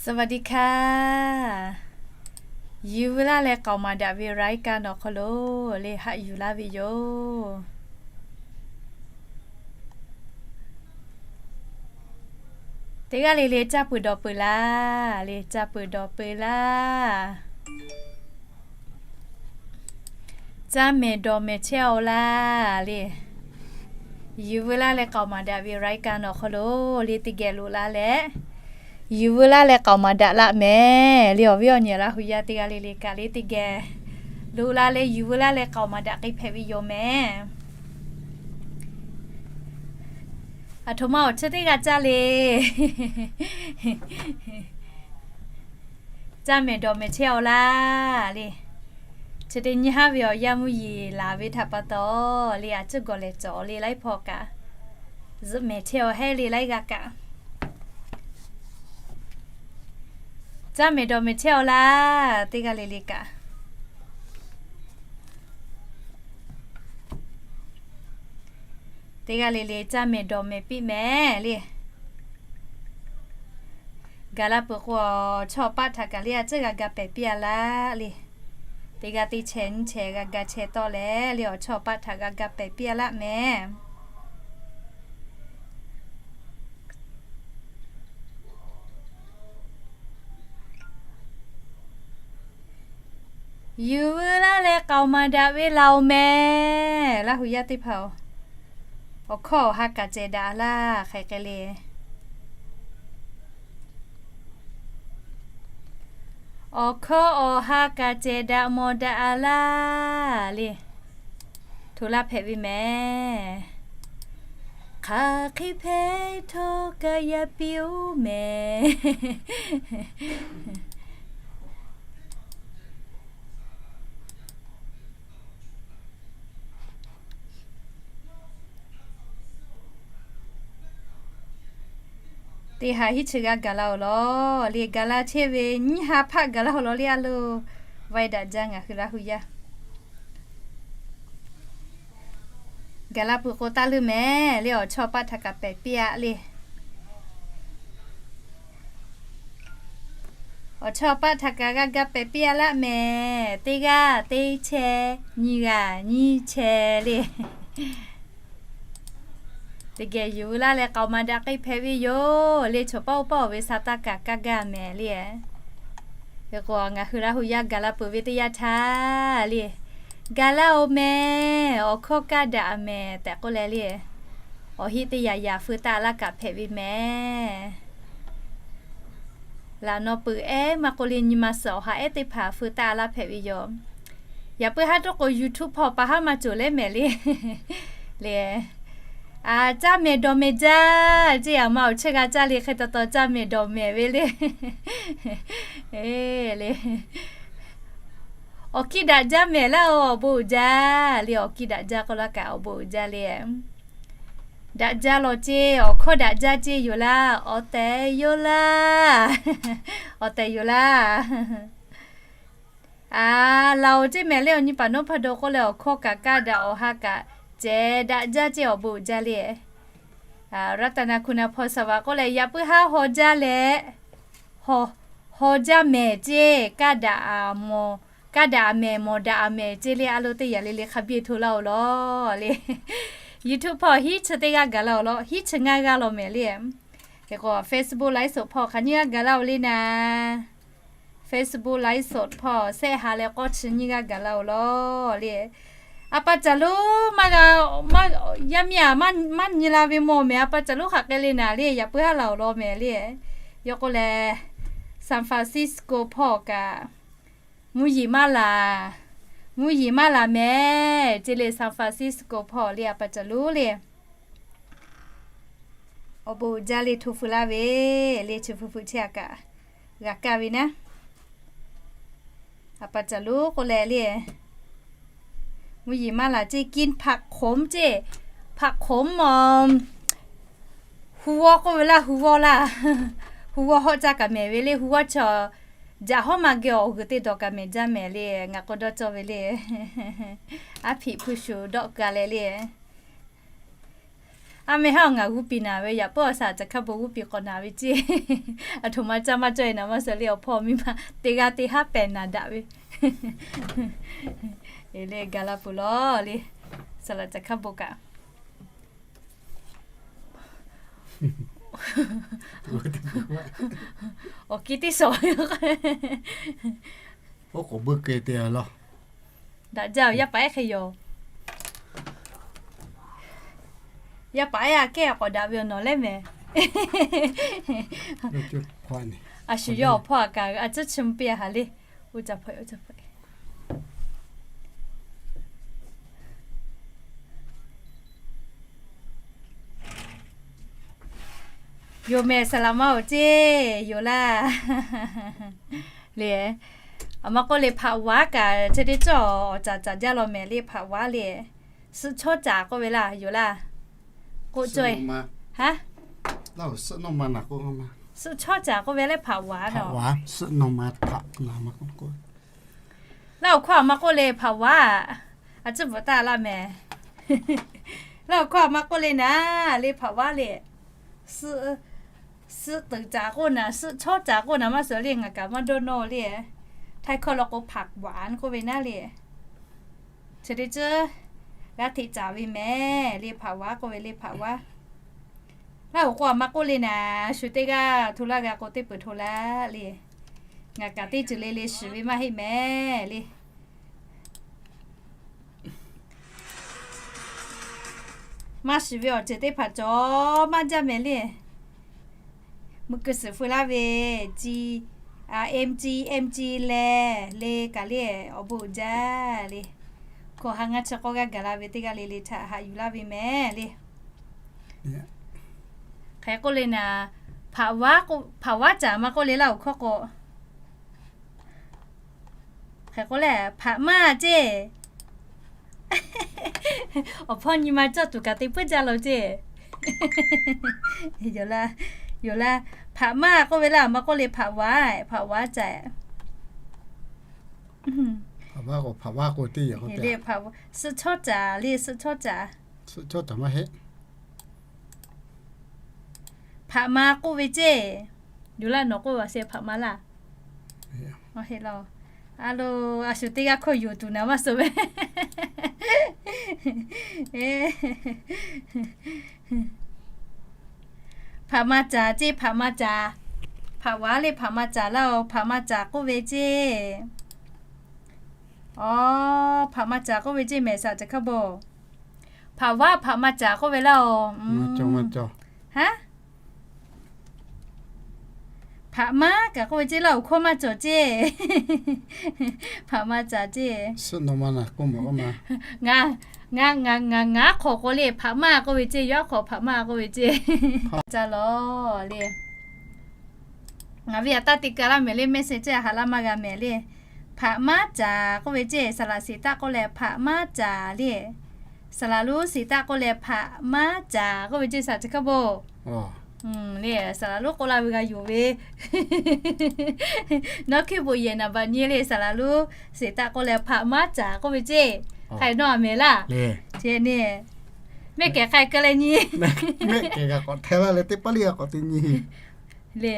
สวัสดีค่ะ Yuˬ veu laˇ leh k'aoˍ maˍ daꞈ ve รายการ awˬ hk'aw lo le haꞈ yuˬ laˇ ve yoˬ. Teˇ g'aˇ le le caˇ peuˬ dawˬ peuˬ laˇ le, caˇ peuˬ dawˬ peuˬ laˇ. Caˇ mehˍ dawˬ mehˍ chehˇ-oˆ laˇ le. Yuˬ veu laˇ leh k'aoˍ maˍ daꞈ ve รายการ awˬ hk'aw lo le teˇ geh loꞈ la leh, yuˬ veu laˇ leh k'aoˍ maˍ daꞈ laˇ mehˍ le. Awˬ viˉ awˬ nyi Laˇ hu yaˇ teˇ g'aˇ le le kaꞈ le teˇ geh loꞈ la leh yuˬ veu laˇ leh k'aoˍ maˍ daꞈ k'ai hpehꞈ ve yoˬ mehˍ. Aˬ htoꞈ ma awˬ chi teˇ g'aˇ caˇ le. Caˇ mehˍ dawˬ mehˍ chehˇ-oˆ laˇ le. Chi teˇ nyi haˉ ve awˬ yanˇ mvuhˇ yeˬ laˬ ve htaꞈ pa taw le, a ciˉ gawˬ lehˬ cawˬ le laiˉ hpawˇ kaꞈ, zuhꞈ mehˍ chehˇ-oˆ heˆ le laiˉ g'aˇ kaꞈ. Caˇ mehˍ dawˬ mehˍ chehˇ-oˆ laˇ teˇ g'aˇ le le kaꞈ. Teˇ g'aˇ le le caˇ mehˍ dawˬ mehˍ piˇ mehˍ le. Gaˬ la peuˬ k'o, awˬ chawˇ awˬ paˆ htaꞈ kaꞈ le a ciˉ g'a ga pehˍ piˇ-a laˇ le. Teˇ g'aˇ teˇ chehˇ nyiˇ chehˇ g'a ga chehˇ tawˆ leh le, awˬ chawˇ awˬ paˆ htaꞈ g'a ga pehˍ piˇ-a laˇ mehˍ. Yuˬ veu laˇ leh k'aoˍ maˍ daꞈ ve laˬ-oˬ mehˍ. Laˇ hu yaˇ teˇ hpaˍ-oˬ, awˬ hkawˇ awˬ ha kaꞈ cehˬ daꞈ-a laˇ hk'e hk'e le. Awˬ hkawˇ awˬ ha kaꞈ cehˬ daꞈ mawˬ daꞈ-a laˇ le. Hto laˇ hpehꞈ ve mehˍ. Hk'aˬ hk'e hpehꞈ htawˇ kaꞈ yaꞈ piˇ-oˆ mehˍ. Teˇ ha hiˉ chi g'a gaˬ la-oˬ law le, gaˬ la chehˇ ve nyiˇ ha hpaˆ gaˬ la-oˬ law le, a loˬ, vaiˇ daꞈ jaˇ ngaˬ hui Laˇ hu yaˇ. Gaˬ la peuˬ k'o taˇ leuˇ mehˍ le, awˬ chawˇ awˬ paˆ htaꞈ kaꞈ pehˍ piˇ-a le. Awˬ chawˇ awˬ paˆ htaꞈ kaꞈ g'a ga pehˍ piˇ-a laˇ mehˍ. Teˇ g'aˇ teˇ chehˇ, nyiˇ g'aˇ nyiˇ chehˇ le. Teˇ geh yuˬ veu laˇ leh k'aoˍ maˍ daꞈ k'ai hpehꞈ ve yoˬ le. Choˬ paˆ oˇ paˆ-oˬ ve sa taˇ kaꞈ kaˇ gaˇ mehˍ le. Hk'e k'o, ngaˬ hui Laˇ hu yaˇ gaˬ la peuˬ ve teˇ yanˇ htaˇ le, gaˬ laˇ-oˬ mehˍ, awˬ hkawˇ kaˇ daꞈ mehˍ tehꞈ k'oˆ leh le, awˬ heˆ teˇ yanˇ yaꞈ feu taˆ laˇ kaꞈ hpehꞈ ve mehˍ. Laꞈ naw peuˬ ehˉ maˇ k'oˆ le, nyi ma suhˍ awˬ ha ehˉ teˇ hpaˍ feu taˆ laˇ hpehꞈ ve yoˬ. Yaꞈ puiˉ haˉ toˆ k'o, YouTube hpawˇ pa haˉ maˇ cawˬ leh mehˍ le. Le, a, caˇ mehˍ dawˬ mehˍ jaˇ ceˇ, aˬ ma awˬ chehˇ g'a caˇ le hk'e taw taw caˇ mehˍ dawˬ mehˍ ve le. E, le, awˬ kiˇ daꞈ jaˇ mehˍ laˇ-oˬ, awˬ bon uiˍ jaˇ le. Awˬ kiˇ daꞈ jaˇ k'oˆ laˇ kaꞈ awˬ bon uiˍ jaˇ le. Daꞈ jaˇ lawˬ ceˇ, awˬ hkawˇ daꞈ jaˇ ceˇ yoˬ laˇ, awˬ tehˬ yoˬ laˇ. Awˬ tehˬ yoˬ laˇ. A, laˬ-oˬ ceˇ mehˍ le, awˬ nyi paˍ nawˉ hpaˇ daw k'oˆ leh awˬ hkawˇ kaꞈ kaˇ daꞈ, awˬ ha kaꞈ cehˬ daꞈ jaˇ ceˇ, awˬ bon uiˍ jaˇ le. A, รัตนคุณพรสวัสดิ์ k'oˆ leh yaꞈ puiˉ haˉ haw jaˇ leh, haw, haw jaˇ mehˍ ceˇ, kaˇ daꞈ a mawˬ, kaˇ daꞈ a mehˍ, mawˬ daꞈ a mehˍ ceˇ le, a loˬ teˇ yanˇ le le hk'a biˇ hto laˇ-oˬ law le. YouTube hpawˇ hiˉ chi teˇ g'aˇ gaˬ laˇ-oˬ law, hiˉ chi ngaˇ g'aˇ law mehˍ le. Hk'e k'o Facebook ไลฟ์สด hpawˇ hk'aˬ nyiˇ g'aˇ gaˬ laˇ-oˬ le naˍ. Facebook ไลฟ์สด hpawˇ shehˆ ha leh k'awˇ chi nyiˇ g'aˇ gaˬ laˇ-oˬ law le. A pa caˬ lonˉ maˇ g'a, maˇ, yaˇ miˇ-aˬ, maˇ nyi la ve mawˬ mehˍ, a pa caˬ lonˉ hk'aˬ hk'e le naˍ le, yaꞈ puiˉ haˉ laˬ-oˬ law mehˍ le. Yawˇ k'oˆ leh, San Francisco hpawˇ kaꞈ, mvuhˇ yeˬ maˇ laˬ, mvuhˇ yeˬ maˇ laˬ mehˍ ceˇ le, San Francisco hpawˇ le, a pa caˬ lonˉ le. Awˬ bon uiˍ jaˇ le, hto feu laˇ ve le, chi feu feu chehˇ-a kaꞈ g'a kaˇ ve naˉ. A pa caˬ lonˉ k'oˆ leh le, mvuhˇ yeˬ maˇ laˬ ceˇ, กินผักขม ceˇ, ผักขม mawˬ, hu g'awˇ k'oˆ ve laˇ, hu g'awˇ laˇ, hu g'awˇ hawˆ caˇ kaꞈ mehˍ ve le, hu g'awˇ chaw, jaꞈ hawˉ ma geh awˬ g'uiˬ teˇ dawˬ kaꞈ mehˍ jaˇ mehˍ le, ngaˬ k'o dawˇ cawˇ ve le. Aˉ hpiꞈ hpu shuˍ dawˆ ka leh le. A meh haˉ ngaˬ g'uˇ piˍ naˍ ve, yaꞈ puiˉ awˬ shaˍ caˬ hkaˇ bon g'uˇ piˍ k'awꞈ naˍ ve ceˇ. Aˬ htoꞈ ma caˇ maˇ cawˇ e naˍ maˇ suh le, awˬ hpawˇ miˇ ma teˇ g'aˇ teˇ haˉ pehˬ naˍ daꞈ ve. E le ga la peuˬ lawˬ le, shaˍ laꞈ caˬ hkaˇ bon kaꞈ. Awˬ ki teˇ shawˍ. Oˉ k'oˍ buiˇ keu te laˇ. Daꞈ jaˇ-oˬ, yaˇ paˍ ehˉ hk'e yoˬ. Yaˇ paˍ ehˉ aꞈ kehˉ k'awꞈ daꞈ ve awˬ nawˬ leh mehˍ. A shu yawˇ awˬ hpawˇ aꞈ kaꞈ a tcuhˉ chi mvuh piˇ a haˍ le. Oˇ ca hpawˇ, oˇ ca hpawˇ. Yoˬ mehˍ, saˍ laꞈ ma-oˬ ceˇ, yoˬ laˇ. Le, aˬ ma k'oˆ le, hpaꞈ waˉ kaꞈ chi teˇ cawˇ awˬ caˍ caˍ jaˇ law mehˍ le, hpaꞈ waˉ le. Suhˆ chawˇ caˍ k'oˆ ve laˇ, yoˬ laˇ. K'oˆ cawˇ e. Suhˆ chawˇ caˍ k'oˆ ve leh hpaꞈ waˉ nawˬ. Laˇ awˬ hkawˇ aˬ ma k'oˆ le, hpaꞈ waˉ. A ciˉ bvuhꞈ taˍ laˇ mehˍ. Laˇ awˬ hkawˇ aˬ ma k'oˆ le naˍ, le hpaꞈ waˉ le. Suhˆ teuˍ caˍ k'oˆ naˍ, suhˆ chawˇ caˍ k'oˆ naˍ maˇ suhˍ le, ngaˬ kaꞈ maˇ dawˇ nawˇ le. Htaiˇ hkawˇ law k'o hpaꞈ waˉ k'oˆ ve naˉ le. Chi teˇ ceuˬ g'aˇ hteꞈ caˍ ve mehˍ le, hpaꞈ waˉ k'oˆ ve le, hpaꞈ waˉ. Laˇ awˬ hkawˇ aˬ ma k'oˆ le naˍ, shu teˇ g'aˇ hto laˇ g'a k'o teˇ peuˬ hto laˇ le. Ngaˬ kaꞈ teˇ ceuˬ le le shiˍ ve maˇ heˆ mehˍ le. Maˇ shiˍ ve awˬ ceuˬ teˇ hpaˍ cawˬ maˇ jaˇ mehˍ le. Mvuhˇ kuiˬ suhˍ feu laˇ ve, ci, a, mc, mc leh le kaꞈ le, awˬ bon uiˍ jaˇ le. Hkawˇ ha ngaˇ chi k'awˇ g'aˇ gaˬ la ve teˇ g'aˇ le le htaꞈ haꞈ yuˬ laˇ ve mehˍ le. Hk'e k'oˆ le naˍ, hpaꞈ waˉ caˍ ma k'oˆ le laˇ awˬ hkawˇ k'o. Hk'e k'oˆ leh, hpaꞈ maˇ ceˇ. Awˬ hpawˇ nyi ma cawˇ tuˬ kaꞈ te puiˉ jaˇ law ceˇ. Yoˬ laˇ, yoˬ laˇ, hpaꞈ maˇ k'oˆ ve laˇ, aˬ ma k'oˆ le hpaꞈ waˉ, hpaꞈ waˉ caˍ. Hpaꞈ waˉ k'o, hpaꞈ waˉ k'o teˇ yanˇ k'o te. Suhˆ chawˇ caˍ le, suhˆ chawˇ caˍ. Suhˆ chawˇ caˍ maˇ heˆ. Hpaꞈ ma k'oˆ ve ceˇ. Yoˬ laˇ, nawˬ k'oˆ ve a se hpaꞈ ma laˇ. Maˇ heˆ laˇ. A lo, a shu teˇ g'aˇ hkawˇ yoˬ tuˬ naˍ maˇ suhˍ ve. Hpaꞈ ma caˍ ceˇ, hpaꞈ ma caˍ. Hpaꞈ waˉ le hpaꞈ ma caˍ laˇ oˬ, hpaꞈ ma caˍ k'oˆ ve ceˇ. Aˬ, hpaꞈ ma caˍ k'oˆ ve ceˇ mehˍ, shaˍ caˬ hkaˇ bon. Hpaꞈ waˉ hpaꞈ ma caˍ k'oˆ ve laˇ oˬ. Haˉ, hpaꞈ maˇ kaꞈ k'oˆ ve ceˇ laˇ, awˬ hkawˇ maˇ cawˬ ceˇ. Hpaꞈ ma caˍ ceˇ. Ngaˬ, ngaˬ, ngaˬ, ngaˬ hk'awꞈ k'o le, hpaꞈ maˇ k'oˆ ve ceˇ, yawˇ hk'awꞈ hpaꞈ maˇ k'oˆ ve ceˇ. Ca lawˬ le. Ngaˬ ve aꞈ taˇ te ka laˇ mehˍ le, message haꞈ laˇ maˇ g'a mehˍ le. Hpaꞈ maˇ caˍ k'oˆ ve ceˇ, saˍ laꞈ shiˍ taˆ k'oˆ leh hpaꞈ maˇ caˍ le. Saˍ laꞈ lonˉ shiˍ taˆ k'oˆ leh hpaꞈ maˇ caˍ k'oˆ ve ceˇ, shaˍ caˬ hkaˇ bon. Le, saˍ laꞈ lonˉ k'oˆ laˇ ve g'a yonˍ ve. Nawˉ hkiˇ bon yehˬ naˍ baꞈ nyi le, saˍ laꞈ lonˉ shiˍ taˆ k'oˆ leh hpaꞈ maˇ caˍ k'oˆ ve ceˇ. Hk'ai nawˇ a mehˍ laˇ. Mehˆ kehˬ hk'ai keu leh nyi. Mehˆ kehˬ g'a k'awꞈ hteˇ laˇ leh teˇ paˉ liˇ g'a k'awꞈ te nyi. Le,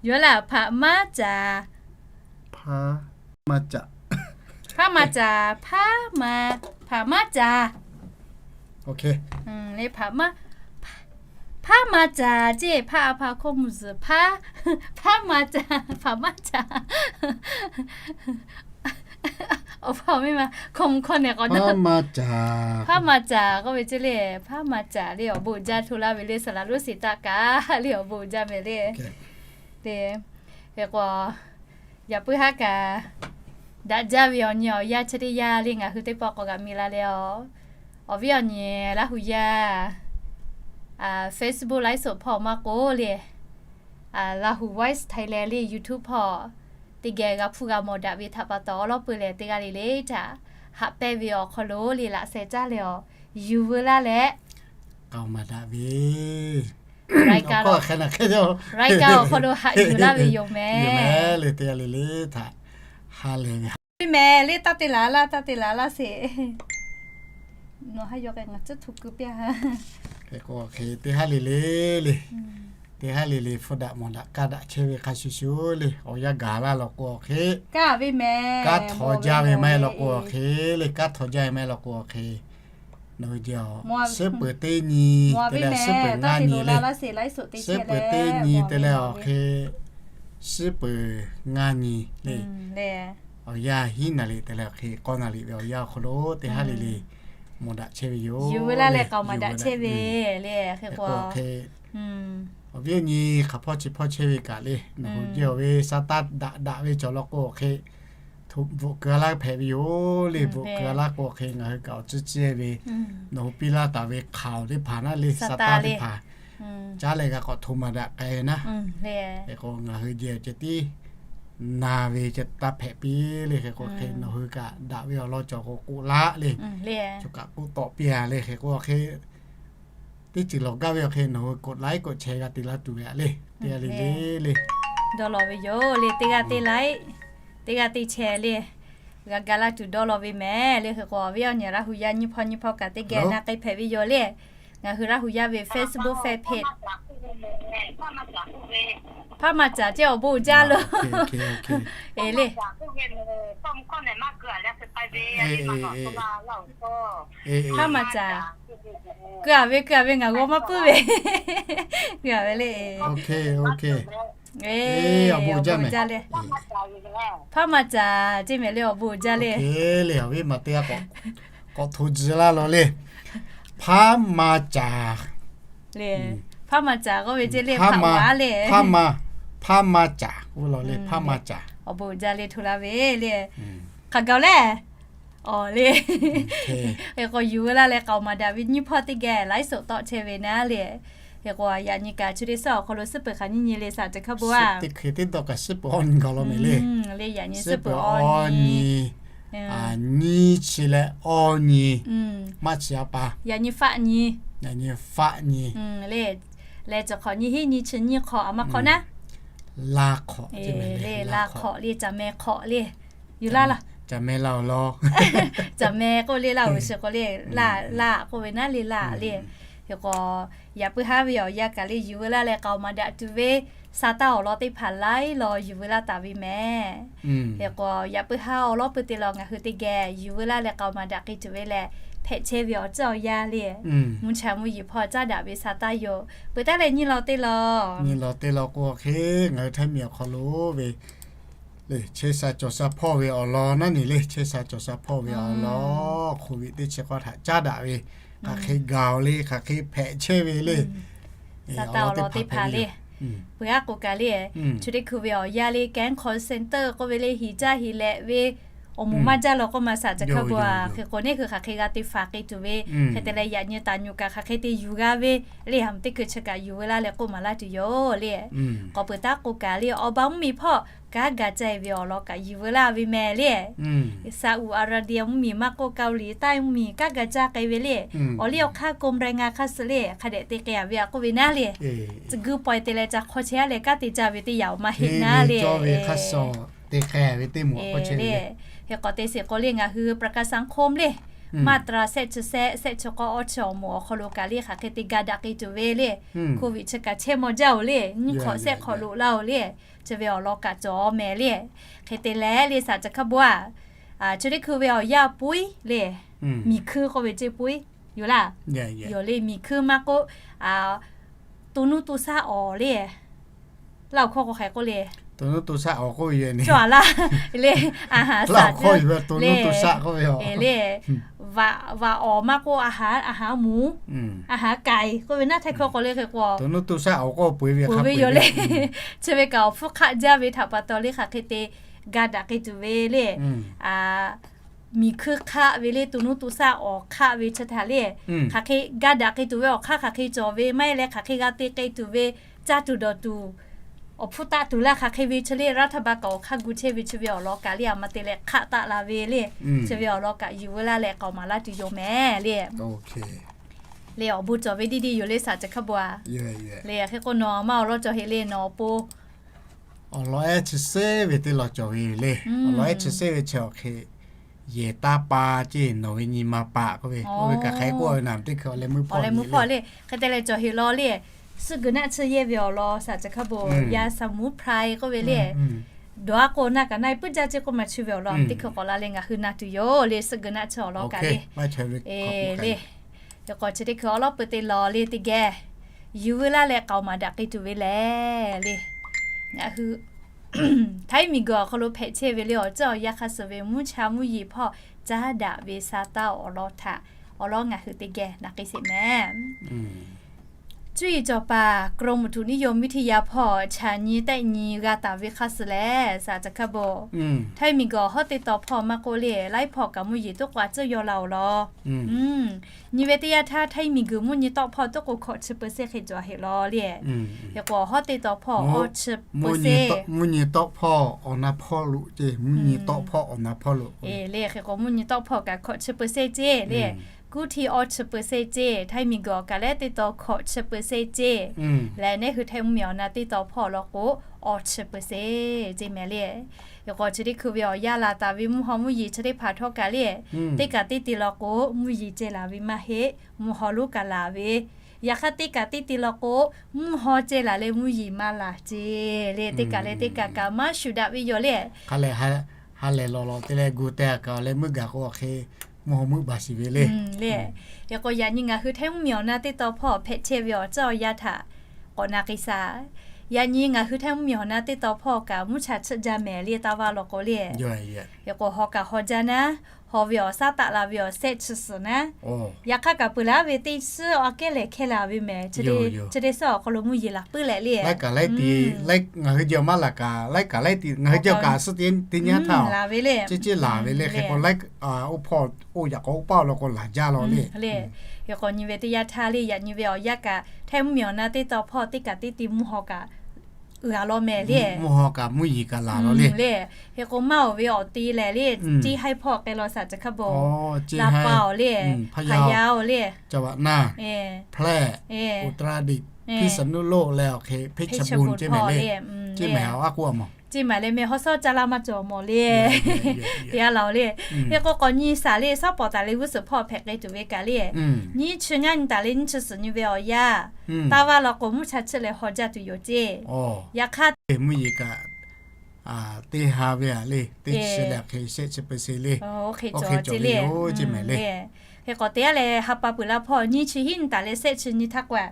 yoˬ laˇ, hpaꞈ maˇ caˍ. Hpaˇ maˇ caˍ. Hpaˇ maˇ caˍ, hpaˇ ma, hpaꞈ maˇ caˍ. Hpaˇ maˇ caˍ ceˇ, hpaˇ a hpa hkawˇ mvuh zuhˬ, hpaˇ maˇ caˍ, hpaꞈ maˇ caˍ. Awˬ hpaˇ miˇ ma hkawˇ mvuh hkawˇ neh k'awꞈ, hpaˇ maˇ caˍ k'oˆ ve ceˇ le, hpaˇ maˇ caˍ le, awˬ bon uiˍ jaˇ hto laˇ ve le, saˍ laꞈ lonˉ shiˍ taˆ kaꞈ le, awˬ bon uiˍ jaˇ mehˍ le. Hk'e k'o, yaꞈ puiˉ haˉ kaꞈ daꞈ jaˇ ve awˬ nyi awˬ yanˇ chi teˇ yanˇ le, ngaˬ hui teˇ pawˆ k'awꞈ g'a mi la leh, awˬ viˉ awˬ nyi Laˇ hu yaˇ, Facebook ไลฟ์สด hpawˇ maˇ k'oˆ le, Laˇ hu Voice Thailand le YouTube hpawˇ teˇ geh g'a hpuˇ g'a mawˬ daꞈ ve htaꞈ pa taw, awˬ lawn peuˬ lehˬ teˇ g'aˇ le le htaꞈ haꞈ pehnˇ ve awˬ hk'aw lo le laꞈ sheh caˇ leh awˬ yuˬ veu laˇ leh, k'aoˍ maˍ daꞈ ve รายการ awˬ hk'aw lo haꞈ yuˬ laˇ ve yoˬ mehˍ le, teˇ g'aˇ le le htaꞈ ha lehˬ ve ha ve mehˍ le, taˇ te laˬ laˇ, taˇ te laˬ laˇ sheˍ. Nawˬ ha yaw k'ai ngaˬ cuˉ htu keu piˇ-a. Hk'e k'o hk'e teˇ haˉ le le le. Teˇ haˉ le le hpu daꞈ mawˬ daꞈ kaˇ daꞈ chehˇ ve hk'a shuˍ shuˍ le, awˬ yanˇ gaˬ laˇ law k'o hk'e, kanˉ ve mehˍ, kanˉ htaw jaˇ ve maˇ heˆ law k'o hk'e le, kanˉ htaw jaˇ ve maˇ heˆ law k'o hk'e, nawˬ hui jehˬ-oˬ, suhˉ peuˍ teˇ nyi te leh suhˉ peuˍ ngaˇ nyi le. Suhˉ peuˍ teˇ nyi te leh awˬ hk'e, suhˉ peuˍ ngaˇ nyi le. Awˬ yanˇ hiˉ naˍ riˍ te leh awˬ hk'e k'awˇ naˍ riˍ ve awˬ yanˇ awˬ hk'aw lo teˇ haˉ le le mawˬ daꞈ chehˇ ve yoˬ. Yuˬ ve laˇ leh k'aoˍ maˍ daꞈ chehˇ ve le. Hk'e k'o hk'e, awˬ viˉ awˬ nyi hk'aˬ hpawˇ chi hpawˇ chehˇ ve kaꞈ le, nawˬ hui jehˬ-oˬ ve sa taˇ daꞈ daꞈ ve cawˬ law k'o hk'e, bvuhꞈ keu-a laˇ hpehꞈ ve yoˬ le. Bvuhꞈ keu-a laˇ k'o hk'e ngaˬ hui kaꞈ awˬ tcuhˇ cehˇ ve, nawˬ hui piˇ laˇ taˍ ve hk'aoˍ teˇ hpaˍ naˆ le, sa taˇ teˇ hpaˍ caˉ leh g'a k'awꞈ hto maˍ daꞈ k'ai ve naˆ. Hk'e k'o ngaˬ hui jehˬ ceh tiˉ na ve ceh taˇ hpehꞈ piˇ le. Hk'e k'o hk'e nawˬ hui kaꞈ daꞈ ve awˬ lawn cawˬ k'o k'oˆ laˇ le. Chaw kaꞈ k'oˆ tawˆ piˇ-a le. Hk'e k'o hk'e teˇ ceuˬ lawˬ gaˇ ve awˬ hk'e nawˬ hui กดไลค์ กดแชร์ g'a te laˇ tuˬ ve aꞈ le. Teˇ g'aˇ le le le, dawˇ law ve yoˬ le. Teˇ g'aˇ teˇ ไลค์, teˇ g'aˇ teˇ แชร์ le. G'a ga laˇ tuˬ dawˇ law ve mehˍ le. Hk'e k'o awˬ viˉ awˬ nyi Laˇ hu yaˇ nyiˇ hpawˇ nyiˇ hpawˇ kaꞈ teˇ geh na k'ai hpehꞈ ve yoˬ le. Ngaˬ hui Laˇ hu yaˇ ve Facebook fanpage, Hpaˇ maˍ caˍ ceˇ awˬ bon uiˍ jaˇ lo. E le, Hpaˇ maˍ caˍ, keu-a ve keu-a ve ngaˬ g'aw maˇ puiˉ ve, keu-a ve le. E, awˬ bon uiˍ jaˇ le. Hpaˇ maˍ caˍ ceˇ mehˍ le, awˬ bon uiˍ jaˇ le. Le awˬ viˉ maˬ teˇ g'aˇ k'awꞈ hto tcuh laˇ law le. Hpaˇ maˍ caˍ le. Hpaˇ maˍ caˍ k'oˆ ve ceˇ le, hpaˇ maˍ le. Hpaˇ maˍ, hpaˇ maˍ caˍ k'oˆ law le, hpaˇ maˍ caˍ. Awˬ bon uiˍ jaˇ le, hto laˇ ve le. Hk'aˬ gaˬ-oˬ le. Awˬ le. Hk'e k'o yuˬ ve laˇ leh k'aoˍ maˍ daꞈ ve nyiˇ hpawˇ teˇ geh ไลฟ์สด tawˆ chehˇ ve naˆ le. Hk'e k'o yaꞈ nyi kaꞈ chi teˇ suhˉ awˬ hk'aw lo suhˉ peuˍ hk'aˬ nyiˇ nyi le, saˍ ceuˬ hkaˇ bon-a. Teˇ hk'e teˇ dawˇ kaꞈ suhˉ peuˍ awˇ nyi gaˬ law mehˍ le. Le yaꞈ nyi suhˉ peuˍ awˇ nyi, nyiˇ chi leh awˇ nyi, maˇ chi a pa, yaꞈ nyi faˆ nyi, yaꞈ nyi faˆ nyi le. Leh cawˬ hk'awꞈ nyiˇ hinˉ nyiˇ chi nyiˇ hk'awꞈ a maˇ hk'awꞈ naˆ. Laˇ hk'awꞈ le, laˇ hk'awꞈ le, caˬ meh hk'awꞈ le. Yuˬ laˇ laˇ. Caˬ meh laˇ awˬ lawn, caˬ meh k'oˆ le laˇ awˬ shiˍ k'o le, laˇ laˇ k'oˆ ve naˆ le, laˇ le. Hk'e k'o yaꞈ puiˉ haˉ ve awˬ yanˇ kaꞈ le yuˬ ve laˇ leh k'aoˍ maˍ daꞈ tuˬ ve sa taˇ awˬ lawn teˇ hpaˍ laiˉ law yuˬ ve laˇ taˍ ve mehˍ. Hk'e k'o yaꞈ puiˉ haˉ awˬ lawn pui te law ngaˬ hui teˇ geh yuˬ ve laˇ leh k'aoˍ maˍ daꞈ k'ai tuˬ ve leh hpehꞈ chehˇ ve awˬ ceuˬ awˬ yanˇ le. Mvuhˇ cha mvuhˇ yeˬ hpawˇ caˉ daꞈ ve sa taˇ yoˬ. Peuˬ taˉ leh nyiˇ law teˇ law, nyiˇ law teˇ law k'o hk'e ngaˬ hui Htaiˇ miˬ awˬ hk'aw lo ve le, chehˇ sha cawˬ sha hpawˇ ve awˬ lawn naˆ nyi le, chehˇ sha cawˬ sha hpawˇ ve awˬ lawn, โควิด teˇ chi k'awˇ htaꞈ caˉ daꞈ ve, hk'aˬ hk'e gaˬ-oˬ le, hk'aˬ hk'e hpehꞈ chehˇ ve le. Sa taˇ awˬ lawn teˇ hpaˍ le. Peuˬ aˉ k'o kaꞈ le, chi teˇ hkui ve awˬ yanˇ le, Camp Call Center k'oˆ ve le, hiˍ jaˇ hiˍ lehꞈ ve awˬ moˍ maˇ jaˇ law k'oˆ ma, saˍ ceuˬ hkaˇ bon-a. Hk'e k'o neˇ hui hk'aˬ hk'e g'a te faˍ k'ai tuˬ ve, hk'e te leh yaꞈ nyi taˍ nyuˬ kaꞈ hk'aˬ hk'e te yuˬ g'a ve le, ha mvuhˇ teˇ hkui chi kaꞈ yuˬ ve laˇ leh k'oˆ maˍ laˇ tuˬ yoˬ le. K'awꞈ peuˬ taˉ k'o kaꞈ le, awˬ ba mvuhˇmiˬ hpawˇ kanˉ ga caˇ ve awˬ lawn kaꞈ yuˬ ve laˇ ve mehˍ le. Saˍ uꞈ Aˍraˍbiˍ mvuhˇmiˬ maˇ k'oˆ, Kaoˍliˍtaˆ mvuhˇmiˬ kanˉ ga caˇ k'ai ve le. Awˬ liˇ awˬ hk'aˇ กรมแรงงาน hk'a suh le hk'a dehꞈ te k'ai-a ve a k'oˆ ve naˉ le. Tcuh guiˇ pawehˇ te leh ca hk'aw chehˇ-a leh kanˉ te caˇ ve teˇ yanˇ awˬ maˇ heˆ naˉ le. Te k'ai ve teˇ moˍ a k'oˆ chehˇ le. Hk'e k'awꞈ te sheˍ k'o le, ngaˬ hui ประกันสังคม le, มาตรา shehˆ chi shehˆ, shehˆ chi k'awˇ, awˇ chi awˬ moˍ awˬ hk'aw lo kaꞈ le hk'aˬ hk'e te ga daꞈ k'ai tuˬ ve le. โควิด chi kaꞈ chehˇ maw jaˇ-oˬ le, nyiˇ hk'awꞈ shehˆ hk'awꞈ loꞈ laˇ-oˬ le. Chi ve awˬ lawn kaꞈ cawˬ mehˍ le. Hk'e te leh le, saˍ ceuˬ hkaˇ bon-a, chi teˇ hkui ve awˬ yanˇ puiˉ le, miˬ hkui k'oˆ ve ceˇ puiˉ yoˬ laˇ. Yoˬ le, miˬ hkui maˇ k'oˆ, to nuˇ to shaˆ awˬ le. Laˇ awˬ hkawˇ k'o hk'e k'oˆ le, to nuˇ to shaˆ awˬ k'oˆ ve yoˬ. Cawˬ-a laˇ le, a haˍ shaˍ le, to nuˇ to shaˆ k'oˆ ve le, vaꞈ awˬ maˇ k'oˆ, a haˍ, a haˍ mvuhˇ, a haˍ k'ai k'oˆ ve naˉ, Htaiˇ hkawˇ k'o le. Hk'e k'o to nuˇ to shaˆ awˬ k'oˆ peuˬ ve yoˬ le. Chi ve kaꞈ awˬ hpfuhˇ hk'aˆ jaˇ ve htaꞈ pa taw le hk'aˬ hk'e te ga daꞈ k'ai tuˬ ve le. Miˬ hkui hk'aˆ ve le, to nuˇ to shaˆ awˬ hk'aˆ ve chi htaꞈ le, hk'aˬ hk'e ga daꞈ k'ai tuˬ ve awˬ hk'aˇ hk'aˬ hk'e cawˬ ve, maˇ heˆ leh hk'aˬ hk'e g'a te k'ai tuˬ ve, caˇ tuˬ dawˬ tuˬ, awˬ hpfuhˇ taˆ tuˬ laˇ hk'aˬ hk'e ve chi le, รัฐบาล kaꞈ awˬ hk'aˇ gu chehˇ ve chi ve awˬ lawn kaꞈ le, a ma te leh hk'aˆ taˆ la ve le. Chi ve awˬ lawn kaꞈ yuˬ veu laˇ leh k'aoˍ maˍ laˇ tuˬ yoˬ mehˍ le. Le awˬ bon cawˬ ve diˇ diˇ yoˬ le, saˍ ceuˬ hkaˇ bon-a. Le hk'e k'o nawˬ maˇ awˬ lawn cawˬ heˆ le, nawˬ awˬ pon awˬ lawn ehˉ chi seˉ ve teˇ lawn cawˬ ve le. Awˬ lawn ehˉ chi seˉ ve chi awˬ hk'e yehˬ taˇ pa ceˇ, nawˬ ve nyi ma paˍ k'oˆ ve, oˇ ve kaꞈ hk'e k'oˆ ve naˍ, teˇ hkui awˬ leh meuˇ hpawˇ le, hk'e te leh cawˬ heꞈ law le. Suhˆ geu naˆ tsuhˇ yehˇ ve awˬ lawn saˍ caˬ hkaˇ bon, ya saˍ muˉ ไพร k'oˆ ve le. Dawˬ a k'o naˆ kaꞈ naˆ puiˉ jaˇ ceˇ k'oˆ ma chi ve awˬ lawn teˇ hkui k'awꞈ la leh ngaˬ hui na tuˬ yoˬ le. Suhˆ geu naˆ tsuhˇ awˬ lawn kaꞈ le. Le, yaꞈ k'aw chi teˇ hkui awˉ lawˉ peu te lawˬ le teˇ geh yuˬ veu laˇ leh k'aoˍ maˍ daꞈ k'ai tuˬ ve lehˬ le. Ngaˬ hui Htaiˉ miˬguiˬ awˬ hk'aw lo hpehꞈ chehˇ ve le awˬ ceuˬ awˬ yanˇ hk'a suhˍ ve mvuhˇ cha mvuhˇ yeˬ hpawˇ caˉ daꞈ ve sa taˇ awˬ lawn htaꞈ awˬ lawn ngaˬ hui teˇ geh na k'ai sheˍ mehˍ. Cuˇ yiˍ cawˬ paˍ กรมอุตุนิยมวิทยา hpawˇ chaꞈ nyi tehˆ nyi g'a taˍ ve hk'a suhˍ lehˬ, saˍ caˬ hkaˇ bon, Htaiˉ miˬguiˬ awˬ hawˉ teˇ taw hpawˇ maˇ k'oˆ le, laiˉ hpawˇ kaꞈ mvuhˇ yeˬ toˆ k'o a tcuhˇ yaw la awˬ lawn. Nyi ve teˇ yanˇ htaˇ Htaiˉ miˬguiˬ mvuhˇ nyi tawˆ hpawˇ toˆ k'o hkawꞈ chi เปอร์เซ็นต์ hk'e cawˬ heˆ law le. Hk'e k'o awˬ hawˉ teˇ taw hpawˇ awˇ chi เปอร์เซ็นต์ mvuhˇ nyi tawˆ hpawˇ awˬ na hpawˇ lo ceˇ, mvuhˇ nyi tawˆ hpawˇ awˬ na hpawˇ lo le. Hk'e k'o mvuhˇ nyi tawˆ hpawˇ kaꞈ hkawꞈ chi เปอร์เซ็นต์ ceˇ le. Kuˇ hti awˇ chi เปอร์เซ็นต์ ceˇ, Htaiˉ miˬguiˬ awˬ kaꞈ leh teˇ taw hkawꞈ chi เปอร์เซ็นต์ ceˇ. Leh neˉ hui Htaiˇ mvuhˇ miˬ awˬ na teˇ taw hpawˇ law k'o awˇ chi เปอร์เซ็นต์ ceˇ mehˍ le. Hk'e k'o chi teˇ hkui ve awˬ yanˇ laˬ taˍ ve mvuhˇ haw mvuhˇ yeˬ chi teˇ hpaˍ htawˇ kaꞈ le, teˇ kaꞈ teˇ te law k'o mvuhˇ yeˬ ceh laˬ ve maˇ heˆ, mvuhˇ haw lonˉ kaꞈ laˬ ve. Yaꞈ hk'aˇ teˇ kaꞈ teˇ te law k'o mvuhˇ haw ceh laˬ leh mvuhˇ yeˬ maˇ laˬ ceˇ le. Teˇ kaꞈ leh teˇ kaꞈ kaꞈ maˇ shuˍ daꞈ ve yoˬ le. Hk'a lehˬ ha lehˬ lawˬ lawˬ te leh gu te a kaꞈ awˬ leh meuˇ gaˬ k'o awˬ hk'e mvuhˇ haw meuˇ baˬ shiˍ ve le. Hk'e k'o yaꞈ nyi ngaˬ hui Htaiˇ mvuhˇ miˬ awˬ na teˇ taw hpawˇ hpehꞈ chehˇ ve awˬ ceuˬ awˬ yanˇ htaꞈ k'awꞈ na k'ai shaˍ. Yaꞈ nyi ngaˬ hui Htaiˇ mvuhˇ miˬ awˬ na teˇ taw hpawˇ kaꞈ mvuhˇ cha chiˆ jaˇ mehˍ le taˇ vaˇ law k'o le. Hk'e k'o haw kaꞈ haw jaˇ naˉ, haw ve awˬ shaˉ taˆ la ve awˬ shehˆ chi suhˍ naˉ, yaꞈ hk'aˇ kaꞈ peuˬ laˇ ve teˇ suhˉ aꞈ kehˉ lehˬ hkehˇ la ve mehˍ. Chi teˇ suhˉ awˬ hk'aw lo mvuhˇ yeˬ laˬ puiˉ leh le. Laiˉ kaꞈ laiˉ ti, ngaˬ hui jawˇ maˇ laˬ kaꞈ laiˉ kaꞈ laiˉ ti ngaˬ hui jawˇ kaꞈ suhˉ teˇ nyi htaˇ ceˇ ceˇ laˬ ve le. Hk'e k'o laiˉ oˇ hpawˇ oˇ yaꞈ k'aw oˇ paˇ awˬ lawn k'o laˬ jaˇ law le. Hk'e k'o nyi ve teˇ yanˇ htaˇ le, yaꞈ nyi ve awˬ yanˇ kaꞈ Htaiˇ mvuhˇ miˬ awˬ na teˇ taw hpawˇ teˇ kaꞈ teˇ ti mvuhˇ haw kaꞈ uiˍ a law mehˍ le. Mvuhˇ haw kaꞈ mvuhˇ yeˬ kaꞈ laˬ law le. Hk'e k'o maˇ awˬ ve awˬ te lehˬ le, ceˇ haiˇ hpawˇ k'ai law saˍ caˬ hk'aˇ bon, Laˇ paˍ awˬ le, Hpaˇ yaˇ awˬ le, Hplehˇ, Uˍtaraˍdiꞈ, Hpiˇsaˍnuˆloˆ leh awˬ hk'e Hpeˇchawˇbonˍ ceˇ mehˍ le. Ceˇ mehˍ a k'oˆ a mawˬ. Ceˇ maˬ leh mehˍ hawˉ sawˉ caˇ laˇ maˇ cawˬ mawˬ le. Te a laˬ le. Hk'e k'o k'awꞈ nyi shaˍ le, shawˉ pawˍ taˍ leh g'uˇ suhˍ hpawˇ hpehꞈ k'ai tuˬ ve kaꞈ le, nyiˇ chi ngaˇ nyi taˍ leh nyiˇ chi suhˍ nyi ve awˬ yanˇ, taˇ vaˇ law k'o mvuhˇ cha chiˆ leh haw jaˇ tuˬ yoˬ ceˇ. Yaꞈ hk'aˇ mvuhˇ yeˬ kaꞈ teˇ ha ve a le, teˇ chi leh hk'e shehˆ chi เปอร์เซ็นต์ le. Oˇ hk'e cawˬ ceˇ le. Ceˇ mehˍ le. Hk'e k'awꞈ te a leh ha pa peuˬ la hpawˇ nyiˇ chi hiˉ nyi taˍ leh shehˆ chi nyi htaˇ k'o a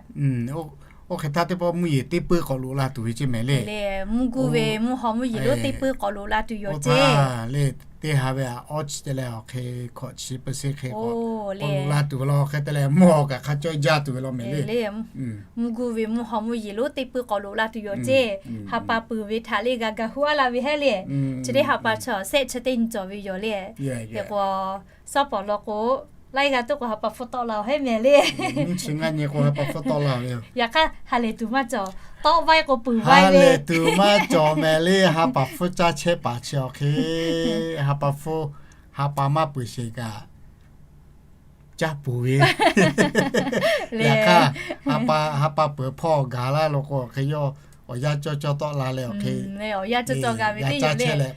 Oˇ hk'e htaˇ teˇ pawˆ mvuhˇ yeˬ teˇ puiˉ k'awꞈ loꞈ la tuˬ ve ceˇ mehˍ le. Mvuhˇ guˇ ve mvuhˇ haw mvuhˇ yeˬ lonˉ teˇ puiˉ k'awꞈ loꞈ la tuˬ yoˬ ceˇ. Le, teˇ ha ve a awˇ chi te leh awˬ hk'e hkawꞈ chi เปอร์เซ็นต์ hk'e k'awꞈ loꞈ la tuˬ ve law hk'e te leh mvuhˇ haw kaꞈ hk'a cawˇ jaˇ tuˬ ve law mehˍ le. Mvuhˇ guˇ ve mvuhˇ haw mvuhˇ yeˬ lonˉ teˇ puiˉ k'awꞈ loꞈ la tuˬ yoˬ ceˇ. Ha pa peuˬ ve htaꞈ le g'a ga huˉ a la ve hehˉ le. Chi teˇ ha pa chi shehˆ chi teˇ nyi cawˬ ve yoˬ le. Hk'e k'o shawˉ pawˍ law k'o laiˉ g'aˇ tuˉ k'o ha pa hpfuhˇ tawˆ la awˬ hehˉ mehˍ le. Yaꞈ hk'aˇ ha lehˬ tuˬ maˇ cawˬ, tawˆ vaiˇ k'o peuˬ vaiˇ ve, ha lehˬ tuˬ maˇ cawˬ mehˍ le. Ha pa hpfuhˇ caˇ chehˇ paˍ chi awˬ hk'e, ha pa hpfuhˇ, ha pa maˇ peuˬ sheˍ kaꞈ caˇ puˬ ve. Yaꞈ hk'aˇ ha pa peuˬ hpawˇ gaˬ laˇ law k'o hk'e yawˇ awˬ yanˇ cawˇ cawˇ tawˆ la leh awˬ hk'e, awˬ yanˇ cawˇ cawˇ gaˬ ve teˇ yoˬ le.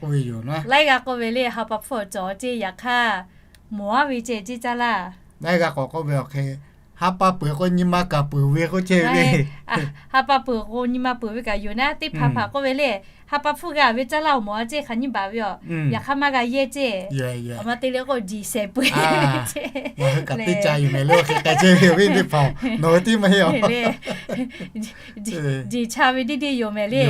Laiˉ g'aˇ k'oˆ ve le, ha pa hpfuhˇ cawˬ ceˇ, yaꞈ hk'aˇ mawˬ a ve ceh ceˇ caˇ laˇ. Laiˉ g'aˇ k'awꞈ k'oˆ ve awˬ hk'e, ha pa peuˬ k'o nyi ma kaꞈ peuˬ ve k'oˆ chehˇ ve le. Ha pa peuˬ k'o nyi ma peuˬ ve kaꞈ yoˬ naˉ, teˇ hpaˍ hpaˍ k'oˆ ve le, ha pa hpfuhˇ g'a ve caˇ laˇ awˬ mawˬ a ceˇ hk'aˬ nyiˇ baˬ ve yoˬ. Yaꞈ hk'aˇ maˇ g'a yehˇ ceˇ. Awˬ ma te le k'o jiˬ shehˍ peuˬ ceˇ. Ngaˬ hui kaꞈ teˇ ca yoˬ mehˍ le, oˇ hk'e k'ai chehˇ ve awˬ viˉ teˇ hpaˍ nawˬ hui tiˉ maˇ heˆ a. Jiˬ cha ve deˇ deˇ yoˬ mehˍ le.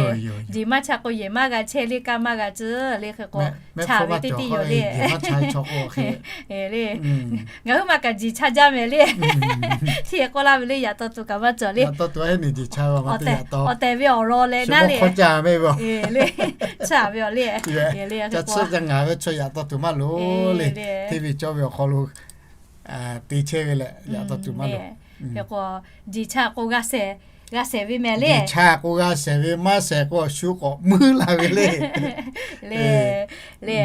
Jiˬ maˇ cha k'o yehˬ maˇ g'a chehˇ le, kaˇ maˇ g'a tcuhˉ le. Hk'e k'o cha ve teˇ deˇ yoˬ le. Ngaˬ hui ma kaꞈ jiˬ cha jaˇ mehˍ le. Hteˇ k'oˆ laˇ ve le, yaꞈ taw tuˬ kaꞈ maˇ cawˬ le. Awˬ tehˬ ve awˬ lawn leh naˉ le, le, chaˇ ve awˬ le, le, ngaˬ ve chaw yaꞈ taw tuˬ maˇ loˍ le. Hteˇ ve cawˇ ve awˬ hk'aw lo te chehˇ ve leh yaꞈ taw tuˬ maˇ loˍ. Hk'e k'o jiˬ cha k'o g'a shehˍ ve mehˍ le. Jiˬ cha k'o g'a shehˍ ve, maˇ shehˍ k'o awˬ shu k'awꞈ muiˉ la ve le. Le, le,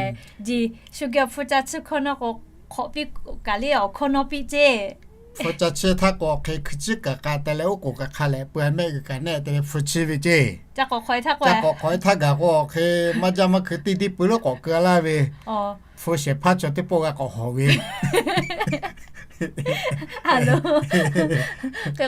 jiˬ shu geh awˬ hpfuhˇ caˇ tsuhˇ hkawˇ nawˉ k'o, hk'awꞈ piˇ kaꞈ le awˬ hkawˇ nawˉ piˇ ceˇ. Hpu ca chiˇ htaˇ k'o awˬ hk'e hkui ciˉ kaꞈ k'a te leh oˉ k'oˍ kaꞈ hk'a leh peu mehˆ g'uiˬ kaꞈ nehˆ te leh hpu chiˇ ve ceˇ. Ca k'awꞈ k'awꞈ e htaˇ k'o, ca k'awꞈ k'awꞈ e htaˇ gaˬ k'o awˬ hk'e maˇ jaˇ maˇ hkui teˇ deˇ pui lawˉ k'awꞈ keu laˇ ve, hpu shehˍ hpaˇ chaw teˇ pawˆ g'a k'awꞈ hawˬ ve. Hk'e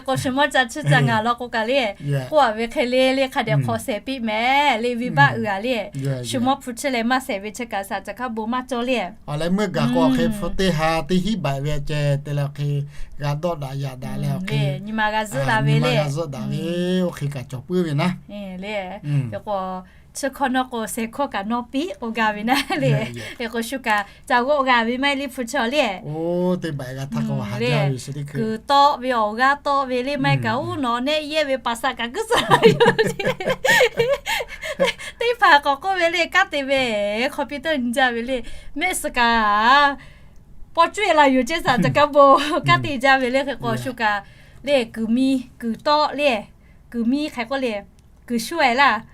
k'o shu mawˇ ca chiˇ ca ngaˬ law k'o kaꞈ le, k'oˆ a ve hk'e le le hk'a dehꞈ hk'awꞈ shehˍ piˇ mehˍ le, venˇbaˆ uiˍ a le. Shu mawˇ hpu chiˇ leh maˇ shehˍ ve chi kaꞈ shaˍ ca hk'a bon maˇ cawˇ le. Awˬ leh meuˇ gaˬ k'o awˬ hk'e hpu teˇ ha teˇ hinˉ baꞈ ve a ceh te leh awˬ hk'e g'a dawˆ daꞈ yaꞈ daꞈ leh awˬ hk'e nyi ma g'a zuhˆ la ve le, g'a zuhˆ daꞈ ve, oˇ hk'e kaꞈ cawˬ puiˉ ve naˉ. Hk'e k'o, chi hkawˇ nawˇ k'o shehˍ hkawˇ kaꞈ nawˇ piˇ k'oˆ gaˇ ve naˉ le. Hk'e k'o shu kaꞈ ca g'awˆ g'a ve maˇ heˆ le hpu chi le. Oˇ teˇ baꞈ g'a htaˇ k'o ha jaˇ ve, kuiˬ tawˆ ve awˬ g'aˇ tawˆ ve le maˇ heˆ kaꞈ, uˉ nawˬ nehˆ yehˇ ve paˍ saꞈ kaꞈ guiˇ suhˍ yoˬ. Teˇ hpaˍ k'awꞈ k'oˆ ve le, kanˉ te ve hk'aw piˇ tawˇ nyi jaˇ ve le, mehˆ suhˍ kaꞈ paw cuˇ e la yoˬ ceˇ shaˍ ca hk'a bon kanˉ te jaˇ ve le. Hk'e k'o shu kaꞈ le kuiˬ miˇ kuiˬ tawˆ le, kuiˬ miˇ hk'e k'oˆ le, kuiˬ shuˉ e laˇ,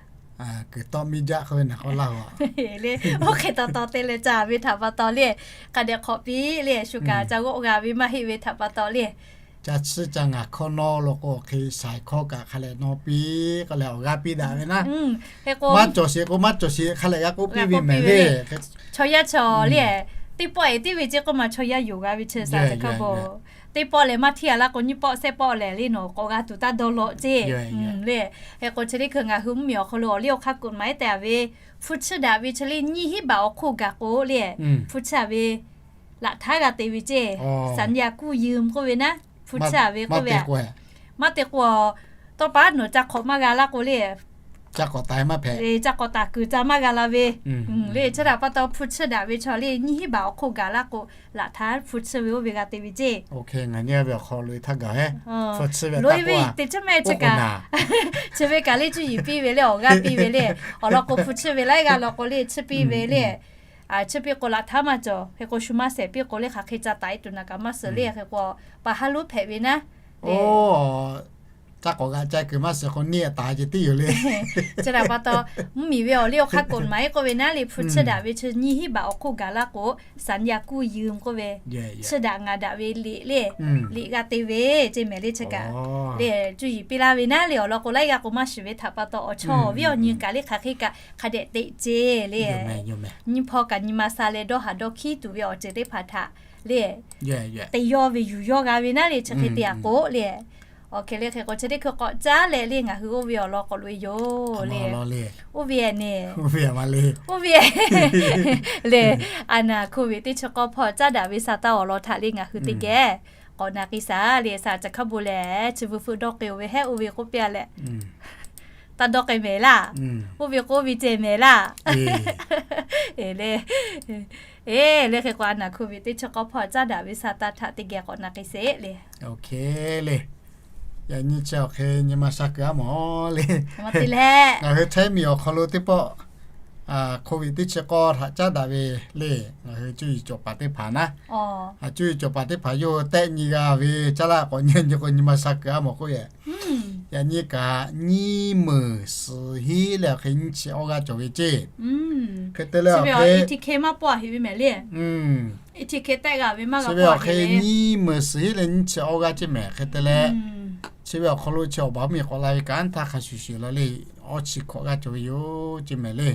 kuiˬ tawˆ miˇ jaˆ k'oˆ ve naˬ k'aw laˇ oˬ le. Oˇ hk'e taw taw te leh ca ve htaꞈ pa taw le, hk'a dehꞈ hk'awꞈ piˇ le, shu kaꞈ ca g'awˆ g'a ve maˇ heˆ ve htaꞈ pa taw le. Ca chiˇ ca ngaˬ hkawˇ nawˇ law k'o awˬ hk'e shaiˍ hkawˇ kaꞈ hk'a leh nawˇ piˇ k'oˆ leh awˬ g'aˇ piˇ daꞈ ve naˉ. Hk'e k'o maˇ cawˬ sheˍ k'o maˇ cawˬ sheˍ hk'a leh g'a k'oˆ piˇ ve mehˍ le. Chaw yaˇ chaw le, teˇ pawˆ e tiˉ ve ceˇ k'oˆ ma chaw yaˇ yonˍ g'a ve chi shaˍ ca hk'a bon, teˇ pawˆ lehˬ maˇ hteˇ a laˇ k'o nyiˇ pawˆ shehˆ pawˆ lehˬ le nawˬ k'awꞈ g'a tuˬ taˇ dawˇ law ceˇ le. Hk'e k'o chi teˇ hkui ngaˬ hui mvuhˇmiˬ awˬ hk'aw lo awˬ liˇ awˬ hk'aˇ กฎหมาย te a ve, hpu chiˇ daꞈ ve chi le nyiˇ hinˉ baꞈ awˬ hk'oˆ gaˬ k'o le, hpu chiˇ a ve laꞈ htaˉ g'a te ve ceˇ, สัญญากู้ยืม k'oˆ ve naˉ, hpu chiˇ a ve k'oˆ ve, maˇ te k'o, tawˇ pa nawˬ ca hk'awꞈ maˇ g'a laˇ k'o le, ca k'awꞈ taˍ maˇ hpehꞈ, ca k'awꞈ taˍ kuiˬ ca maˇ g'a la ve le. Chi htaꞈ pa taw hpu chiˇ daꞈ ve chaw le nyiˇ hinˉ baꞈ awˬ hk'oˆ gaˬ laˇ k'o, laꞈ htaˉ hpu chiˇ ve oˇ ve g'a te ve ceˇ. Ngaˬ nyi ve awˬ hk'aw lo htaˇ gaˬ he, hpu chiˇ ve taˇ k'oˆ a, te chi mehˍ chi kaꞈ, chi ve kaꞈ le cuˇ yiˍ piˇ ve le awˬ g'aˇ piˇ ve le. Awˬ lawn k'o hpu chiˇ ve laiˉ g'aˇ law k'o le chiˇ piˇ ve le. Chiˇ piˇ k'o laꞈ htaˉ maˇ cawˬ. Hk'e k'o shu maˇ shehˍ piˇ k'o le hk'aˬ hk'e ca taˍ e tuˬ naˍ kaꞈ maˇ suhˍ le. Hk'e k'o pa haˉ lonˉ hpehꞈ ve naˉ. Ca k'awꞈ g'a ca kuiˬ maˇ shiˍ k'o neˇ taˍ ce tiˉ yoˬ le. Chi htaꞈ pa taw mvuhˇmiˬ ve awˬ liˇ awˬ hk'aˇ กฎหมาย k'oˆ ve naˉ le, hpu chiˇ daꞈ ve chi nyiˇ hinˉ baꞈ awˬ hk'oˆ gaˬ laˇ k'o, สัญญากู้ยืม k'oˆ ve, chiˇ daꞈ ngaˬ daꞈ ve liꞈ le, liꞈ g'a te ve ceˇ mehˍ le chi kaꞈ le, cuˇ yiˍ piˇ laˇ ve naˉ le. Awˬ lawn k'o laiˉ g'aˇ k'o maˇ shiˍ ve htaꞈ pa taw awˬ chawˇ awˬ viˉ awˬ nyi kaꞈ le hk'aˬ hk'e kaꞈ hk'a dehꞈ teꞈ ceˇ le. Nyiˇ hpawˇ kaꞈ nyi ma sha leh dawˇ haˍ dawˇ hkiˉ tuˬ ve awˬ ceuˬ teˇ hpaˍ htaꞈ le te yawˇ ve yuˬ yawˇ g'a ve naˉ le chi hk'e te a k'o le. Awˬ hk'e le hk'e k'o chi teˇ hkui k'awꞈ caˉ leh le ngaˬ hui oˇ ve awˬ lawn k'awꞈ loꞈ e yoˬ le. Oˇ ve ne, oˇ ve le, a naˬ โควิด teˇ chi k'awˇ hpawˇ caˉ daꞈ ve sha taˇ awˬ lawn htaꞈ le ngaˬ hui teˇ geh k'awꞈ na k'ai shaˍ le. Shaˍ ca hk'a bon lehˬ chi beuꞈ hpfuhˆ dawˇ k'ai oˬ ve hehˉ oˇ ve k'oˆ piˇ a leh, taˇ dawˇ k'ai mehˍ laˇ. Oˇ ve k'oˆ ve ceh mehˍ laˇ. Le, e le hk'e k'o a naˬ โควิด teˇ chi k'awˇ hpawˇ caˉ daꞈ ve sha taˇ htaꞈ teˇ geh k'awꞈ na k'ai sheˍ le. Awˬ hk'e le, yaꞈ nyi chi awˬ hk'e nyi ma sha kuiˬ a mawˬ le. Ngaˬ hui Htaiˇ miˬ awˬ hk'aw lo teˇ pawˆ โควิด teˇ chi k'awˇ htaꞈ caˉ daꞈ ve le, ngaˬ hui cuˇ yiˍ cawˬ paˍ teˇ hpaˍ naˉ, cuˇ yiˍ cawˬ paˍ teˇ hpaˍ yawˇ hui tehˆ nyi g'a ve caˇ laˇ k'awꞈ nyi nyi k'o nyi ma sha kuiˬ a mawˬ k'oˆ yehˬ. Yaꞈ nyi kaꞈ nyiˇ meunˍ suhˍ hiˉ leh awˬ hk'e nyiˇ chi awˇ g'aˇ cawˬ ve ceˇ. Hk'e te leh awˬ hk'e chi ve awˬ hk'e nyiˇ meunˍ suhˍ hiˉ leh nyiˇ chi awˇ g'aˇ ceˇ mehˍ. Hk'e te leh chi ve awˬ hk'aw lo chi awˬ baˬ miˬ k'awꞈ la ve kaꞈ anˇ htaˇ hk'a shuˍ shuˍ la le, awˇ chi hkawꞈ g'aˇ cawˬ ve yoˬ ceˇ mehˍ le.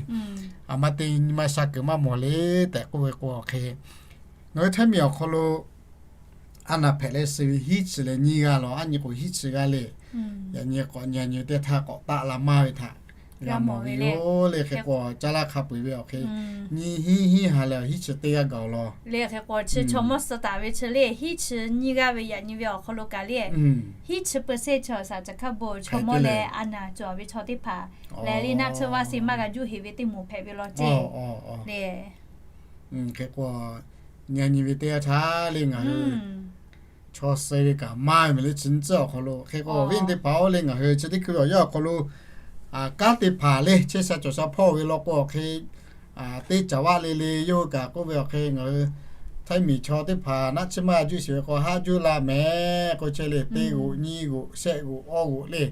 A ma te nyi ma sha kuiˬ maˇ mawˬ le tehꞈ k'oˆ ve k'o awˬ hk'e, ngaˬ hui Htaiˇ miˬ awˬ hk'aw lo a naˬ hpehꞈ leh suh ve hiˉ chi leh nyiˇ g'aˇ law, a nyi k'o hiˉ chi g'aˇ le. Yaꞈ nyi k'awꞈ nyi nyi teˇ htaˇ k'awꞈ taˆ la maˇ ve htaꞈ g'a mawˬ ve yoˬ le. Hk'e k'o caˇ laˇ hk'a peu eˬ ve awˬ hk'e nyiˇ hiˉ hiˉ ha leh hiˉ chi teˇ g'aˇ gaˬ law le. Hk'e k'o chi chaw mawˇ suh taˍ ve chi le hiˉ chi nyiˇ g'aˇ ve yaꞈ nyi ve awˬ hk'aw lo kaꞈ le, hiˉ chi เปอร์เซ็นต์ chaw shaˍ ca hk'a bon chaw mawˇ leh a naˬ cawˬ ve chaw teˇ hpaˍ leh le naˆ tsuhˇ vaˇ se maˇ g'a juˇ heˍ ve teˇ moˍ hpehꞈ ve law ceˇ le. Hk'e k'o nyi nyi ve teˇ g'aˇ htaˇ le ngaˬ hui chaw suh ve kaꞈ maˇ ve mehˍ le chi nyiˇ tcuhˉ awˬ hk'aw lo. Hk'e k'o awˬ viˉ teˇ hpaˍ oˇ le ngaˬ hui chi teˇ hkui ve awˬ yanˇ awˬ hk'aw lo kanˉ teˇ hpaˍ le chehˇ sha cawˬ sha hpawˇ ve law k'o awˬ hk'e teˇ caˍ vaˆ le le yawˇ hui kaꞈ k'oˆ ve awˬ hk'e ngaˬ hui Htaiˇ miˬ chaw teˇ hpaˍ naˆ tsuhˇ maˇ juˇ sheˍ ve k'o haˆ juˇ la mehˍ k'oˆ chehˇ le, teˇ g'oꞈ nyiˇ g'oꞈ shehˆ g'oꞈ awˇ g'oꞈ le.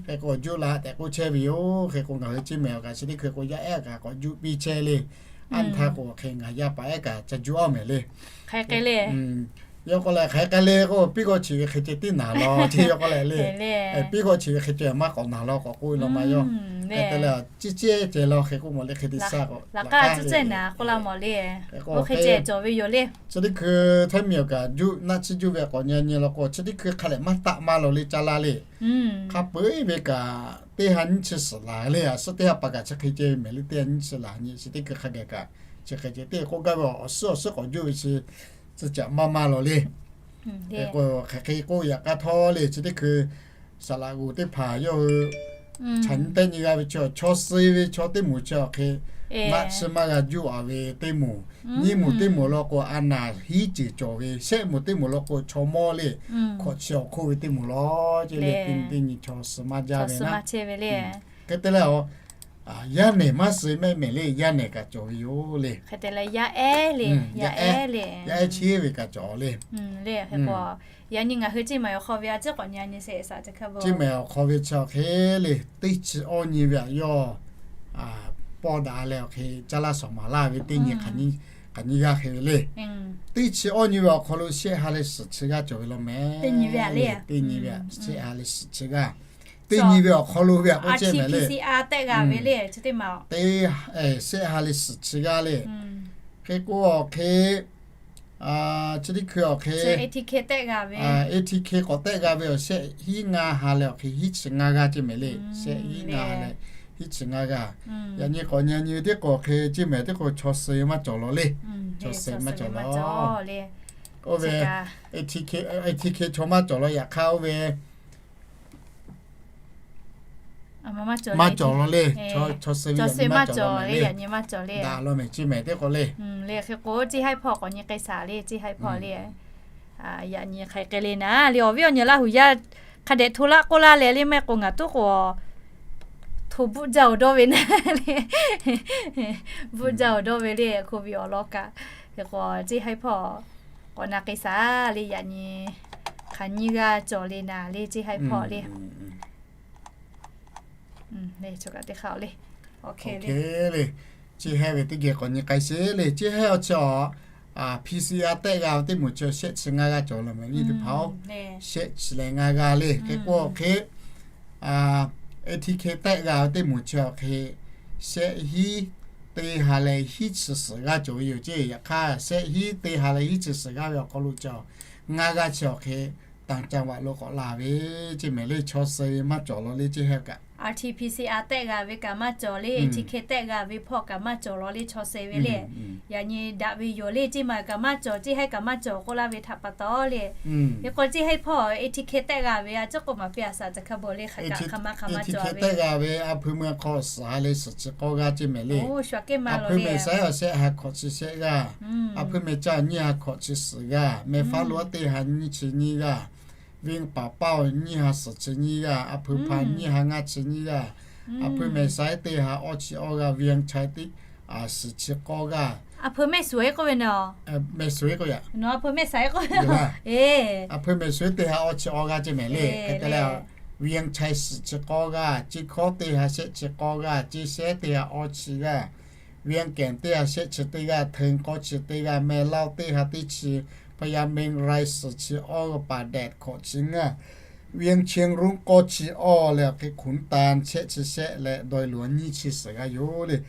Hk'e k'o juˇ la tehꞈ k'oˆ chehˇ ve yoˬ. Hk'e k'o ngaˬ hui ceˇ mehˍ awˬ kaꞈ chi teˇ hkui k'o yaˇ ehˉ kaꞈ k'awꞈ juˇ piˇ chehˇ le. Anˇ htaˇ k'o hk'e ngaˬ yaˇ paˍ ehˉ kaꞈ ca juˇ awˇ mehˍ le. Hk'e k'o le Yawˇ k'oˆ leh hk'aˬ hk'e le k'o, piˇ g'awˇ chi ve hk'e ceh tiˉ naˍ law ce yawˇ k'oˆ leh le. Piˇ g'awˇ chi ve hk'e ceh maˇ k'awꞈ naˍ law k'awꞈ k'oˆ ve law ma yawˇ. Hk'e te leh, ciˉ cehˇ ceh law hk'e k'oˆ mawˬ le hk'e te shaˆ k'o, laꞈ k'aˇ ciˉ cehˇ naˍ k'oˆ la mawˬ le. Oˇ hk'e ceh cawˬ ve yoˬ le. Chi teˇ hkui htaiˇ miˬ awˬ kaꞈ juˆ naˆ chi juˆ ve k'awꞈ nyi nyi law k'o, chi teˇ hkui hk'a lehˬ maˇ taˆ maˇ law le caˇ laˇ le. Hk'a peu-eˬ ve kaꞈ teˇ ha nyiˇ chi suhˍ laˬ le, a suhˉ teˇ ha pa kaꞈ chi hk'e ceh ve mehˍ le, teˇ ha nyiˇ chi suhˍ laˬ nyi chi teˇ hkui hk'a gaˬ kaꞈ chi hk'e ceh teˇ k'oˆ gaˇ ve awˬ suhˉ awˬ suhˉ k'awꞈ juˆ ve chi, chi caꞈ maˇ maˇ law le. Hk'e k'o hk'aˬ hk'e k'oˆ yaꞈ k'aˇ htawˇ le chi teˇ hkui saˍ laꞈ g'oˍ teˇ hpaˍ yawˇ hui chaꞈ nyi tehˆ nyi g'a ve chi, chaw suh ve chaw teˇ moˍ chi awˬ hk'e naˆ chi maˇ g'a juˆ a ve teˇ moˍ, nyiˇ moˍ teˇ moˍ law k'o a naˍ hiˉ ceuˬ cawˬ ve, shehˆ moˍ teˇ moˍ law k'o chaw mawˇ le, hkawꞈ chi awˬ hk'oˆ ve teˇ moˍ law ce le, teˇ nyi teˇ nyi chaw suh maˇ jaˇ ve naˉ. Hk'e te leh, yaˇ nehˬ maˇ suh mehˆ mehˍ le, yaˇ nehˬ kaꞈ cawˬ ve yoˬ le. Yaˇ ehˉ le, yaˇ ehˉ le, yaˇ ehˉ cheˇ ve kaꞈ cawˬ le. Yaꞈ nyi ngaˬ hui Ceˇ mehˍ awˬ hk'aw ve a ciˉ k'awꞈ nyi nyi sheˍ saˍ ca hk'a ve, Ceˇ mehˍ awˬ hk'aw ve chi awˬ hk'e le, teˇ chi awˇ nyi ve aꞈ yawˇ pawˇ daꞈ leh awˬ hk'e caˇ laˇ shawˍ maˍ laˇ ve teˇ nyi hk'aˬ nyi g'aˇ hk'e ve le. Teˇ chi awˇ nyi ve awˬ hk'aw lo shehˆ ha leh suhˍ chi g'aˇ cawˬ ve law mehˍ. Teˇ nyi ve aꞈ le, shehˆ ha leh suhˍ chi g'aˇ. Teˇ nyi ve awˬ hk'aw lo ve aꞈ k'oˆ ce mehˍ le, teˇ, shehˆ ha leh suhˍ chi g'aˇ le. Hk'e k'o awˬ hk'e, chi teˇ hkui awˬ hk'e, A T K k'awꞈ tehˆ g'a ve awˬ shehˆ hiˉ ngaˇ ha leh awˬ hk'e hiˉ chi ngaˇ g'aˇ ce mehˍ le. Shehˆ hiˉ ngaˇ ha leh hiˉ chi ngaˇ g'aˇ. Yaꞈ nyi k'awꞈ nyi nyi ve teˇ k'o awˬ hk'e Ceˇ mehˍ teˇ k'o chaw suh ve maˇ cawˬ law le. Chaw suh ve maˇ cawˬ law. Oˇ ve A T K chaw maˇ cawˬ law yaꞈ hk'aˇ oˇ ve maˇ cawˬ law le. Chaw suh ve maˇ cawˬ law mehˍ le. Daꞈ law mehˍ Ceˇ mehˍ teˇ k'o le. Hk'e k'o Ceˇ haiˉ hpawˇ k'awꞈ nyi k'ai shaˍ le, Ceˇ haiˉ hpawˇ le. Yaꞈ nyi hk'aˬ hk'e le naˉ le, awˬ viˉ awˬ nyi Laˇ huˍ yaˇ hk'a dehꞈ hto laˇ k'oˆ laˇ leh le, maˇ heˆ k'o ngaˬ tuˉ k'o hto bvuhˆ jaˇ-oˬ dawˇ ve naˉ le. Bvuhˆ jaˇ-oˬ dawˇ ve le, hko viꞈ awˬ lawn kaꞈ. Hk'e k'o Ceˇ haiˉ hpawˇ k'awꞈ na k'ai shaˍ le, yaꞈ nyi hk'aˬ nyi g'aˇ cawˬ le naˉ le, Ceˇ haiˉ hpawˇ le. Teˇ hk'a le, Ceˇ haiˉ ve teˇ geh k'awꞈ nyi k'ai sheˍ le. Ceˇ haiˉ awˬ chi awˬ, P C R tehˆ g'a ve teˇ moˍ chi shehˆ chi ngaˇ g'aˇ cawˬ law mehˍ le teˇ hpaˍ-oˬ. Shehˆ chi leh ngaˇ g'aˇ le. Hk'e k'o awˬ hk'e A T K tehˆ g'a ve teˇ moˍ chi awˬ hk'e shehˆ hiˉ teˇ ha leh hiˉ chi suhˍ g'aˇ cawˬ ve yoˬ ceˇ. Yaꞈ hk'aˇ shehˆ hiˉ teˇ ha leh hiˉ chi suhˍ g'aˇ ve awˬ hk'aw lo cawˬ ngaˇ g'aˇ chi awˬ hk'e ต่างจังหวัด lo k'awꞈ la ve ceˇ mehˍ le. Chaw suh ve maˇ cawˬ law le Ceˇ haiˉ kaꞈ. R T P C R tehˆ g'a ve kaꞈ maˇ cawˬ le, A T K tehˆ g'a ve hpawˇ kaꞈ maˇ cawˬ law le, chaw suh ve le. Yaꞈ nyi daꞈ ve yoˬ le, Ceˇ mehˍ kaꞈ maˇ cawˬ, Ceˇ haiˉ kaꞈ maˇ cawˬ k'oˆ laˇ ve htaꞈ pa taw le. Hk'e k'o Ceˇ haiˉ hpawˇ A T K tehˆ g'a ve a ciˉ k'o maˍ piˇ a shaˍ ca hk'a bvuhˬ le, hk'aˬ kaꞈ hk'aˬ ma hk'aˬ ma cawˬ ve. A Phuˇ meuˇ hk'aw suhˍ ha leh suhˍ chi k'awˇ g'aˇ ceˇ mehˍ le. A Phuˇ mehˍ saiˉ awˬ shehˆ ha hkawꞈ chi shehˆ g'aˇ. A Phuˇ mehˍ caˇ nyiˇ ha hkawꞈ chi suhˍ g'aˇ. Mehˍ faˉ loꞈ teˇ ha nyiˇ chi nyiˇ g'aˇ. Venˇ paˍ paˇ nyiˇ ha suhˍ chi nyiˇ g'aˇ. A Phuˇ hpa nyiˇ ha ngaˇ chi nyiˇ g'aˇ. A Phuˇ mehˍ saiˉ teˇ ha awˇ chi awˇ g'aˇ. Venˇ caˇ teˇ suhˍ chi k'awˇ g'aˇ. A Phuˇ mehˍ suhˍ k'oˆ ve naˉ, mehˍ suhˍ k'oˆ yaꞈ, a Phuˇ mehˍ saiˉ k'oˆ ve, A Phuˇ mehˍ suhˍ teˇ ha awˇ chi awˇ g'aˇ ceˇ mehˍ le. Hk'e te leh, Venˇ caˇ suhˍ chi k'awˇ g'aˇ, Ceˇ hkawˉ teˇ ha shehˆ chi k'awˇ g'aˇ, Ceˇ shehˉ teˇ ha awˇ chi g'aˇ, Venˇ kehˬ teˇ ha shehˆ chi teˇ g'aˇ, Hteˇ k'awˇ chi teˇ g'aˇ, Mehˆ laˇ teˇ ha teˇ chi, Hpaˇ yaˇ Mehˆ raiˇ suhˍ chi awˇ g'aˇ, Paˍ dehꞈ hkawꞈ chi ngaˇ, Venˇ Cheˇ ruˉ k'awˇ chi awˇ leh awˬ hk'e Hkunˉ tanˇ shehˆ chi shehˆ leh Dawˇ luˬ nyiˇ chi suhˍ g'aˇ yoˬ le.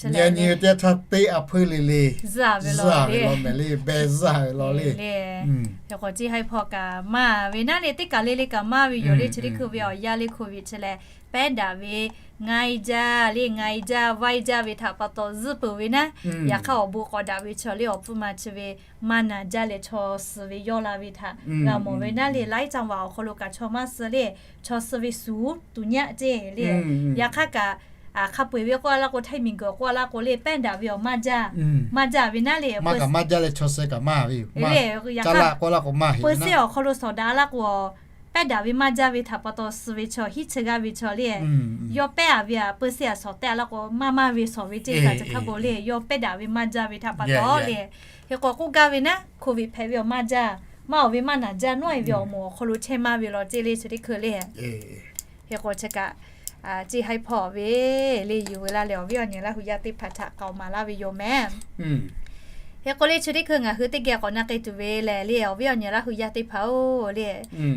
Nyi nyi teˇ htaˇ teˇ A Phuˇ le le zuhˇ ve law mehˍ le, beh zuhˇ ve law le. Hk'e k'o Ceˇ haiˉ hpawˇ kaꞈ maˇ ve naˉ le, teˇ kaˬ le le kaꞈ maˇ ve yoˬ le. Chi teˇ hkui ve awˬ yanˇ le hk'oˆ ve chi leh pehˉ daꞈ ve ngaˇ-e jaˇ le, ngaˇ-e jaˇ, vaiˇ jaˇ ve htaꞈ pa taw zuhˇ peuˬ ve naˉ. Yaꞈ hk'aˇ awˬ bon k'awꞈ daꞈ ve chaw le awˬ pfuhˇ ma chi ve maˇ naˍ jaˇ leh chaw suh ve yawˇ la ve htaꞈ g'a mawˬ ve naˉ le. Laiˉ caˇ vaꞈ awˬ hk'aw lo kaꞈ chaw maˇ suh le, chaw suh ve suˍ tuˬ nyaˆ ceˇ le. Yaꞈ hk'aˇ kaꞈ hk'a peu-eˬ ve k'oˆ a laˇ k'o, Htaiˇ miˬguiˬ k'oˆ a laˇ k'o le, pehˉ daꞈ ve awˬ maˇ jaˇ, maˇ jaˇ ve naˉ le. Maˇ kaꞈ maˇ jaˇ leh chaw suh kaꞈ maˇ ve yoˬ. Caˇ laˇ k'oˆ a laˇ k'o maˇ heˆ ve naˉ. Peu seˇ awˬ hk'aw lo shawˍ daꞈ a laˇ k'o, pehˉ daꞈ ve maˇ jaˇ ve htaꞈ pa taw suh ve chaw hiˉ chi g'aˇ ve chaw le. Yawˇ pehˉ a ve a peu seˇ a shawˍ tehˆ a laˇ k'o maˇ maˇ ve shawˍ ve ceˇ kaꞈ chi hk'a bon le, yawˇ pehˉ daꞈ ve maˇ jaˇ ve htaꞈ pa taw le. Hk'e k'o k'oˆ gaˇ ve naˉ, hk'oˆ ve hpehꞈ ve awˬ maˇ jaˇ, maˇ awˬ ve maˇ naˍ jaˇ, nawˉ e ve awˬ moˍ awˬ hk'aw lo chehˇ maˇ ve law ceˇ le chi teˇ hkui le. Hk'e k'o chi kaꞈ Ceˇ haiˉ hpawˇ ve le yuˬ ve laˇ leh awˬ viˉ awˬ nyi Laˇ huˍ yaˇ teˇ hpaˍ htaꞈ k'aoˍ maˍ laˇ ve yoˬ mehˍ. Hk'e k'o le, chi teˇ hkui ngaˬ hui teˇ geh k'awꞈ na k'ai tuˬ ve lehˬ le, awˬ viˉ awˬ nyi Laˇ hu yaˇ teˇ hpaˍ-oˬ le,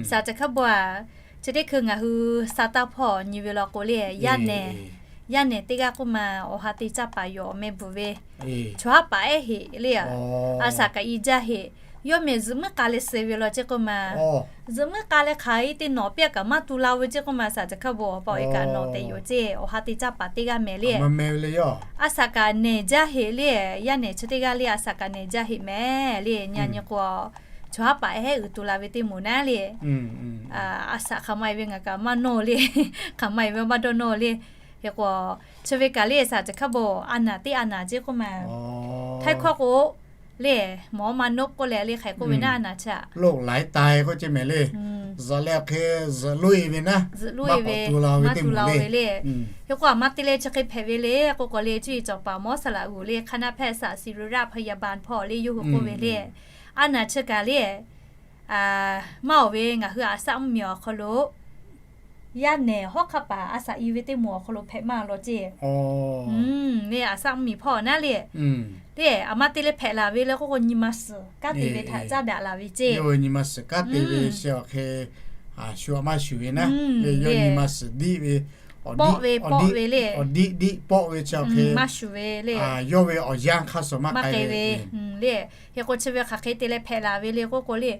Saˍ Caˍ Hkaˇ bon-a, chi teˇ hkui ngaˬ hui sa taˇ hpawˇ nyi ve law k'o le, yaˇ nehˬ, yaˇ nehˬ teˇ g'aˇ k'oˆ ma, awˬ ha te caˇ paˍ yoˬ, awˬ meh bvuhˬ ve chaw haˉ paˍ ehˉ heꞈ le, a saˍ kaꞈ i jaˇ heꞈ. Yawˇ meh zuhꞈ muiˉ k'a leh suh ve law ceˇ k'oˆ ma, zuhꞈ muiˉ k'a leh hk'aˬ e te nawˬ piˇ a kaꞈ maˇ tu la ve ceˇ k'oˆ ma, Saˍ Caˍ Hkaˇ bon awˬ pa awˬ e kaꞈ nawˬ tehꞈ yoˬ ceˇ, awˬ ha te caˇ paˍ teˇ g'aˇ mehˍ le. A saˍ kaꞈ nehˬ jaˇ heꞈ le, yaˇ nehˬ chi teˇ g'aˇ le, a saˍ kaꞈ nehˬ jaˇ heꞈ mehˍ le. Nyi a nyi k'o, chaw haˉ paˍ ehˉ heˆ uiˍ tu la ve teˇ moˍ naˉ le. A saˍ hk'aˬ ma e ve ngaˬ kaꞈ maˇ nawˇ le, hk'aˬ ma e ve maˇ dawˇ nawˇ le. Hk'e k'o, chi ve kaꞈ le Saˍ Caˍ Hkaˇ bon a naˍ teˇ a naˍ ceˇ k'oˆ ma, Htaiˇ hkawˇ k'o le, mawˬ ma noˉ k'oˆ leh le hk'e k'oˆ ve naˉ a naˍ chi a, loꞈ laiˉ tai k'oˆ ceˇ mehˍ le. Zuhꞈ leh awˬ hk'e zuhꞈ loꞈ e ve naˉ, zuhꞈ loꞈ e ve, maˇ tu la-o ve le. Hk'e k'o, a ma te leh chi hk'e hpehꞈ ve le k'oˆ k'o le, cuˇ yiˍ cawˬ paˍ mawˉ saˍ laꞈ g'uˬ le, คณะแพทยศาสตร์ศิริราชพยาบาล hpawˇ le yawˇ hui k'oˆ ve le, a naˍ chi kaꞈ le, maˇ awˬ ve ngaˬ hui a saˍ mvuhˇ miˬ awˬ hk'aw lo yaˇ nehˬ hawˉ hk'aˇ paˍ a saˍ i ve teˇ moˍ awˬ hk'aw lo hpehꞈ maˇ law ceˇ. Le a saˍ mvuhˇ miˬ hpawˇ naˉ le, le a ma te leh hpehꞈ laˬ ve le k'oˆ k'o, nyi ma suhˍ kanˉ te ve htaꞈ caˇ daꞈ laˬ ve ceˇ. Nyi ma suhˍ kanˉ te ve chi awˬ hk'e shu a maˇ shuˍ ve naˉ le, yawˇ nyi ma suhˍ diˆ ve, pawˆ ve, pawˆ ve le, awˬ diˆ diˆ pawˆ ve chi awˬ hk'e maˇ shuˍ ve le, yawˇ ve awˬ yanˇ hk'aˇ suh maˇ k'ai ve le. Hk'e k'o, chi ve hk'aˬ hk'e te leh hpehꞈ laˬ ve le k'oˆ k'o le,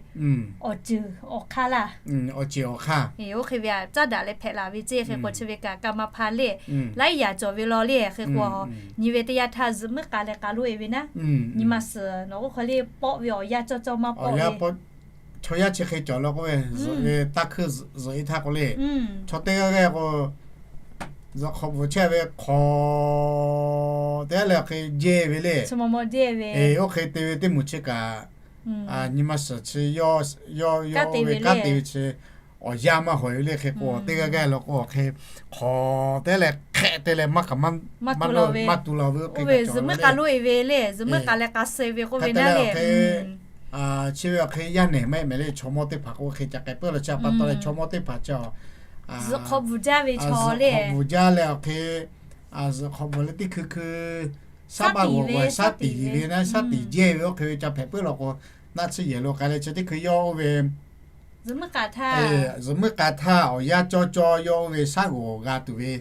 awˬ ceuˬ awˬ hk'aˇ laˇ, awˬ ceuˬ awˬ hk'aˇ, oˇ hk'e ve htaꞈ caˇ daꞈ leh hpehꞈ laˬ ve ceˇ. Hk'e k'o, chi ve kaꞈ กรรมพันธุ์ le, laiˉ yaꞈ cawˬ ve law le. Hk'e k'o, nyi ve teˇ yanˇ htaˇ zuhꞈ muiˉ k'a leh k'a loꞈ e ve naˉ, nyi ma suhˍ nawˬ k'oˆ hk'e le pawˆ ve awˬ yanˇ cawˇ cawˇ maˇ pawˆ ve, chaw yaˇ chi hk'e cawˬ law k'oˆ ve, zuhꞈ ve taˇ hkuiˇ zuhꞈ e htaˇ k'o le, chaw teˇ g'aˇ g'aˇ k'o, zuhꞈ hk'awꞈ bvuhˬ chehˇ ve hk'awꞈ te leh awˬ hk'e jehˇ ve le. Oˇ hk'e te ve teˇ moˍ chi kaꞈ, nyi ma suhˍ chi yawˇ, yawˇ ve kanˉ te ve chi awˬ yanˇ maˇ hawˍ ve le. Hk'e k'o, teˇ g'aˇ g'aˇ law k'o, awˬ hk'e hk'awꞈ te leh hk'ehꞈ te leh maˇ k'aꞈ maˇ tu la ve, oˇ ve zuhꞈ muiˉ k'a loꞈ e ve le, zuhꞈ muiˉ k'a leh k'a suh ve k'oˆ ve naˉ le. Chi ve awˬ hk'e yaˇ nehˬ maˇ heˆ mehˍ le, chaw mawˇ teˇ hpaˍ k'o hk'e ca k'ai peuˬ law chi a pa taw leh, chaw mawˇ teˇ hpaˍ chi zuhꞈ hk'awꞈ bvuhˬ jaˇ ve chaw le, bvuhˬ jaˇ leh awˬ hk'e, zuhꞈ hk'awꞈ bvuhˬ leh teˇ hkui hkui shaˉ baˆ g'awˬ g'awˬ shaˉ tiˍ ve naˉ, shaˉ tiˍ jehˇ ve oˇ hk'e ve ca hpehꞈ peuˬ law k'o, naˆ tsuhˇ yehˬ lo k'ai leh chi teˇ hkui yawˇ oˇ ve zuhꞈ muiˉ k'a htaˇ awˬ yanˇ cawˇ cawˇ yawˇ oˇ ve shaˉ g'awˬ g'a tuˬ ve,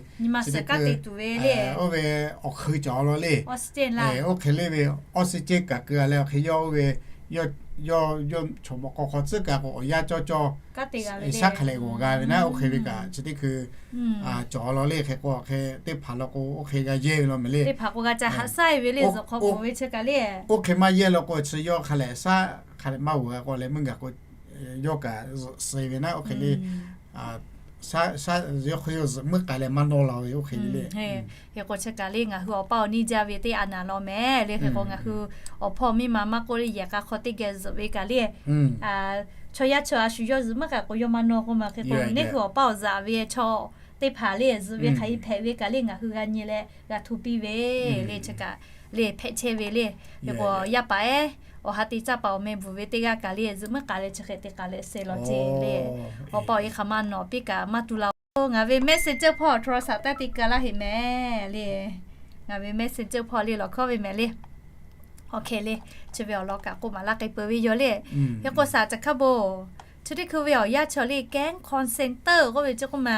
chi teˇ hkui oˇ ve awˬ hkui cawˬ law le. Oˇ hk'e le ve oxygen kaꞈ keu a leh awˬ hk'e yawˇ oˇ ve, yawˇ yawˇ chaw mawˇ k'aw hk'aw tcuhˉ kaꞈ k'o awˬ yanˇ cawˇ cawˇ shaˉ hk'a lehꞈ g'awˬ g'a ve naˉ, oˇ hk'e ve kaꞈ chi teˇ hkui cawˬ law le. Hk'e k'o, awˬ hk'e teˇ hpaˍ law k'o oˇ hk'e g'a yehˇ ve law mehˍ le. Teˇ hpaˍ k'o g'a ca haꞈ shaˉ e ve le, zuhꞈ hk'awꞈ bvuhˬ ve chi kaꞈ le, oˇ hk'e maˇ yehˇ law k'o chi yawˇ hk'a lehꞈ shaˉ hk'a lehꞈ maˇ g'awˬ g'a k'o leh, meuˇ gaˬ k'o yawˇ kaꞈ zuhꞈ suh ve naˉ, oˇ hk'e le, yawˇ hk'e yawˇ zuhꞈ muiˉ k'a leh maˇ nawˇ la ve oˇ hk'e le. Hk'e k'o, chi kaꞈ le ngaˬ hui awˬ paˇ awˬ niˇ jaˇ ve teˇ a naˍ law mehˍ le. Hk'e k'o, ngaˬ hui awˬ hpawˇ miˇ ma maˇ k'oˆ le, yehˬ k'a hk'aw teˇ geh zuhꞈ ve kaꞈ le, chaw yaˇ chaw a shu yawˇ zuhꞈ muiˉ k'a k'o yawˇ maˇ nawˇ k'oˆ ma. Hk'e k'o, neˇ hui awˬ paˇ awˬ zuhꞈ ve chaw teˇ hpaˍ le zuhꞈ ve hk'aˬ hk'e hpehꞈ ve kaꞈ le ngaˬ hui g'a nyi leh g'a hto piˇ ve le. Chi kaꞈ le hpehꞈ chehˇ ve le. Hk'e k'o, yaˇ paˍ ehˉ awˬ ha te caˇ paˍ awˬ meh bvuhˬ ve teˇ g'aˇ kaꞈ le zuhꞈ muiˉ k'a leh chi hk'e te k'a leh suh law ceˇ le. Awˬ pa awˬ e hk'aˬ ma nawˬ piˇ kaꞈ maˇ tu la-o. Ngaˬ ve messenger hpawˇ โทรศัพท์ taˇ te keu laˇ heꞈ mehˍ le. Ngaˬ ve messenger hpawˇ le lawˬ hkawˇ ve mehˍ le. Awˬ hk'e le, chi ve awˬ lawn kaꞈ k'oˆ maˍ laˇ k'ai peuˬ ve yoˬ le. Hk'e k'o, Saˍ Caˍ Hkaˇ bon, chi teˇ hkui ve awˬ yanˇ chaw le แก๊ง call center k'oˆ ve ceˇ k'oˆ ma,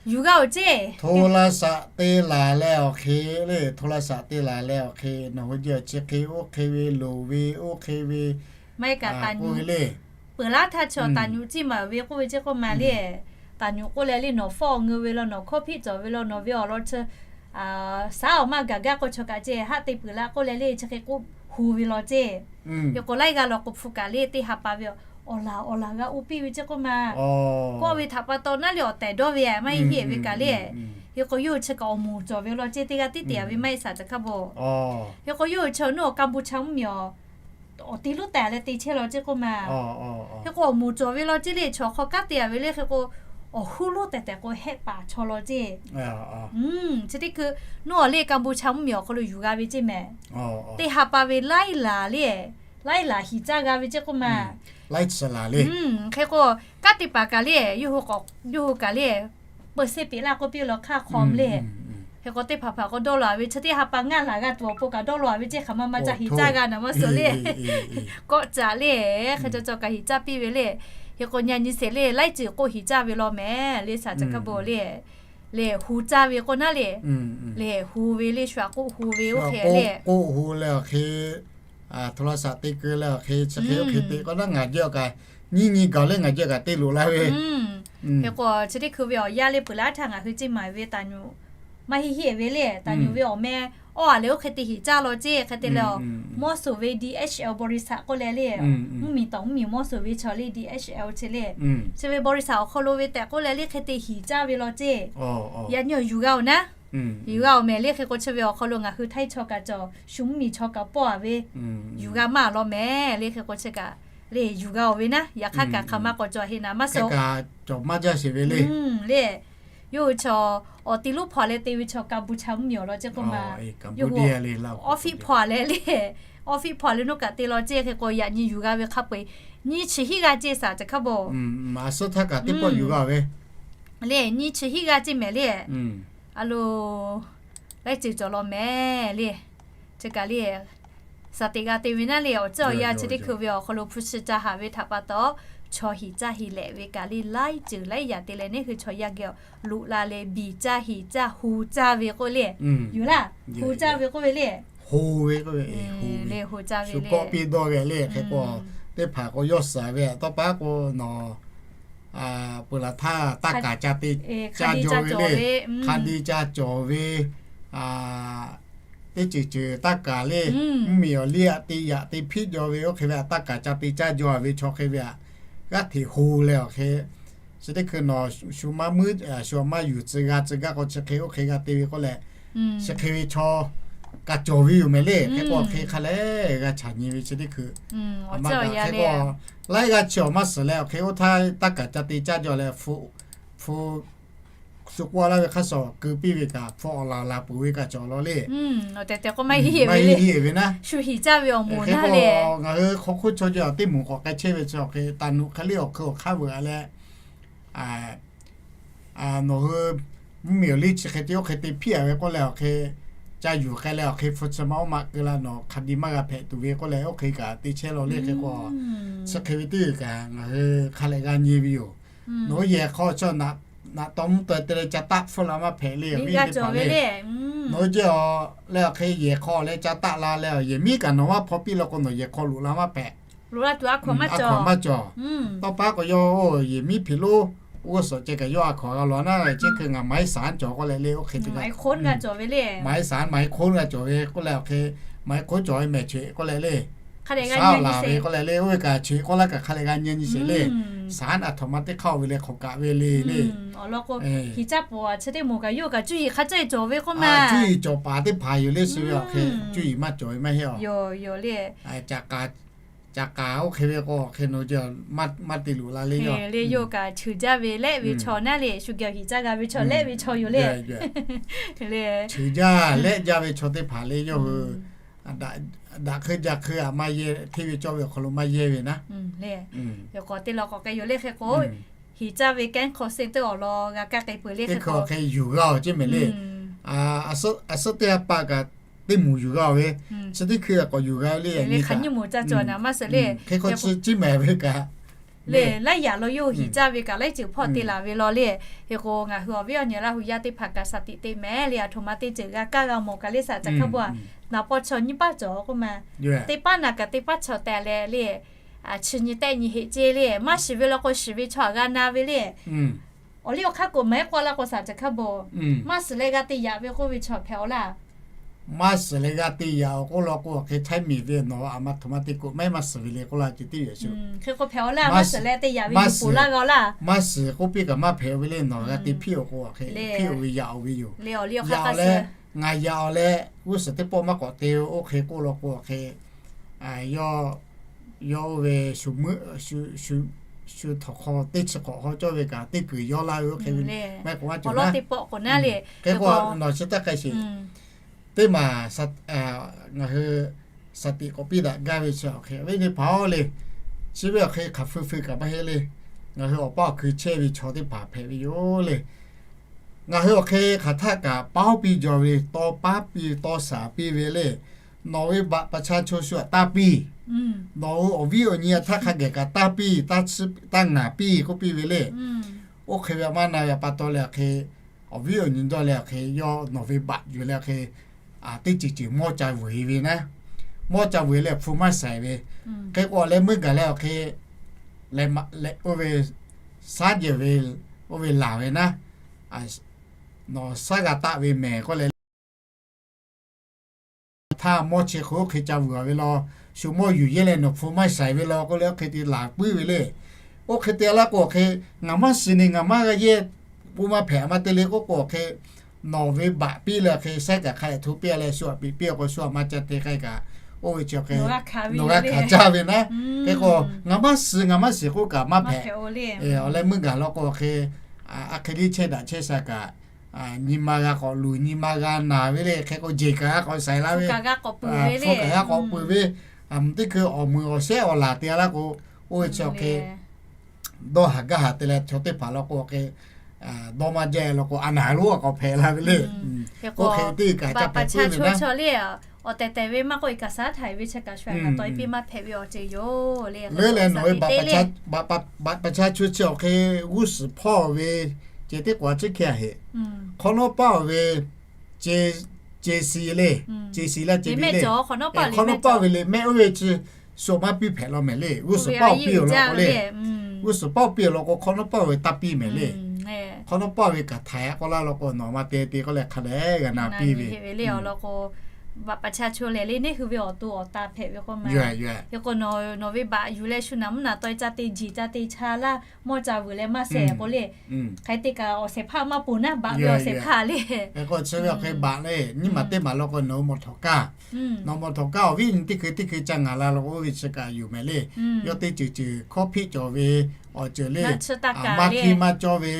yuˬ g'a-oˬ ceˇ. โทรศัพท์ te laˬ leh awˬ hk'e le, โทรศัพท์ te laˬ leh awˬ hk'e nawˬ hui jehˬ chi hk'e oˇ hk'e ve loˍ ve oˇ hk'e ve maˇ heˆ kaꞈ taˍ nyi peuˬ laˇ htaˇ chaw taˍ nyi ciˇ maˍ ve k'oˆ ve ceˇ k'oˆ ma le. Taˍ nyi k'oˆ leh le nawˬ fawˆ ngeu ve law, nawˬ hkawˇ hpiˆ cawˬ ve law, nawˬ ve awˬ lawn chi shaˉ awˬ maˇ gaˬ gaˇ k'o chaw kaꞈ ceˇ haˆ te peuˬ laˇ k'oˆ leh le chi hk'e k'oˆ hu ve law ceˇ. Hk'e k'o, laiˉ g'aˇ law k'o hpu kaꞈ le teˇ ha pa ve awˬ laˬ awˬ laˬ g'a oˇ piˇ ve ceˇ k'oˆ ma. Kawˆ ve htaꞈ pa taw naˉ le awˬ tehˬ dawˇ ve maˇ heˆ heˆ ve kaꞈ le. Hk'e k'o, yawˇ hui chi kaꞈ awˬ moˍ cawˬ ve law ceˇ teˇ g'aˇ tiˉ te a ve maˇ heˆ Saˍ Caˍ Hkaˇ bon. Hk'e k'o, yawˇ hui chi awˬ nuˇ awˬ กัมพูชา mvuhˇ miˬ awˬ awˬ te lonˉ tehꞈ leh te chehˇ law ceˇ k'oˆ ma. Hk'e k'o, awˬ moˍ cawˬ ve law ceˇ le, chaw hk'aw kanˉ te a ve le. Hk'e k'o, awˬ huˉ lonˉ tehˬ tehˬ k'o hehˆ paˍ chaw law ceˇ. Chi teˇ hkui nuˇ awˬ le กัมพูชา mvuhˇ miˬ awˬ hk'aw lo yuˬ g'a ve ceˇ mehˍ. Teˇ ha pa ve laiˉ laˬ le, laiˉ laˬ hiˍ caˇ g'a ve ceˇ k'oˆ ma. Hk'e k'o, kanˉ te paˍ kaꞈ le, yawˇ hui kaꞈ le, เปอร์เซ็นต์ peꞈ laˇ k'oˆ piˇ law hk'aˇ hk'awꞈ le. Hk'e k'o teˇ hpaˍ hpaˍ k'o dawˇ law ve chi teˇ ha pa ngaˇ laˬ g'a tuˬ awˬ pon kaꞈ dawˇ law ve ceˇ hk'aˬ ma maˇ caˇ, heˍ caˇ g'a naˍ maˇ suhˍ le. Kawˆ caꞈ le, hk'e caw caw kaꞈ heˍ caˇ piˇ ve le. Hk'e k'o nyi nyi sheˍ le, laiˉ ceuˬ k'oˆ heˍ caˇ ve law mehˍ le, shaˍ caꞈ hkaˇ bon le. Lehˬ hu caˇ ve k'oˆ naˉ le. Lehˬ hu ve le, shu aꞈ k'oˆ hu ve oˇ hk'e le. K'oˆ hu leh awˬ hk'e, hto la shaꞈ te keu leh awˬ hk'e chi hk'e oˇ hk'e te k'o naˉ ngaˬ jehˇ kaꞈ, nyiˇ nyi gaˬ leh ngaˬ jehˇ kaꞈ te loꞈ la ve. Hk'e k'o chi teˇ hkui ve awˬ yanˇ le peuˬ laˇ htaˇ ngaˬ hui ceˇ maˍ ve taˍ nyu maˇ heˆ heˆ ve le, taˍ nyu ve awˬ meh awˬ a lehˬ oˇ hk'e te heˍ caˇ law ceˇ hk'e te leh, mawˇ suˍ ve D H L บริษัท k'oˆ leh le, mvuhˇmiˬ tawˍ mvuhˇmiˬ mawˇ suˍ ve chaw le D H L chi le. Chi ve บริษัท awˬ hk'aw lo ve tehꞈ k'oˆ leh le hk'e te heˍ caˇ ve law ceˇ. Yaꞈ nyi awˬ yuˬ g'a oˬ naˉ. Yuˬ g'a oˬ mehˍ le. Hk'e k'o chi ve awˬ hk'aw lo ngaˬ hui htaiˇ chaw kaꞈ cawˬ, shu mvuhˇmiˬ chaw kaꞈ pawˆ a ve, yuˬ g'a maˇ law mehˍ le. Hk'e k'o chi kaꞈ le yuˬ g'a oˬ ve naˉ, yaꞈ hk'aˇ kaꞈ hk'aˬ ma k'awꞈ cawˬ heˍ naˍ maˇ suhˍ. Cawˬ maˇ jaˇ sheˍ ve le. Le, yawˇ hui chaw awˬ ti lonˉ hpaw leh te ve chaw Kaˍbuˍchaˍ mvuhˇmiˬ awˬ lawn ceˇ k'oˆ ma, yawˇ hui awˬ fiˆ hpaw leh le, awˬ fiˆ hpaw leh nuˇ kaꞈ te law ceˇ. Hk'e k'o yaꞈ nyi yuˬ g'a ve hk'a peu-eˬ nyiˇ chi hiˆ g'aˇ ceˇ shaˍ caꞈ hkaˇ bon. Aˬ suhˉ htaˇ kaꞈ teˇ pawˆ yuˬ g'a ve le, nyiˇ chi hiˆ g'aˇ ceˇ mehˍ le. A lo, laiˉ ceuˬ cawˬ law mehˍ le. Chi kaꞈ le, shaˍ teꞈ g'a te ve naˉ le, awˬ ceuˬ awˬ yanˇ chi teˇ hkui ve awˬ hk'aw lo hpu shi ca haˍ ve htaꞈ pa taw, chaw heˍ caˇ heˍ lehꞈ ve kaꞈ le laiˉ ceuˬ laiˉ yaꞈ te leh neˇ hui chaw yaˇ geh loꞈ la leh biˬ caˇ heˍ caˇ hu caˇ ve k'oˆ le. Yuˬ laˇ, hu caˇ ve k'oˆ ve le. Hu ve k'oˆ ve, hu ve, hu caˇ ve le. Kawˆ piˇ dawˇ ve le. Hk'e k'o teˇ hpaˍ k'o yawˇ suhˍ ve tawˇ pa k'o nawˬ peuˬ laˬ htaˇ taˇ kaˍ ca te caˇ jaw ve le. Hk'a de ca cawˬ ve teˇ ceuˬ ceuˬ taˇ kaˍ le. Mvuhˇmiˬ awˬ liˇ aꞈ te yaꞈ te hpiˆ jaw ve oˇ hk'e ve aꞈ taˇ kaˍ ca te caˇ jaw ve chaw hk'e ve aꞈ g'aˇ hteꞈ hu leh awˬ hk'e, chi teˇ hkui nawˬ shu maˇ muiˉ shu maˇ yuˬ tcuh g'a tcuh gaˇ k'o chi hk'e oˇ hk'e g'a te ve k'oˆ leh, chi hk'e ve chaw kaꞈ cawˬ ve yoˬ mehˍ le. Hk'e k'o hk'e hk'a leh g'a chaꞈ nyi ve chi teˇ hkui. Aˬ ma kaꞈ hk'e k'o laiˉ g'aˇ chi awˬ maˇ suhˍ leh awˬ hk'e oˇ htaˇ taˇ kaˍ ca te caˇ jaw leh hpu shu k'oˆ laˇ ve hk'a shuˍ keu piˇ ve kaꞈ hpu awˬ laˬ laˬ peuˬ ve kaꞈ cawˬ law le. Maˇ heˆ heˆ ve naˉ. Hk'e k'o ngaˬ hui hk'aw hk'oˆ chaw cawˬ teˇ moˍ k'awꞈ k'ai chehˇ ve chi awˬ hk'e taˍ nuꞈ hk'e le awˬ hkeu awˬ hk'aˇ veuꞈ a leh nawˬ hui mvuhˇmiˬ awˬ liˇ chi hk'e te oˇ hk'e te hpiˇ a ve k'oˆ leh awˬ hk'e ca yuˬ k'ai leh awˬ hk'e hpu chi ma oˇ ma keu la nawˬ hk'a di maˇ g'a hpehꞈ tuˬ ve k'oˆ leh oˇ hk'e kaꞈ te chehˇ law le. Hk'e k'o chi hk'e ve teˇ g'uiˬ kaꞈ ngaˬ hui hk'a leh g'a nyi ve yoˬ. Nawˬ hui yehˬ hk'aw chaw naꞈ taw mvuhˇ taw te leh ca taˆ hpfuhˇ la maˇ hpehꞈ le. Awˬ viˉ teˇ hpaˍ le, nawˬ hui jehˇ a leh awˬ hk'e yehˬ hk'aw leh ca taˆ la leh yehˬ miˉ kaꞈ nawˬ maˇ hpaw piˇ la k'o nawˬ yehˬ hk'aw loꞈ la maˇ hpehꞈ. Aˬ hkaw maˇ cawˬ. Tawˇ pa k'o yawˇ yehˬ miˉ hpeꞈ lonˉ g'uˇ suhˍ ceh kaꞈ yawˇ a hkaw g'a law naˉ le. Ceˇ hkui ngaˬ maiˉ saˍ cawˬ k'oˆ leh le oˇ hk'e te g'a maiˉ saˍ maiˉ hk'oˆ g'a cawˬ ve k'oˆ leh awˬ hk'e maiˉ hk'oˆ cawˬ ve mehˬ cheꞈ k'oˆ leh le, saˍ laˬ ve k'oˆ leh le oˇ ve kaꞈ cheꞈ k'oˆ laˇ kaꞈ hk'a leh g'a nyi nyi sheˍ le. Saˍ aˬ htoꞈ ma teˇ hk'aˇ oˇ ve le hk'awꞈ kaꞈ ve le le. Awˬ lawn k'o, hiˍ caˇ pawˍ chi teˇ moˍ kaꞈ yawˇ kaꞈ cuˇ yiˍ hk'a caˇ cawˬ ve k'oˆ ma. Cuˇ yiˍ cawˬ paˍ teˇ hpaˍ yoˬ le. Suh ve awˬ hk'e cuˇ yiˍ maˇ cawˬ ve maˇ heˆ a. Caꞈ k'aˍ oˇ hk'e ve k'o hk'e nawˬ jehˇ maˇ te loꞈ la le. Yawˇ kaꞈ cheuˬ jaˇ ve lehˆ ve chaw naˉ le, shu geh hiˍ caˇ g'a ve chaw lehˆ ve chaw yoˬ le. Cheuˬ jaˇ lehˆ jaˇ ve chaw teˇ hpaˍ le yawˇ hui daꞈ hk'eu jaˇ hk'eu aꞈ maˇ yehˇ hteˇ ve cawˇ ve awˬ hk'aw lo maˇ yehˇ ve naˉ. K'awꞈ te la k'awꞈ k'ai yoˬ le. Hk'e k'o hiˍ caˇ ve แก๊ง call center awˬ lawn g'a kaˇ k'ai peuˬ le. Hk'e k'o hk'e yuˬ g'a awˬ ceˇ mehˍ le. Aˬ suhˉ teˇ ha pa kaꞈ teˇ moˍ yuˬ g'a ve, chi teˇ hkui k'awꞈ yuˬ g'a le. Yaꞈ nyi k'awꞈ yuˬ moˍ ca cawˬ naˍ maˇ suhˍ le. Hk'e k'o chi mehˍ ve kaꞈ le, laiˉ yaꞈ lo yawˇ hui hiˍ caˇ ve kaꞈ laiˉ ceuˬ hpawˇ te laˬ ve law le. Hk'e k'o ngaˬ hui awˬ viˉ awˬ nyi Laˇ hu yaˇ teˇ hpaˍ kaꞈ shaˍ tiꞈ te mehˍ le. Aˬ htoꞈ ma teˇ ceuˬ g'a kaˇ g'a mawˬ kaꞈ le shaˍ caꞈ hkaˇ bon a, naˍ paw chaw nyiˇ paˆ cawˬ k'oˆ ma, teˇ paˆ naˍ kaꞈ teˇ paˆ chaw tehꞈ leh le. Chi nyi tehˆ nyi heˆ ceˇ le. Maˇ shiˍ ve law k'o shiˍ ve chaw aꞈ g'a na ve le. Awˬ liˇ awˬ hk'aˇ k'o maˇ heˆ k'oˆ laˇ k'o shaˍ caꞈ hkaˇ bon, maˇ shiˍ leh g'a te yaꞈ ve k'oˆ ve chaw hpehꞈ aˬ laˇ. Maˇ shiˍ leh g'a te yaꞈ awˬ k'oˆ law k'o awˬ hk'e chaiˇ miˬ ve nawˬ aˬ ma htoꞈ ma te k'o maˇ heˆ maˇ shiˍ ve le k'oˆ laˇ ce teˇ ve shiˍ. Hk'e k'o hpehꞈ aˬ laˇ, maˇ shiˍ leh te yaꞈ ve yoˬ poˬ laˇ g'a laˇ. Maˇ shiˍ k'oˆ piˇ kaꞈ maˇ hpehꞈ ve le. Nawˬ g'a te hpiˇ awˬ k'o awˬ hk'e hpiˇ oˬ ve yaꞈ oˬ ve yoˬ. Yaꞈ oˬ leh ngaˬ yaꞈ oˬ leh g'uˇ suhˍ teˇ pawˆ maˇ k'awꞈ te oˇ hk'e k'oˆ law k'o awˬ hk'e yawˇ oˇ ve shu meuˆ shu htawnˍ hk'aw teˇ chi hk'awꞈ hawˉ cawˇ ve kaꞈ teˇ kuiˬ yawˇ laˇ ve oˇ hk'e ve maˇ k'oˆ maˇ cawˬ naˉ. Hk'e k'o nawˬ chi taˇ k'ai sheˍ. Teˇ maˬ ngaˬ hui shaˍ tiꞈ k'awꞈ piˇ daꞈ gaˇ ve chi awˬ hk'e ve teˇ hpaˍ-oˬ le. Chi ve awˬ hk'e hk'aˬ feu feu kaꞈ maˇ heˆ le. Ngaˬ hui awˬ paˇ awˬ hkui chehˇ ve chaw teˇ hpaˍ hpehꞈ ve yoˬ le. Ngaˬ hui awˬ hk'e hk'aˬ htaˆ kaꞈ paˉ piˇ jaw ve, taw paˉ piˇ, taw shaˍ piˇ ve le. Nawˬ ve บัตรประชาชน shu aꞈ taˇ piˇ. Nawˬ hui awˬ viˉ awˬ nyi aꞈ htaˇ hk'a geh kaꞈ taˇ piˇ, taˇ ngaˬ piˇ k'oˆ piˇ ve le. Oˇ hk'e ve maˇ na ve pa taw leh awˬ hk'e, awˬ viˉ awˬ nyi dawˇ leh awˬ hk'e yawˇ nawˬ ve บัตร yuˬ leh awˬ hk'e teˇ ceuˬ ceuˬ mawˇ ca vuiˬ ve naˉ, mawˇ ca vuiˬ leh hpu maˇ shaiˍ ve. Hk'e k'o awˬ leh meuˇ gaˬ leh awˬ hk'e leh, oˇ ve shaˉ jehˬ ve, oˇ ve laˬ ve naˉ, nawˬ shaˉ g'a taˆ ve mehˍ k'oˆ leh, htaˇ mawˇ chi hk'e oˇ hk'e ca vuiˬ ve law, shu mawˇ yuˬ yehˇ leh nawˬ hpu maˇ shaiˍ ve law k'oˆ leh oˇ hk'e te laˬ puiˉ ve le. Oˇ hk'e te laˇ k'o awˬ hk'e, ngaˬ maˇ shiˍ ni ngaˬ maˇ g'a yehˇ, k'oˆ maˇ hpehꞈ maˇ te le k'oˆ k'o awˬ hk'e, nawˬ ve บัตร piˇ leh awˬ hk'e shaiˉ kaꞈ hk'a leh hto piˇ leh shu aꞈ piˇ piˇ k'o shu aꞈ maˇ ca te k'ai kaꞈ, oˇ ve chi awˬ hk'e nawˬ g'a hkanˍ caˇ ve naˉ. Hk'e k'o ngaˬ maˇ shiˍ ngaˬ maˇ shiˍ k'oˆ kaꞈ maˇ hpehꞈ. Awˬ leh meuˇ gaˬ law k'o awˬ hk'e, a hk'e liˇ chehˇ daꞈ chehˇ sha kaꞈ, nyi ma g'a k'awꞈ luˬ, nyi ma g'a naˬ ve le. Hk'e k'o jeˬ kaꞈ g'a k'awꞈ shaiˍ la ve, hpu kaꞈ g'a k'awꞈ peuˬ ve, teˇ hkui awˬ muiˬ awˬ shehˉ awˬ laˬ te laˇ k'o, oˇ ve chi awˬ hk'e dawˇ haˍ gaˇ haˍ te leh chaw teˇ hpaˍ law k'o awˬ hk'e, dawˇ maˇ jaˇ law k'o a naˬ lonˉ a k'awꞈ hpehꞈ la ve le. Oˇ hk'e teˇ kaꞈ ca hpehꞈ puiˉ ve naˉ. Awˬ tehˬ tehˬ ve maˇ k'oˆ, iˉ kaꞈ shaˉ htaiˍ ve chi kaꞈ shu a naˬ tawˆ piˇ maˇ hpehꞈ ve awˬ ceuˬ yoˬ le. Leuˉ leh nawˬ ve บัตรประชาชน chi awˬ hk'e g'uˇ suhˍ hpawˇ ve ceh teˇ k'o a ciˉ hkiˇ a heꞈ, hk'awꞈ nawˉ paˇ ve ceh, ceh si le, ceh si laˇ ceh ve le, hk'awꞈ nawˉ paˇ ve le mehˆ oˇ ve chi shu maˇ piˇ hpehꞈ law mehˍ le. G'uˇ suhˍ paˇ awˬ piˇ awˬ law k'o le, g'uˇ suhˍ paˇ awˬ piˇ awˬ law k'o hk'awꞈ nawˉ paˇ ve taˇ piˇ mehˍ le. Hk'awꞈ nawˉ paˇ ve kaꞈ htaiˍ a k'oˆ laˇ law k'o nawˬ ma te te k'oˆ leh hk'a dehꞈ g'a na piˇ ve le. Awˬ lawn k'o, บัตรประชาชน lehˬ le neˇ hui ve awˬ to awˬ ta hpehꞈ ve k'oˆ ma. Hk'e k'o nawˬ ve บัตร yuˬ leh shu naˬ mvuhˇ naˬ tawˆ-e ca te jiˬ ca te cha laˇ, mawˇ ca vuiˬ leh maˇ shehˍ k'o le. Hk'e te kaꞈ awˬ shehˍ hpaˇ maˇ ponˬ naˉ, บัตร ve awˬ shehˍ hpaˇ le. Hk'e k'o chi ve awˬ hk'e บัตร le nyiˇ maˬ teˇ maˬ law k'o nawˬ hui mawˬ htawnˍ kaˇ, nawˬ mawˬ htawnˍ kaˇ awˬ viˉ nyi teˇ hkui teˇ hkui ca ngaˬ la law k'o oˇ ve chi kaꞈ yuˬ mehˍ le. Yawˇ teˇ ceuˬ ceuˬ hkawˇ hpiˆ cawˬ ve awˬ ceuˬ le, maˇ hkiˇ maˇ cawˇ ve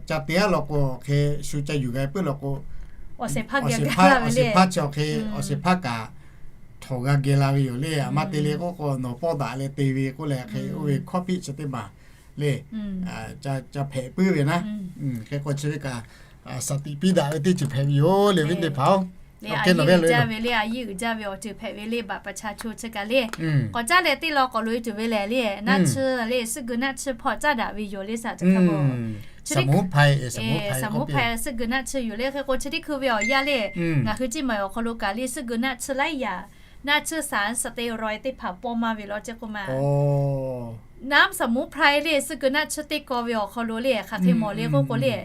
ca te aˉ law k'o hk'e shu ca yuˬ g'a puiˉ law k'o, awˬ shehˍ hpaˇ chi awˬ hk'e awˬ shehˍ hpaˇ kaꞈ htawnˍ g'a geh la ve yoˬ le. A ma te le k'oˆ k'o nawˬ pawˇ daꞈ leh te ve k'oˆ leh hk'e oˇ ve hkawˇ hpiˆ chi teˇ maˬ le ca hpehꞈ puiˉ ve naˉ. Hk'e k'o chi ve kaꞈ shaˍ tiꞈ piˇ daꞈ ve teˇ ceuˬ hpehꞈ ve yoˬ le, awˬ viˉ teˇ hpaˍ-oˬ. A yeˇ uiˍ jaˇ ve le, a yeˇ uiˍ jaˇ ve awˬ ceuˬ hpehꞈ ve le, บัตรประชาชน chi kaꞈ le. K'awꞈ caˉ leh teˇ law k'awꞈ loꞈ-e tuˬ ve lehˬ le, naˆ tsuhˇ le, suhˆ geu naˆ tsuhˇ hpawˇ caˉ daꞈ ve yoˬ le, saˍ tcuh hkaˇ bo. สมุนไพร suhˆ geu naˆ tsuhˇ yoˬ le. Hk'e k'o chi teˇ hkui ve awˬ yanˇ le, ngaˬ hui ciˇ maˬ awˬ hk'aw lo kaꞈ le suhˆ geu naˆ tsuhˇ laiˉ yaꞈ, naˆ tsuhˇ สารสเตียรอยด์ teˇ hpaˍ pawˇ maˇ ve law ceˇ k'oˆ ma. Naˆ สมุนไพร le suhˆ geu naˆ tsuhˇ teˇ kaw ve awˬ hk'aw lo le hk'aˬ hk'e mawˬ le k'oˆ k'o le,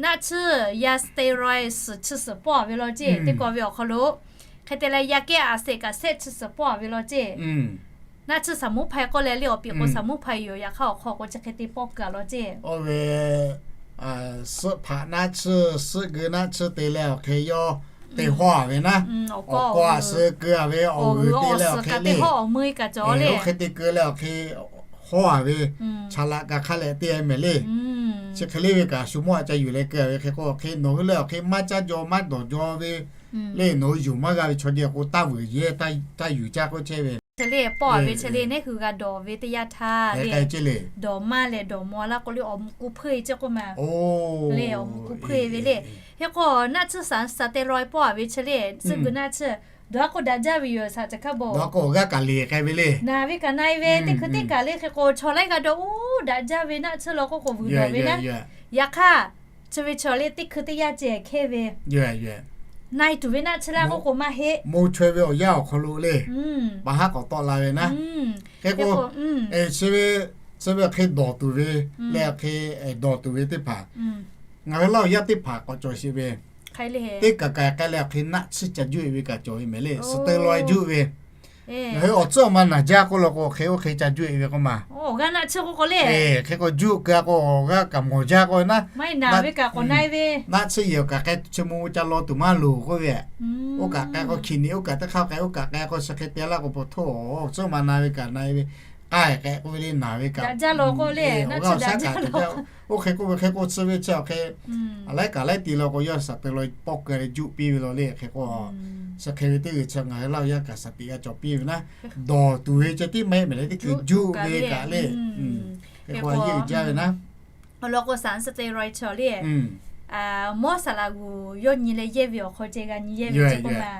naˆ tsuhˇ yaˇ สเตียรอยด์ suhˍ chi suhˍ pawˇ ve law ceˇ teˇ kaw ve awˬ hk'aw lo. Hk'e te leh yaˇ kehˉ a sehꞈ kaꞈ sehˆ chi suhˍ pawˇ ve law ceˇ. Naˆ tsuhˇ สมุนไพร k'oˆ leh le awˬ piˍ k'o สมุนไพร yoˬ. Yaꞈ hk'aˇ awˬ hk'aw k'o chi hk'e te pawˇ kuiˬ a law ceˇ. Oˇ ve suhˆ hpaꞈ naˆ tsuhˇ, suhˆ geu naˆ tsuhˇ te leh awˬ hk'e yawˇ te hawˇ a ve naˉ, awˬ kawˇ a suh keu a ve awˬ g'uiˬ te leh awˬ hk'e le, oˇ hk'e te keu leh awˬ hk'e hawˇ a ve, chaꞈ laꞈ kaꞈ hk'a leh te mehˍ le. Chi hk'e le ve kaꞈ shu mawˇ a ca yuˬ leh keu a ve hk'e k'o awˬ hk'e nawˬ hui leh awˬ hk'e maˇ caˇ jaw maˇ dawˬ jaw ve le, nawˬ hui yuˬ maˇ g'a ve chaw jeˇ k'o taˇ vuiˬ yehˇ taˇ yuˬ caˇ k'oˆ chehˇ ve. Chi le pawˇ a ve chi le neˇ hui g'a dawˬ ve teˇ yanˇ htaˇ le, dawˬ maˇ leh dawˬ maw laˇ k'o le awˬ mvuh ku hpeuˇ e ceˇ k'oˆ ma. Le awˬ mvuh ku hpeuˇ e ve le. Hk'e k'o naˆ tsuhˇ สารสเตียรอยด์ pawˇ a ve chi le suhˆ geu naˆ tsuhˇ dawˬ a k'o daꞈ jaˇ ve yoˬ, saˍ tcuh hkaˇ bo. Dawˬ a k'o g'a kaꞈ le k'ai ve le. Naˬ ve kaꞈ na e ve teˇ hkui teˇ kaꞈ le hk'e k'o chaw laiˉ g'a dawˇ uˉ daꞈ jaˇ ve naˆ tsuhˇ law k'oˆ k'o vuiˬ dawˬ ve naˉ. Yaꞈ hk'aˇ chi ve chaw le teˇ hkui teˇ yanˇ ceh hkehˇ ve na e tuˬ ve naˆ tsuhˇ laˇ k'oˆ k'o maˇ heˆ. Mo chaweh ve awˬ yanˇ awˬ hk'aw lo le, pa haˉ k'awꞈ tawˆ la ve naˉ. Hk'e k'o chi ve, chi ve awˬ hk'e dawˬ tuˬ ve leh awˬ hk'e dawˬ tuˬ ve teˇ hpaˍ ngaˬ hui Laˇ huˍ yaˇ teˇ hpaˍ k'awꞈ cawˬ sheˍ ve, teˇ kaˬ kaˬ k'ai leh awˬ hk'e naˆ tsuhˇ ca juˆ e ve kaꞈ cawˬ ve mehˍ le. Suhˍ te law e juˆ ve, ngaˬ hui awˬ tcuhˉ awˬ ma naˬ jaˇ k'oˆ law k'o hk'e oˇ hk'e ca juˆ e ve k'oˆ ma. G'aˇ naˆ tsuhˇ k'oˆ k'o le, hk'e k'o juˆ keu a k'o g'aˇ kaꞈ mawˬ jaˇ k'o naˉ, naˬ ve kaꞈ k'awꞈ na e ve, naˆ tsuhˇ yehˬ kaꞈ k'ai chi mvuh ca law tuˬ maˇ loˍ k'oˆ ve, oˇ kaꞈ k'ai k'o hkiˬ niꞈ oˇ kaꞈ teˇ hk'aˇ k'ai oˇ kaꞈ k'ai k'o chi hk'e te laˇ k'o pa htoˇ, awˬ tcuhˉ awˬ ma na ve kaꞈ na e ve, k'ai k'ai k'oˆ ve le naˬ ve kaꞈ, awˬ g'aˇ awˬ shaˉ kaꞈ te jaˇ. Oˇ hk'e k'oˆ ve hk'e k'o chi ve chi awˬ hk'e laiˉ kaꞈ laiˉ ti law k'o yawˇ saˍ te law pawˆ keu leh juˆ piˇ ve law le. Hk'e k'o chi hk'e ve teˇ g'uiˬ chi ngaˬ hui Laˇ huˍ yaˇ kaꞈ saˍ tiꞈ g'a cawˬ piˇ ve naˉ, dawˬ tuˬ ve ceh tiˉ maˇ heˆ mehˍ le, teˇ hkui juˆ ve kaꞈ le. Hk'e k'o a yeˇ uiˍ jaˇ ve naˉ. Awˬ lawn k'o, สารสเตียรอยด์ chaw le, mawˇ saˍ laꞈ g'uˬ yawˇ nyi leh yehˇ ve awˬ hk'aw ceh g'a nyi yehˇ ve ceh k'oˆ ma.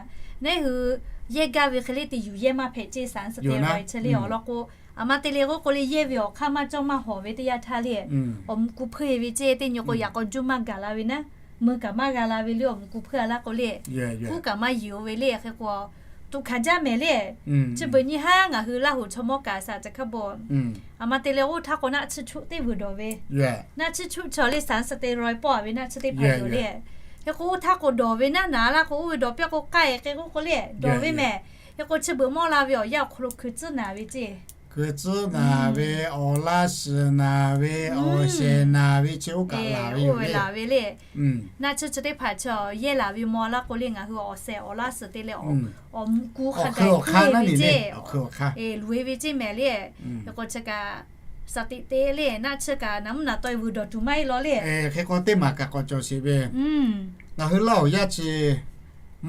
Neˇ hui yehˇ gaˇ ve hk'e le te yuˬ yehˇ maˇ hpehꞈ ceˇ, สารสเตียรอยด์ chaw le. Awˬ lawn k'o, aˬ ma te le k'oˆ k'o le, yehˇ ve awˬ hk'aˇ maˇ cawˇ maˇ hawˍ ve teˇ yanˇ htaˇ le, awˬ mvuh ku hpeuˇ ve ceˇ. Teˇ nyi k'o yaꞈ k'aw juˇ maˇ gaˬ la ve naˉ, mui kaꞈ maˇ g'a la ve le, awˬ mvuh ku hpeuˇ a laˇ k'o le, huˉ kaꞈ maˇ yuˬ ve le. Hk'e k'o, tuꞈ hkanˍ jaˇ mehˍ le. Chi beuꞈ nyi haˉ ngaˬ hui Laˇ huˍ chaw mawˇ kaꞈ saˍ ca hk'a bawˬ, aˬ ma te le oˇ htaˇ k'o naˆ tsuhˇ chuˆ teˇ vuiˬ dawˬ ve, naˆ tsuhˇ chuˆ chaw le, สารสเตียรอยด์ pawˆ a ve naˆ tsuhˇ teˇ hpaˍ dawˬ le. Hk'e k'o oˇ htaˇ k'o dawˬ ve naˉ naˍ laˇ k'o, oˇ ve dawˬ piˇ k'o k'ai hk'e k'oˆ k'o le, dawˬ ve mehˍ. Hk'e k'o chi beuꞈ mawˇ la ve awˬ yanˇ awˬ hk'aw lo hkui tcuhˉ naˍ ve ceˇ, hkui tcuhˉ naˍ ve, awˬ laˇ shiˍ naˍ ve, awˬ shehˍ naˍ ve, chi oˇ kaꞈ laˬ ve le. Naˆ tsuhˇ chi teˇ hpaˍ chaw yehˇ laˬ ve maw laˇ k'o le, ngaˬ hui awˬ shehˍ awˬ laˇ shiˍ te leh awˬ mvuh ku hk'a gaˬ hkui ve ceˇ, luˬ e ve ceˇ mehˍ le. Hk'e k'o chi kaꞈ saˍ tiꞈ te le, naˆ tsuhˇ kaꞈ naˍ mvuhˇ naˍ taw e vuiˬ dawˬ tuˬ maˇ heˆ law le. Hk'e k'o teˇ maˬ kaꞈ k'awꞈ cawˬ sheˍ ve, ngaˬ hui Laˇ huˍ yaˇ chi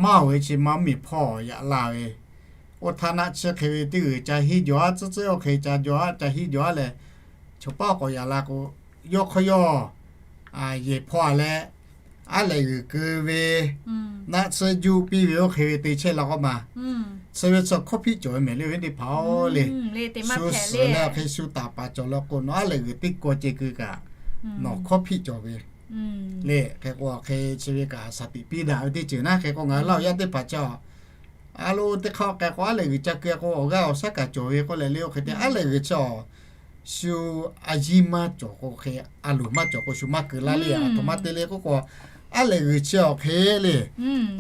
maˇ oˬ ve chi maˇ miˬ hpawˇ yaꞈ la ve, oˇ htaˇ naˆ tsuhˇ hk'e ve teˇ g'uiˬ ca hiˉ jawˬ aˉ, tcuhˉ tcuhˉ oˇ hk'e ca jawˬ aˉ ca hiˉ jawˬ aˉ leh, chaw paˉ k'awꞈ yaꞈ la k'o, yawˇ hk'aw yawˇ yehˬ hpawˇ a leh, aˉ lehˬ g'uiˬ keu ve, naˆ tsuhˇ juˆ piˇ ve oˇ hk'e ve te chehˇ la k'o ma, chi ve chi hkawˇ hpiˆ cawˬ ve mehˍ le, awˬ viˉ teˇ hpaˍ-oˬ le. Shu suhˍ leh awˬ hk'e shu taˍ paˍ cawˬ law k'o, nawˬ aˉ lehˬ g'uiˬ teˇ kaw ceh keu kaꞈ, nawˬ hkawˇ hpiˆ cawˬ ve le. Hk'e k'o awˬ hk'e chi ve kaꞈ saˍ tiꞈ piˇ daꞈ ve teˇ ceuˬ naˉ. Hk'e k'o ngaˬ hui Laˇ huˍ yaˇ teˇ hpaˍ chi a lo teˇ hk'aˇ k'ai k'o, aˉ lehˬ g'uiˬ ca keu k'o awˬ g'aˇ awˬ shaˉ kaꞈ cawˬ ve k'oˆ leh le, oˇ hk'e te aˉ lehˬ g'uiˬ chi a shu a yiˇ maˇ cawˬ k'o hk'e, a loˍ maˇ cawˬ k'o shu maˇ keu laˇ le. Aˬ htoꞈ ma te le k'oˆ k'o, aˉ lehˬ g'uiˬ chi awˬ hk'e le,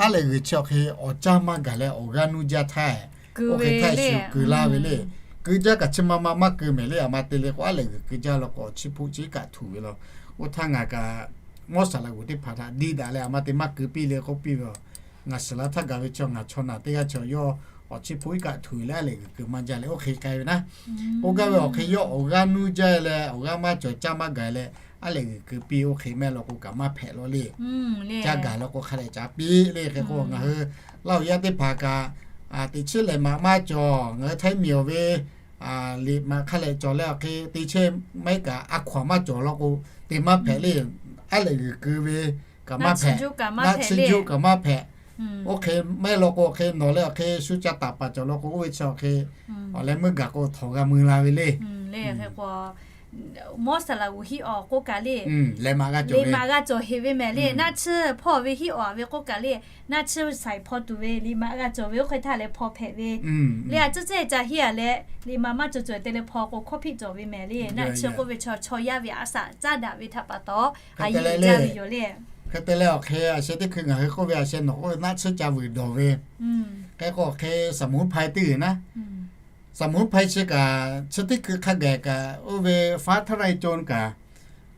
aˉ lehˬ g'uiˬ chi awˬ hk'e awˬ caˇ maˇ gaˬ leh awˬ g'aˇ nuˇ jaˇ htaˇ, oˇ hk'e htaˇ shu keu laˇ ve le. Keu jaˇ kaꞈ chi ma ma maˇ keu mehˍ le. Aˬ ma te le k'o aˉ lehˬ g'uiˬ keu jaˇ law k'o, chi hpoˆ chi kaꞈ htuˬ ve law. Oˇ htaˇ ngaˬ kaꞈ mawˇ saˍ laꞈ g'uˬ teˇ hpaˍ htaꞈ diˇ daꞈ leh aˬ ma te maˇ keu piˇ le k'oˆ piˇ ve a. Ngaˬ shiˍ la htaˇ gaˬ ve chi ngaˬ chaw naˬ teˇ g'aˇ chi yawˇ awˬ chi hpoˆ iˉ kaˆ htuˬ leh aˉ lehˬ g'uiˬ keu maˇ jaˇ leh oˇ hk'e k'ai ve naˉ. K'oˆ gaˇ ve awˬ hk'e yawˇ awˬ g'aˇ nuˇ jaˇ leh awˬ g'aˇ maˇ cawˬ caˇ maˇ gaˬ leh aˉ lehˬ g'uiˬ keu piˇ oˇ hk'e mehˆ law k'o kaꞈ maˇ hpehꞈ law le. Caˇ gaˬ law k'o hk'a leh ca piˇ le. Hk'e k'o ngaˬ hui Laˇ huˍ yaˇ teˇ hpaˍ kaꞈ teꞈ chiˉ lehˬ maꞈ maˇ cawˬ, ngaˬ hui Htaiˇ miˬ awˬ ve liꞈ maꞈ hk'a leh cawˬ leh awˬ hk'e te chehˇ maˇ heˆ kaꞈ a hkaw aˬ maˇ cawˬ law k'o te maˇ hpehꞈ le. Aˉ lehˬ g'uiˬ keu ve kaꞈ maˇ hpehꞈ, naˆ tsuhˇ juˆ kaꞈ maˇ hpehꞈ. Oˇ hk'e maˇ heˆ law k'o awˬ hk'e nawˬ leh awˬ hk'e shu ca taˍ paˍ cawˬ law k'o oˇ ve chi awˬ hk'e awˬ leh meuˇ gaˬ k'o htawꞈ g'a mui la ve le. Mawˇ saˍ laꞈ g'uˬ hiˆ awˬ k'oˆ kaꞈ le, leh maꞈ g'a cawˬ heˍ ve mehˍ le. Naˆ tsuhˇ hpawˇ ve hiˆ awˬ a ve k'oˆ kaꞈ le, naˆ tsuhˇ shaiˍ hpaw tuˬ ve liꞈ maꞈ g'a cawˬ ve oˇ hk'e htaˇ leh hpaw hpehꞈ ve le. A tcuhˉ cehˇ ca hiˆ a leh liꞈ maꞈ maˇ cawˬ cawˬ te leh hpaw k'o hkawˇ hpiˆ cawˬ ve mehˍ le. Naˆ tsuhˇ k'oˆ ve chaw chaw yaˇ ve a shaꞈ caˉ daꞈ ve htaꞈ pa taw a yeˇ jaˇ ve yoˬ le. Hk'e te leh awˬ hk'e a sheh teˇ hkui ngaˬ hui k'oˆ ve a sheh nawˬ k'oˆ ve naˆ tsuhˇ ca vuiˬ dawˬ ve, hk'e k'o awˬ hk'e สมุนไพร teˇ g'uiˬ naˉ, สมุนไพร chi kaꞈ chi teˇ hkui hk'a gaˬ kaꞈ oˇ ve ฟ้าทะลายโจร kaꞈ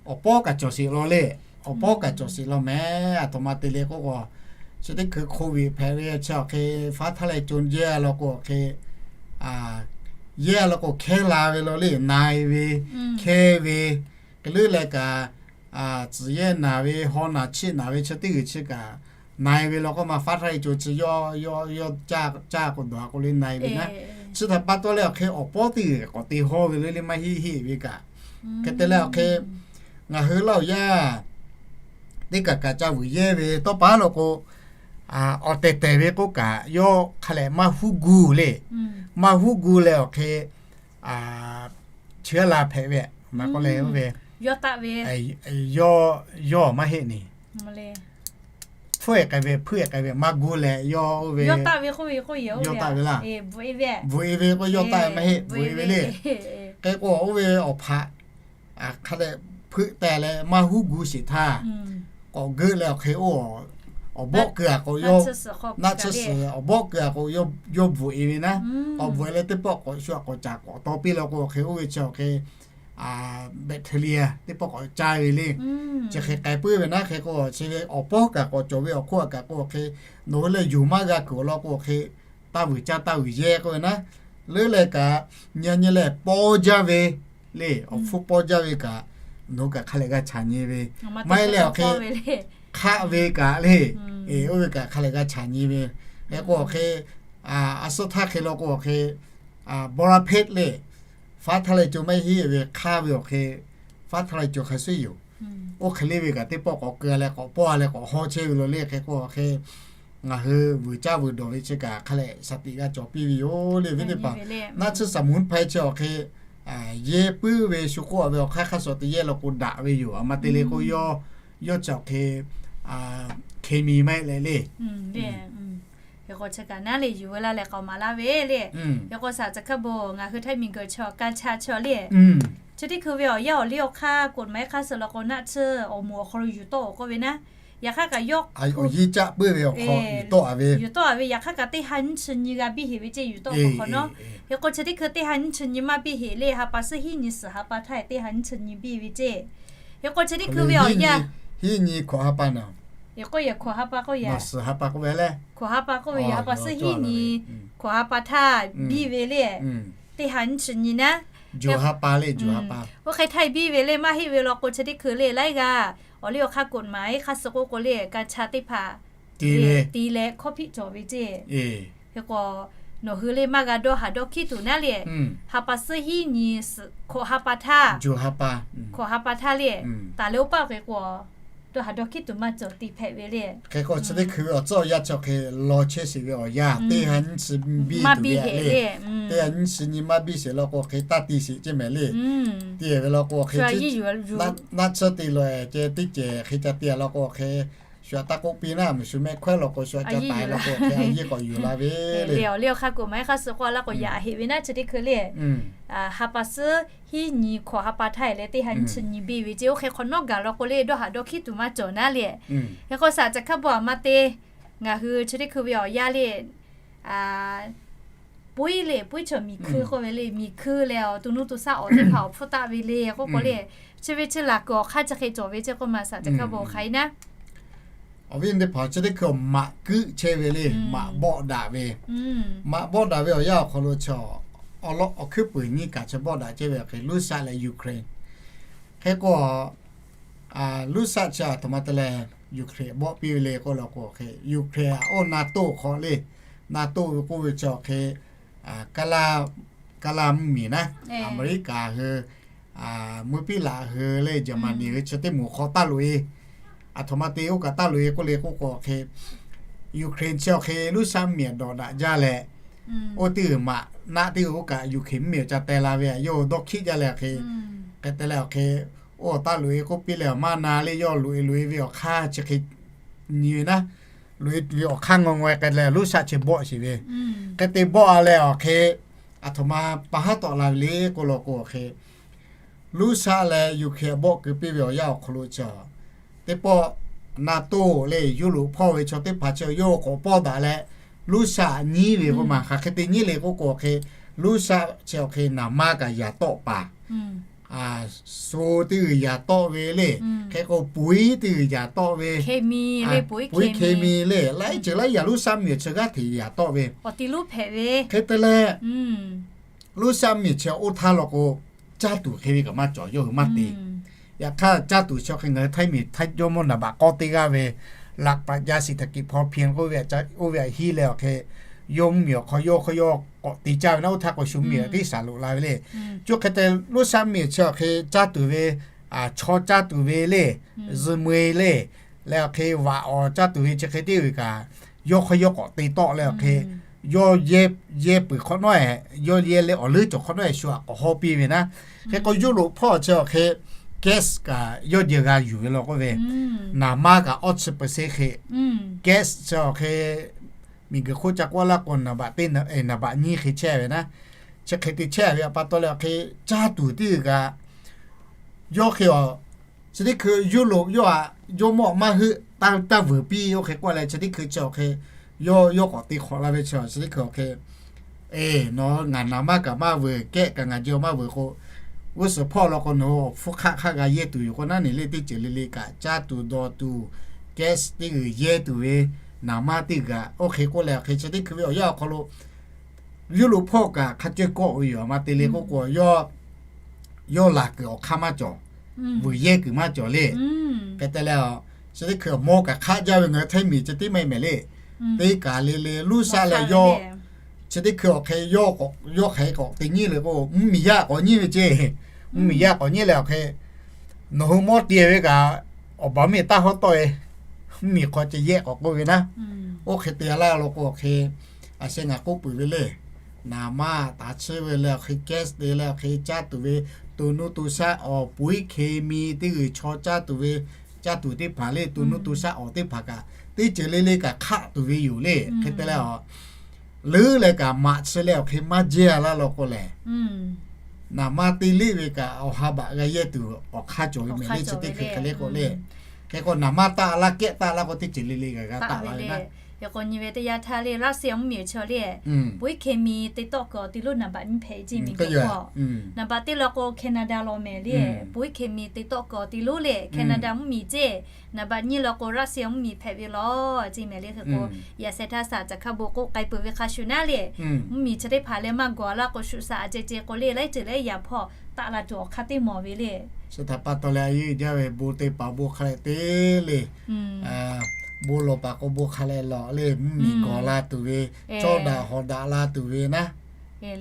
awˬ pawˇ kaꞈ cawˬ sheˍ law le. Awˬ pawˇ kaꞈ cawˬ sheˍ law mehˍ. Aˬ htoꞈ ma te le k'oˆ k'o, chi teˇ hkui โควิด hpehꞈ ve chi awˬ hk'e ฟ้าทะลายโจร yehˇ law k'o awˬ hk'e yehˇ law k'o hkehˇ la ve law le. Na e ve, hkehˇ ve, hk'e leuˉ leh kaꞈ tcuhˍ yehˇ naˬ ve, haw naˬ chiˆ naˬ ve chi teˇ g'uiˬ chi kaꞈ na e ve law k'o ma ฟ้าทะลายโจร chi yawˇ yawˇ caˇ k'o dawˬ a k'o le na e ve naˉ. Chi htaꞈ pa taw leh awˬ hk'e awˬ pawˇ teˇ g'uiˬ k'awꞈ te hawˇ ve le le maˇ heˆ heˆ ve kaꞈ. Hk'e te leh awˬ hk'e ngaˬ hui Laˇ huˍ yaˇ teˇ kaꞈ kaꞈ ca vuiˬ yehˇ ve tawˇ pa law k'o, awˬ tehˬ tehˬ ve k'oˆ kaꞈ yawˇ hk'a leh maˇ huˉ gu le. Maˇ huˉ gu leh awˬ hk'e chi g'aˇ la hpehꞈ ve, maˇ k'oˆ leh oˇ ve yawˇ maˇ heˆ ni. Hpfuhˇ e k'ai ve, hpfuhˇ e k'ai ve maˇ gu leh yawˇ oˇ ve yawˇ taˆ ve laˇ. Bvuhꞈ e ve k'o yawˇ taˆ ve maˇ heˆ, bvuhꞈ e ve le. Hk'e k'o oˇ ve awˬ hpaꞈ hk'a leh hpeuꞈ teh leh maˇ huˉ gu sheˍ htaˇ, k'awꞈ geuˆ leh awˬ hk'e oˇ awˬ bawˆ keu a k'o, naˆ tsuhˇ suhˍ awˬ bawˆ keu a k'o yawˇ bvuhꞈ e ve naˉ. K'awꞈ bvuhꞈ e leh teˇ pawˆ k'awꞈ shu a k'awꞈ caˍ k'awꞈ taw piˇ law k'o awˬ hk'e oˇ ve chi awˬ hk'e bacteria teˇ pawˆ k'awꞈ caˇ ve le. Chi hk'e k'ai puiˉ ve naˉ. Hk'e k'o chi ve awˬ pawˇ kaꞈ k'awꞈ cawˬ ve awˬ hk'oˆ a kaꞈ k'o awˬ hk'e nawˬ hui leh yuˬ maˇ g'a kuiˬ awˬ lawn k'o awˬ hk'e taˇ vuiˬ caˇ taˇ vuiˬ yehˇ k'oˆ ve naˉ. Leuˉ leh kaꞈ nyi nyi leh paw jaˇ ve le, awˬ hpfuhˇ paw jaˇ ve kaꞈ nawˬ hui kaꞈ hk'a leh g'a chaꞈ nyi ve. Maˇ heˆ leh awˬ hk'e hk'aˆ ve kaꞈ le, oˇ ve kaꞈ hk'a leh g'a chaꞈ nyi ve. Hk'e k'o awˬ hk'e a suhˉ htaˇ hk'e law k'o awˬ hk'e บอระเพ็ด le, ฟ้าทะลายโจร maˇ heˆ ve hk'aˇ ve awˬ hk'e ฟ้าทะลายโจร hk'a shuˍ yoˬ. Oˇ hk'e le ve kaꞈ teˇ pawˆ k'awꞈ keu leh k'awꞈ pawˇ leh k'awꞈ haw chehˇ ve lo le. Hk'e k'o hk'e ngaˬ hui vuiˬ caˇ vuiˬ dawˬ ve chi kaꞈ hk'a lehꞈ shaˍ tiꞈ g'a cawˬ piˇ ve yoˬ le. Awˬ viˉ teˇ hpaˍ, naˆ tsuhˇ สมุนไพร chi awˬ hk'e yehˇ puiˉ ve shu k'oˆ a ve awˬ hk'aˇ hk'aˇ suh teˇ yehˇ law k'o daꞈ ve yoˬ. A ma te le k'o yawˇ yawˇ chi awˬ hk'e เคมี maˇ heˆ leh le. Hk'e k'o chi kaꞈ naˉ le yuˬ veu laˇ leh k'aoˍ maˍ laˇ ve le. Hk'e k'o shaˍ caˬ hkaˇ bon ngaˬ hui ไทย miˬguiˬ chi awˬ กัญชา chi awˬ le, chi teˇ hkui ve awˬ yanˇ awˬ liˇ awˬ hk'aˇ กฎหมาย hk'aˇ suh law k'o naˆ tsuhˇ awˬ moˍ awˬ hk'aw lo yuˬ tawˆ-oˬ k'oˆ ve naˆ. Yaꞈ hk'aˇ kaꞈ yawˇ awˬ yiˇ caˆ puiˉ ve awˬ hk'aw yuˬ tawˆ a ve, yuˬ tawˆ a ve yaꞈ hk'aˇ kaꞈ teˇ ha nyiˇ chi nyi g'a biˇ heꞈ ve ceˇ yuˬ tawˆ awˬ hk'awꞈ nawˉ. Hk'e k'o chi teˇ hkui teˇ ha nyiˇ chi nyi maˇ biˇ heꞈ le. Ha pa suhˉ hiˉ nyi suhˍ ha pa htaˇ teˇ ha nyiˇ chi nyi biˇ ve ceˇ. Hk'e k'o chi teˇ hkui ve awˬ yanˇ, hiˉ nyi hkawꞈ ha pa naˬ, k'oˆ yehˬ hkawꞈ ha pa k'oˆ yehˬ, suhˍ ha pa k'oˆ ve le. Hkawꞈ ha pa k'oˆ ve yoˬ. Ha pa suhˉ hiˉ nyi hkawꞈ ha pa htaˇ biˇ ve le. Teˇ ha nyiˇ chi nyi naˉ, juˬ ha pa le, juˬ ha pa. Oˇ hk'e htaˇ biˇ ve le maˇ heˆ ve law k'o chi teˇ hkui le laiˉ g'aˇ awˬ liˇ awˬ hk'aˇ กฎหมาย hk'aˇ suh k'oˆ k'o le กัญชา teˇ hpaˍ te leh ครอบ hiˆ cawˬ ve ceˇ. Hk'e k'o nawˬ hui le maˇ g'a dawˇ haˍ dawˇ hkiˉ tuˬ naˉ le. Ha pa suhˉ hiˉ nyi suhˍ hkawꞈ ha pa htaˇ, hkawꞈ ha pa htaˇ le, taˍ leh oˇ paˆ hk'e k'o dawˇ haˍ dawˇ hkiˉ tuˬ maˇ cawˬ te hpehꞈ ve le. Hk'e k'o chi teˇ hkui ve awˬ tcuhˉ awˬ yanˇ chi hk'e law chehˇ sheˍ ve awˬ yanˇ teˇ ha nyiˇ chi biˇ tuˬ ve le. Teˇ ha nyiˇ chi nyi maˇ biˇ sheˍ law k'o hk'e taˇ te sheˍ ceˇ mehˍ le. Te ve law k'o hk'e naˆ tsuhˇ te law ceh teˇ cehˬ hk'e ca te law k'o hk'e shu aꞈ taˇ k'oˆ piˇ naˆ, mvuhˬ shu mehˆ hkawehˉ law k'o shu aꞈ ca taiˍ law k'o hk'e a yehˇ k'awꞈ yuˬ la ve le. Awˬ liˇ awˬ hk'aˇ กฎหมาย hk'aˇ suh k'oˆ a laˇ k'o yaꞈ heꞈ ve naˆ chi teˇ hkui le. Ha pa suhˉ hiˉ nyi hkawꞈ ha pa htaˇ leh teˇ ha nyiˇ chi nyi biˇ ve ceˇ. Oˇ hk'e hk'awꞈ nawˉ gaˬ law k'o le dawˇ haˍ dawˇ hkiˉ tuˬ maˇ cawˬ naˉ le. Hk'e k'o shaˍ caˬ hkaˇ bon aˬ ma te ngaˬ hui chi teˇ hkui ve awˬ yanˇ le, puiˉ le, puiˉ chaw miˬ hkui k'oˆ ve le, miˬ hkui leh awˬ to nuˇ to shaˆ awˬ teˇ hpaˍ awˬ hpfuhˇ taˆ ve le k'oˆ k'o le, chi ve chi laˬ kuiˬ awˬ hk'aˇ chi hk'e cawˬ ve ceˇ k'oˆ ma shaˍ caˬ hkaˇ bon hk'aˬ hk'e naˉ. Awˬ viˉ teˇ hpaˍ chi teˇ hkui maꞈ kuˆ chehˇ ve le, maꞈ bawˆ daꞈ ve, maꞈ bawˆ daꞈ ve awˬ yanˇ awˬ hk'aw lo chi awˬ hkuiˉ puiˍ nyiˇ kaꞈ chi bawˆ daꞈ chehˇ ve awˬ hk'e Russia leh Ukraine. Hk'e k'o Russia chi aˬ htoꞈ ma te leh Ukraine bawˆ piˇ ve le k'oˆ law k'o hk'e Ukraine oˇ NATO hk'aw le, NATO ve k'oˆ ve chi awˬ hk'e kaˇ laˇ mvuhˇ miˬ naˉ, America hui, mvuhˇ piˉ laꞈ hui le, Germany hui chi teˇ moˍ hk'aw taˇ loꞈ e. Aˬ htoꞈ ma te oˇ kaꞈ taˇ loꞈ e k'oˆ le k'oˆ k'o hk'e Ukraine chi awˬ hk'e Russia mvuhˇ miˬ dawꞈ daꞈ jaˇ leh, oˇ teˇ g'uiˬ maꞈ naˆ teˇ g'uiˬ oˇ kaꞈ Ukraine mvuhˇ miˬ ca teh la ve a yawˇ dawˇ hkiˆ jaˇ leh awˬ hk'e, hk'e te leh awˬ hk'e oˇ taˇ loꞈ e k'oˆ piˇ leh awˬ maˇ na le yawˇ loꞈ e loꞈ e ve awˬ hk'aˇ chi hk'e nyi ve naˉ, loꞈ e ve awˬ hk'aˇ ngaw ngaw e hk'e leh Russia chi bawˆ sheˍ ve. Hk'e te bawˆ a leh awˬ hk'e aˬ htoꞈ ma pa haˉ tawˆ la ve le k'oˆ law k'o hk'e Russia leh Ukraine bawˆ keu piˇ ve awˬ yanˇ awˬ hk'aw lo chi teˇ pawˆ NATO le Europe hpawˇ ve chaw teˇ hpaˍ chi yawˇ k'awꞈ pawˇ daꞈ leh Russia nyiˉ ve k'oˆ ma hk'aˬ hk'e te nyiˉ le k'oˆ k'o hk'e Russia chi awˬ hk'e naˍ maˇ kaꞈ yaꞈ tawˆ paˍ, sho teˇ g'uiˬ yaꞈ tawˆ ve le, hk'e k'o poiˉ teˇ g'uiˬ yaꞈ tawˆ ve, poiˉ เคมี le, laiˉ ceuˬ laiˉ yaꞈ Russia mvuhˇ miˬ chi g'aˇ hteꞈ yaꞈ tawˆ ve. Awˬ ti luˉ hpehꞈ ve hk'e te leh Russia mvuhˇ miˬ chi oˇ htaˇ law k'o caˇ tuˬ hk'e ve kaꞈ maˇ cawˬ, yawˇ hui maˇ te. Yaꞈ hk'aˇ caˇ tuˬ chi awˬ hk'e ngaˬ hui htaiˇ miˬ htaiˇ jawˇmawˇ naˍ baꞈ k'awˇ teˇ g'aˇ ve หลักปรัชญาเศรษฐกิจพอเพียง k'oˆ ve, oˇ ve aꞈ hiˉ leh awˬ hk'e yawˇ mvuhˇ miˬ awˬ hk'aw yawˇ hk'aw yawˇ k'awꞈ te caˇ ve naˉ, oˇ htaˇ k'o shu mvuhˇ miˬ teˇ shaˍ loꞈ la ve le. Chi hk'e te Russia mvuhˇ miˬ chi awˬ hk'e caˇ tuˬ ve, chaw caˇ tuˬ ve le, zuhꞈ mui le, leh awˬ hk'e vaꞈ awˬ caˇ tuˬ ve chi hk'e teˇ g'uiˬ kaꞈ yawˇ hk'aw yawˇ k'awꞈ te tawˆ leh awˬ hk'e yawˇ yehˇ peuˬ hk'awꞈ nawˉ e, yawˇ yehˇ leh awˬ leuˉ cawˬ hk'awꞈ nawˉ e shu aꞈ k'awꞈ haw piˇ ve naˉ. Hk'e k'o Europe hpawˇ chi awˬ hk'e gas kaꞈ yawˇ jehˬ g'a yuˬ ve law k'oˆ ve, naˍ maˇ kaꞈ awˇ chi เปอร์เซ็นต์ hk'e gas chi awˬ hk'e miˬ guiˬ hk'oˆ ca k'oˆ laˇ k'o naˍ baꞈ teˇ naˍ baꞈ nyiˇ hk'e chehˇ ve naˉ. Chi hk'e te chehˇ ve pa taw leh awˬ hk'e caˇ tuˬ teˇ g'uiˬ kaꞈ yawˇ hk'e a chi teˇ hkui Europe yawˇ aꞈ jawˇmawˇ maˇ heuˆ taˇ vuiˬ piˇ oˇ hk'e k'oˆ leh chi teˇ hkui chi awˬ hk'e yawˇ yawˇ k'awꞈ te hk'awꞈ la ve chi chi teˇ hkui awˬ hk'e, e, nawˬ ngaˬ naˍ maˇ kaꞈ maˇ vuiˬ, kehˆ kaꞈ ngaˬ jehˬ maˇ vuiˬ k'o, g'uˇ suhˍ hpawˇ law k'o nawˬ hui awˬ hpfuhˇ hk'aˆ hk'aˆ g'a yehˇ tuˬ yoˬ k'o naˉ ne le teˇ ceuˬ le le kaꞈ caˇ tuˬ dawˬ tuˬ, gas teˇ g'uiˬ yehˇ tuˬ ve naˍ maˇ teˇ g'uiˬ kaꞈ oˇ hk'e k'oˆ leh awˬ hk'e chi teˇ hkui ve awˬ yanˇ awˬ hk'aw lo Europe hpawˇ kaꞈ hk'a caweh kawˆ ve yoˬ. Aˬ ma te le k'oˆ k'o yawˇ laˬ kuiˬ awˬ hk'aˇ maˇ cawˬ, vuiˬ yehˇ kuiˬ maˇ cawˬ le. Hk'e te leh chi teˇ hkui awˬ mawˇ kaꞈ hk'aˆ jaˇ ve ngaˬ hui htaiˇ miˬ chi teˇ maˇ heˆ mehˍ le. Teˇ kaˬ le le Russia leh yawˇ chi teˇ hkui awˬ hk'e yawˇ hk'aˬ hk'e k'awꞈ te nyiˉ le k'o mvuhˇ miˬ yaˇ k'awꞈ nyiˉ ve ceˇ. Mvuhˇ miˬ yaˇ k'awꞈ nyiˉ leh awˬ hk'e Nawˬ hui mawˇ te ve kaꞈ, awˬ baˬ mvuhˇ miˬ taˇ hawˉ tawˆ e, mvuhˇ miˬ hk'aw ceh yehˆ k'awꞈ k'oˆ ve naˉ. Oˇ hk'e te laˇ lo k'o hk'e, a sheh ngaˬ k'oˆ peuˬ ve le. Naˍ manˇ taˍ chiˇ ve leh awˬ hk'e, gas te leh awˬ hk'e caˇ tuˬ ve, to nuˇ to shaˆ awˬ pui hke mi teˇ g'uiˬ chaw caˇ tuˬ ve, caˇ tuˬ teˇ hpaˍ le, to nuˇ to shaˆ awˬ teˇ hpaˍ kaꞈ teˇ ceuˬ le le kaꞈ hk'aˆ tuˬ ve yoˬ le. Hk'e te leh a, leuˉ leh kaꞈ maꞈ chi leh awˬ hk'e maˇ jehˇ laˇ lo k'o lehˬ, naˍ manˇ teˇ liˇ ve kaꞈ awˬ ha baꞈ g'a yehˇ tuˬ awˬ hk'aˇ cawˬ ve mehˍ le. Chi teˇ hkui hk'e le k'o le. Hk'e k'o naˍ manˇ taˆ laˇ kehˉ taˆ laˇ k'o teˇ ceuˬ le le kaꞈ g'a taˆ laˇ ve naˉ. Yaꞈ k'o nyi ve teˇ yanˇ htaˇ le, Russia mvuhˇ miˬ chaw le, puiˉ hke mi te tawˆ kuiˬ te lonˉ naˍ baꞈ nyiˇ hpehꞈ ceˇ miˬ guiˬ k'o, naˍ baꞈ teˇ lo k'o Canada lo mehˍ le, puiˉ hke mi te tawˆ kuiˬ te lonˉ le, Canada mvuhˇ miˬ ceˇ, naˍ baꞈ nyiˇ lo k'o Russia mvuhˇ miˬ hpehꞈ ve laˬ ceˇ mehˍ le. Hk'e k'o yaꞈ sheh htaˇ saˍ caˬ hk'a bon k'oˆ k'ai peuˬ ve hk'a shuˍ naˉ le, mvuhˇ miˬ chi teˇ hpaˍ leh maˇ gawˬ laˇ k'o shuˍ shaꞈ a ceh ceh k'o le, laiˉ ceuˬ laiˉ yaꞈ hpawˇ taˆ la tuˬ awˬ hk'aˇ teˇ mawˬ ve le. Chi htaꞈ pa taw leh a yeˇ jaˇ ve bon te paˍ bon hk'a leh te le, bon lawˬ paˍ k'o bon hk'a leh lawˬ le, mvuhˇ miˬ gawˬ la tuˬ ve, cawˇ daꞈ hawˍ daꞈ la tuˬ ve naˉ.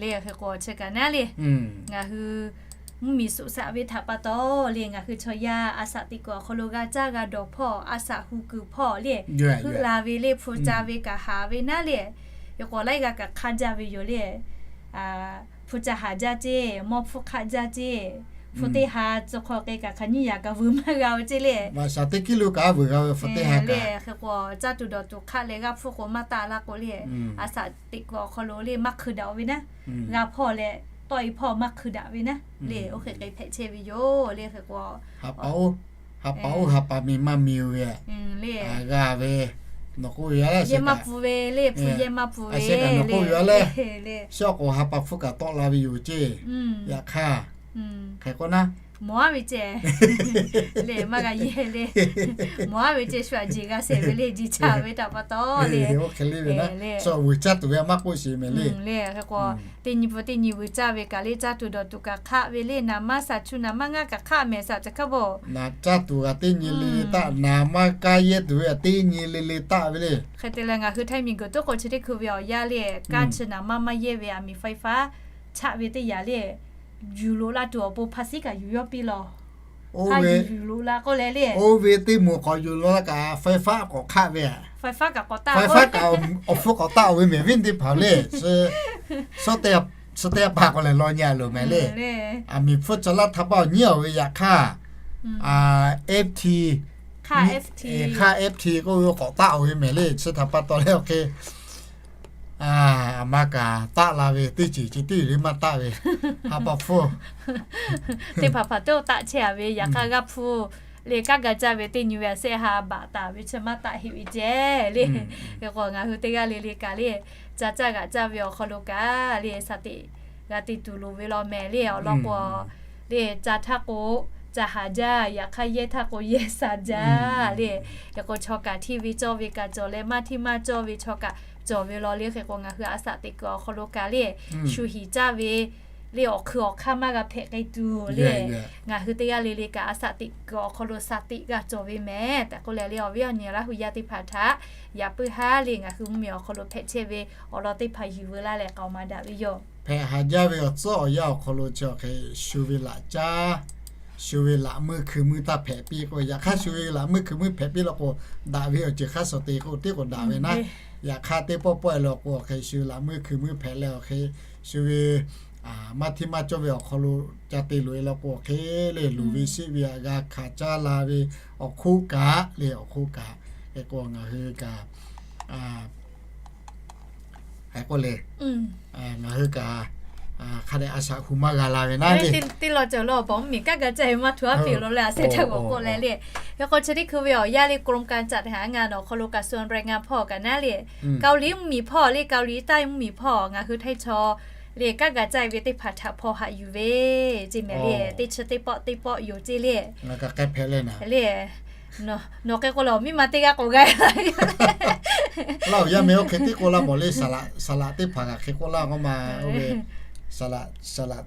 Le hk'e k'o chi kaꞈ naˉ le, ngaˬ hui mvuhˇ miˬ shuˍ shaꞈ ve htaꞈ pa taw le, ngaˬ hui chaw yaˇ a shaꞈ teꞈ kuiˬ awˬ hk'aw lo g'a caˇ g'a dawˬ hpawˇ, a shaꞈ hu kuiˬ hpawˇ le, heuˆ la ve le, hpu ca ve kaꞈ haˍ ve naˉ le, yaꞈ k'o laiˉ g'aˇ kaꞈ hk'aˇ jaˇ ve yoˬ le. Hpu ca haˍ jaˇ ceˇ, mawˇ hpfuhˇ hk'aˆ jaˇ ceˇ, hpu teˇ ha tcuh hk'aw k'e kaꞈ hk'aˬ nyiˇ yaꞈ kaꞈ vuiˬ maˇ g'a ve ceˇ le. Maꞈ shaˍ teˇ kiˇ lo kaꞈ a vuiˬ g'a ve hpu teˇ ha le. Hk'e k'o caˇ tuˬ dawˬ tuˬ hk'aˆ leh g'aˇ hpfuhˇ k'o maˇ taˆ laˇ k'o le, a shaꞈ teꞈ kuiˬ awˬ hk'aw lo le maˇ hkui daꞈ ve naˉ. G'a hpawˇ leh tawˆ e hpawˇ maˇ hkui daꞈ ve naˉ le, oˇ hk'e k'e hpehꞈ chehˇ ve yoˬ le. Hk'e k'o ha pa oˇ ha pa miˬ maˇ miˬ ve le, g'a ve, nawˬ k'oˆ ve a le, yehˇ maˇ pfuhˍ ve le, hpu yehˇ maˇ pfuhˍ ve le, nawˬ k'oˆ ve a le, le, shawˉ k'o ha pa hpfuhˇ kaꞈ tawˆ la ve yoˬ ceˇ. Yaꞈ hk'aˇ hk'e k'o naˉ, mawˬ a ve ceh le, maˇ g'a yehˇ le, mawˬ a ve ceh shu aꞈ jeˬ g'a shehˍ ve le, ji caˇ ve htaꞈ pa taw le, oˇ hk'e le ve naˉ, le, vuiˬ caˇ tuˬ ve maˇ k'oˆ sheˍ mehˍ le. Le hk'e k'o teˇ nyi pfuhˍ teˇ nyi vuiˬ caˇ ve kaꞈ le, caˇ tuˬ dawˬ tuˬ kaꞈ hk'aˆ ve le, naˍ manˇ shaˍ chu naˍ manˇ ngaˇ kaꞈ hk'aˆ mehˍ shaˍ caˬ hkaˇ bawˬ. Naˍ caˇ tuˬ kaꞈ teˇ nyi le le taˆ, naˍ manˇ kaˇ yehˇ tuˬ ve kaꞈ teˇ nyi le le taˆ ve le. Hk'e te leh ngaˬ hui Htaiˇ miˬ guiˬ tuˉ k'o chi teˇ hkui ve awˬ yanˇ le, kanˉ chi naˍ manˇ maˇ yehˇ ve aˬ miˍ faiˍ faˉ chaˆ ve teˇ yanˇ le, yuˬ loꞈ la tuˬ awˬ pon hpa siˉ kaꞈ yuˬ yawˇ piˇ law. Oˇ ve yuˬ loꞈ la k'oˆ leh le, oˇ ve teˇ moˍ k'awꞈ yuˬ loꞈ la kaꞈ faiˍ faˉ k'awꞈ hk'aˆ ve, faiˍ faˉ kaꞈ k'awꞈ taˆ, faiˍ faˉ kaꞈ awˬ hpfuhˇ k'awꞈ taˆ ve mehˍ viˉ teˇ hpaˍ le. Suh teˇ pa k'awꞈ lehˬ law nyi a loˬ mehˍ le. Aˬ miˍ hpfuhˇ ca laˇ htaˇ paˇ awˬ nyiˉ awˬ ve yaꞈ hk'aˇ, FT, hk'aˇ FT k'oˆ ve k'awꞈ taˆ ve mehˍ le. Chi htaꞈ pa taw leh awˬ hk'e aˬ ma kaꞈ taˆ la ve teˇ ceuˬ ceh tiˉ le maˇ taˆ ve, ha pa hpfuhˇ teˇ hpaˍ hpaˍ teˇ taˆ chehˇ a ve, yaꞈ hk'aˇ g'aˇ hpfuhˇ le kanˉ ga caˇ ve teˇ nyi ve a shehˆ ha baꞈ taˍ ve chi maˇ taˆ heˆ ve ceh le. Hk'e k'o ngaˬ hui teˇ g'aˇ le le kaꞈ le, ca caˇ g'aꞈ caˇ ve awˬ hk'aw lo kaꞈ le shaˍ teꞈ g'a te tuˬ loˍ ve law mehˍ le. Awˬ lawn k'o le, ca htaˇ k'o ca haˍ jaˇ, yaꞈ hk'aˇ yehˇ htaˇ k'o yehˇ sha jaˇ le. Hk'e k'o chaw kaꞈ hteˇ ve cawˇ ve kaꞈ cawˬ leh, maˇ hteˇ maˇ cawˇ ve chaw kaꞈ cawˬ ve law le. Hk'e k'o ngaˬ hui a shaꞈ teꞈ kuiˬ awˬ hk'aw lo kaꞈ le, shu hiˍ caˇ ve le awˬ hkui awˬ hk'aˇ maˇ g'a hpehꞈ k'ai tuˬ le. Ngaˬ hui teˇ g'aˇ le le kaꞈ a shaꞈ teꞈ kuiˬ awˬ hk'aw lo shaˍ teꞈ g'a cawˬ ve mehˍ tehꞈ k'oˆ leh le, awˬ viˉ awˬ nyi Laˇ hu yaˇ teˇ hpaˍ htaꞈ yaꞈ puiˉ haˉ le, ngaˬ hui mvuhˇ miˬ awˬ hk'aw lo hpehꞈ chehˇ ve awˬ lawn teˇ hpaˍ yuˬ veu laˇ leh k'aoˍ maˍ daꞈ ve yoˬ. Hpehꞈ haˍ jaˇ ve awˬ tcuhˉ awˬ yanˇ awˬ hk'aw lo chi awˬ hk'e shu ve laꞈ caˉ, shu ve laꞈ meuˇ hkui meuˇ taˇ hpehꞈ piˇ k'o, yaꞈ hk'aˇ shu ve laꞈ meuˇ hkui meuˇ hpehꞈ piˇ law k'o, daꞈ ve awˬ ceuˬ hk'a shuˍ te k'o teˇ k'o daꞈ ve naˉ. Yaꞈ hk'aˇ teˇ pawˆ pawˆ e law k'o awˬ hk'e shu ve laꞈ meuˇ hkui meuˇ hpehꞈ leh awˬ hk'e shu ve maˇ hteˇ maˇ cawˇ ve awˬ hk'aw lo ca te loꞈ e law k'o awˬ hk'e le, luˬ ve sheˆ ve aꞈ g'a hkanˍ caˇ la ve awˬ hk'oˆ kaꞈ le, awˬ hk'oˆ kaꞈ hk'e k'o ngaˬ hui kaꞈ hk'e k'oˆ le, ngaˬ hui kaꞈ hk'a dehꞈ a shaꞈ hu maˇ g'a la ve naˉ le. Teˇ law cawˬ law awˬ pa mvuhˇ miˬ kanˉ ga caˇ ve maˇ htu aˉ piˍ lo leh a shehˍ htaˇ k'awꞈ k'oˆ leh le. Hk'e k'o chi teˇ hkui ve awˬ yanˇ le, กรมการจัดหางาน awˬ hk'aw lo kaꞈ ส่วนแรงงาน hpawˇ kaꞈ naˉ le, Kaoˍliˍ mvuhˇ miˬ hpawˇ le, Kaoˍliˍ taˆ mvuhˇ miˬ hpawˇ ngaˬ hui Htaiˇ chaw le kanˉ ga caˇ ve teˇ hpaˍ htaꞈ hpaw haꞈ yuˬ ve ceˇ mehˍ le. Teˇ chi teˇ pawˆ teˇ pawˆ yoˬ ceˇ le. Le nawˬ hk'e k'o leh awˬ miˇ ma teˇ g'aˇ k'awꞈ g'a laˇ ve. Laˇ awˬ yanˇ meh oˇ hk'e teˇ k'oˆ laˇ mawˬ le, saˍ laꞈ teˇ hpaˍ kaꞈ hk'e k'oˆ laˇ k'o ma, oˇ ve saˍ laꞈ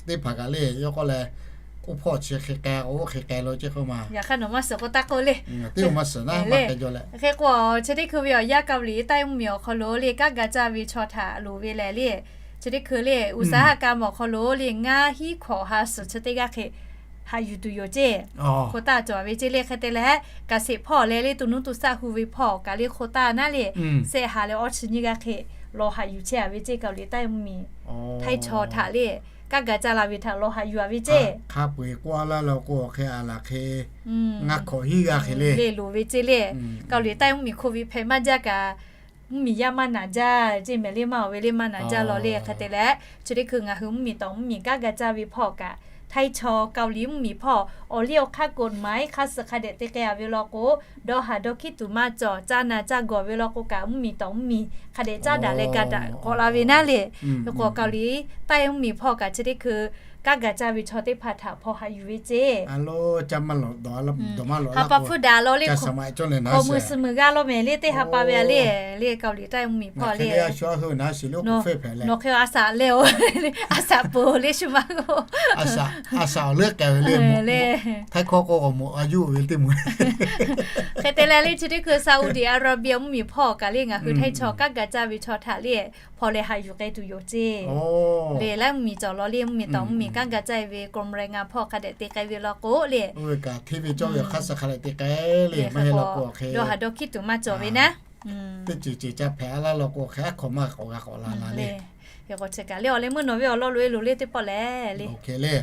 teˇ hpaˍ kaꞈ le yawˇ k'oˆ leh, oˇ hpawˇ chi hk'e k'ai k'o oˇ hk'e k'ai lo ceˇ k'oˆ ma. Yaꞈ hk'aˇ nawˬ maˇ suhˍ k'o taˇ k'oˆ le. Teˇ maˇ suhˍ naˉ maˇ k'ai jaw leh. Hk'e k'o chi teˇ hkui ve awˬ yanˇ Kaoˍliˍ taˆ mvuhˇ miˬ awˬ hk'aw lo le kanˉ ga caˇ ve chaw htaꞈ loˍ ve lehˬ le, chi teˇ hkui le อุตสาหกรรม awˬ hk'aw lo le ngaˇ hinˉ hkawꞈ ha suhˍ chi teˇ g'aˇ hk'e haꞈ yuˬ tuˬ yoˬ ceˇ. Hk'o taˇ cawˬ ve ceˇ le. Hk'e te leh, kaꞈ sheˍ hpawˇ leh le to nuˇ to shaˆ hu ve hpawˇ kaꞈ le hk'o taˇ naˉ le, sehˆ ha leh awˇ chi nyiˇ g'aˇ hk'e lawˬ haꞈ yuˬ chehˇ a ve ceˇ. Kaoˍ liˍ taˆ mvuhˇ miˬ htaiˇ chaw htaꞈ le, kanˉ ga caˇ la ve htaꞈ lawˬ haꞈ yuˬ a ve ceˇ. Hk'a peu-eˬ k'oˆ laˇ la k'o hk'e a laˬ hk'e ngaˇ hkawꞈ hiˉ g'aˇ hk'e le le loˍ ve ceˇ le. Kaoˍ liˍ taˆ mvuhˇ miˬ hk'oˆ ve hpehꞈ maˇ jaˇ kaꞈ, mvuhˇ miˬ yaˇ maˇ naˍ jaˇ ceˇ mehˍ le, maˇ awˬ ve le maˇ naˍ jaˇ law le. Hk'e te leh, chi teˇ hkui ngaˬ hui mvuhˇ miˬ tawˍ mvuhˇ miˬ kanˉ ga caˇ ve hpawˇ kaꞈ, htaiˇ chaw Kaoˍ liˍ mvuhˇ miˬ hpawˇ awˬ liˇ awˬ hk'aˇ กฎหมาย hk'a suhˍ hk'a dehꞈ te k'ai a ve law k'o, dawˇ haˍ dawˇ hkiˉ tuˬ maˇ cawˬ, caˇ na caˇ gawˬ ve law k'o kaꞈ, mvuhˇ miˬ tawˍ mvuhˇ miˬ hk'a dehꞈ caˉ daꞈ leh ga daꞈ k'awꞈ la ve naˉ le. K'o Kaoˍ liˍ taˆ mvuhˇ miˬ hpawˇ kaꞈ chi teˇ hkui kanˉ ga caˇ ve chaw teˇ hpaˍ htaꞈ hpaw haꞈ yuˬ ve ceˇ. Ha pa hpfuhˇ daꞈ law le, hkawꞈ mui suh mui g'aˇ law mehˍ le teˇ ha pa ve a le, le Kaoˍ liˍ taˆ mvuhˇ miˬ hpawˇ le. Nawˬ hk'e a shaꞈ leh-o, a shaꞈ peuˬ le shu ma k'o, le. Hk'e te leh le chi teˇ hkui Saudi Arabia mvuhˇ miˬ hpawˇ kaꞈ le ngaˬ hui htaiˇ chaw kanˉ ga caˇ ve chaw htaꞈ le hpaw leh haꞈ yuˬ k'ai tuˬ yoˬ ceˇ. Le laiˉ mvuhˇ miˬ cawˬ law le, mvuhˇ miˬ tawˍ mvuhˇ miˬ kanˉ ga caˇ ve กรมแรงงาน hpawˇ hk'a dehꞈ te k'ai ve law k'o le, hk'e te ve cawˇ ve hk'a suhˍ hk'a dehꞈ te k'ai le, maˇ heˆ law k'o hk'e dawˇ haˍ dawˇ hkiˉ tuˬ maˇ cawˬ ve naˉ. Teˇ ceuˬ ceuˬ ca hpehꞈ a laˇ law k'o hk'e aˉ hk'awꞈ maˇ k'awꞈ g'a k'awꞈ la la le. Hk'e k'o chi kaꞈ le awˬ leh meuˇ nawˬ ve awˬ lawn loꞈ-e loˬ le teˇ pawˆ lehˬ le.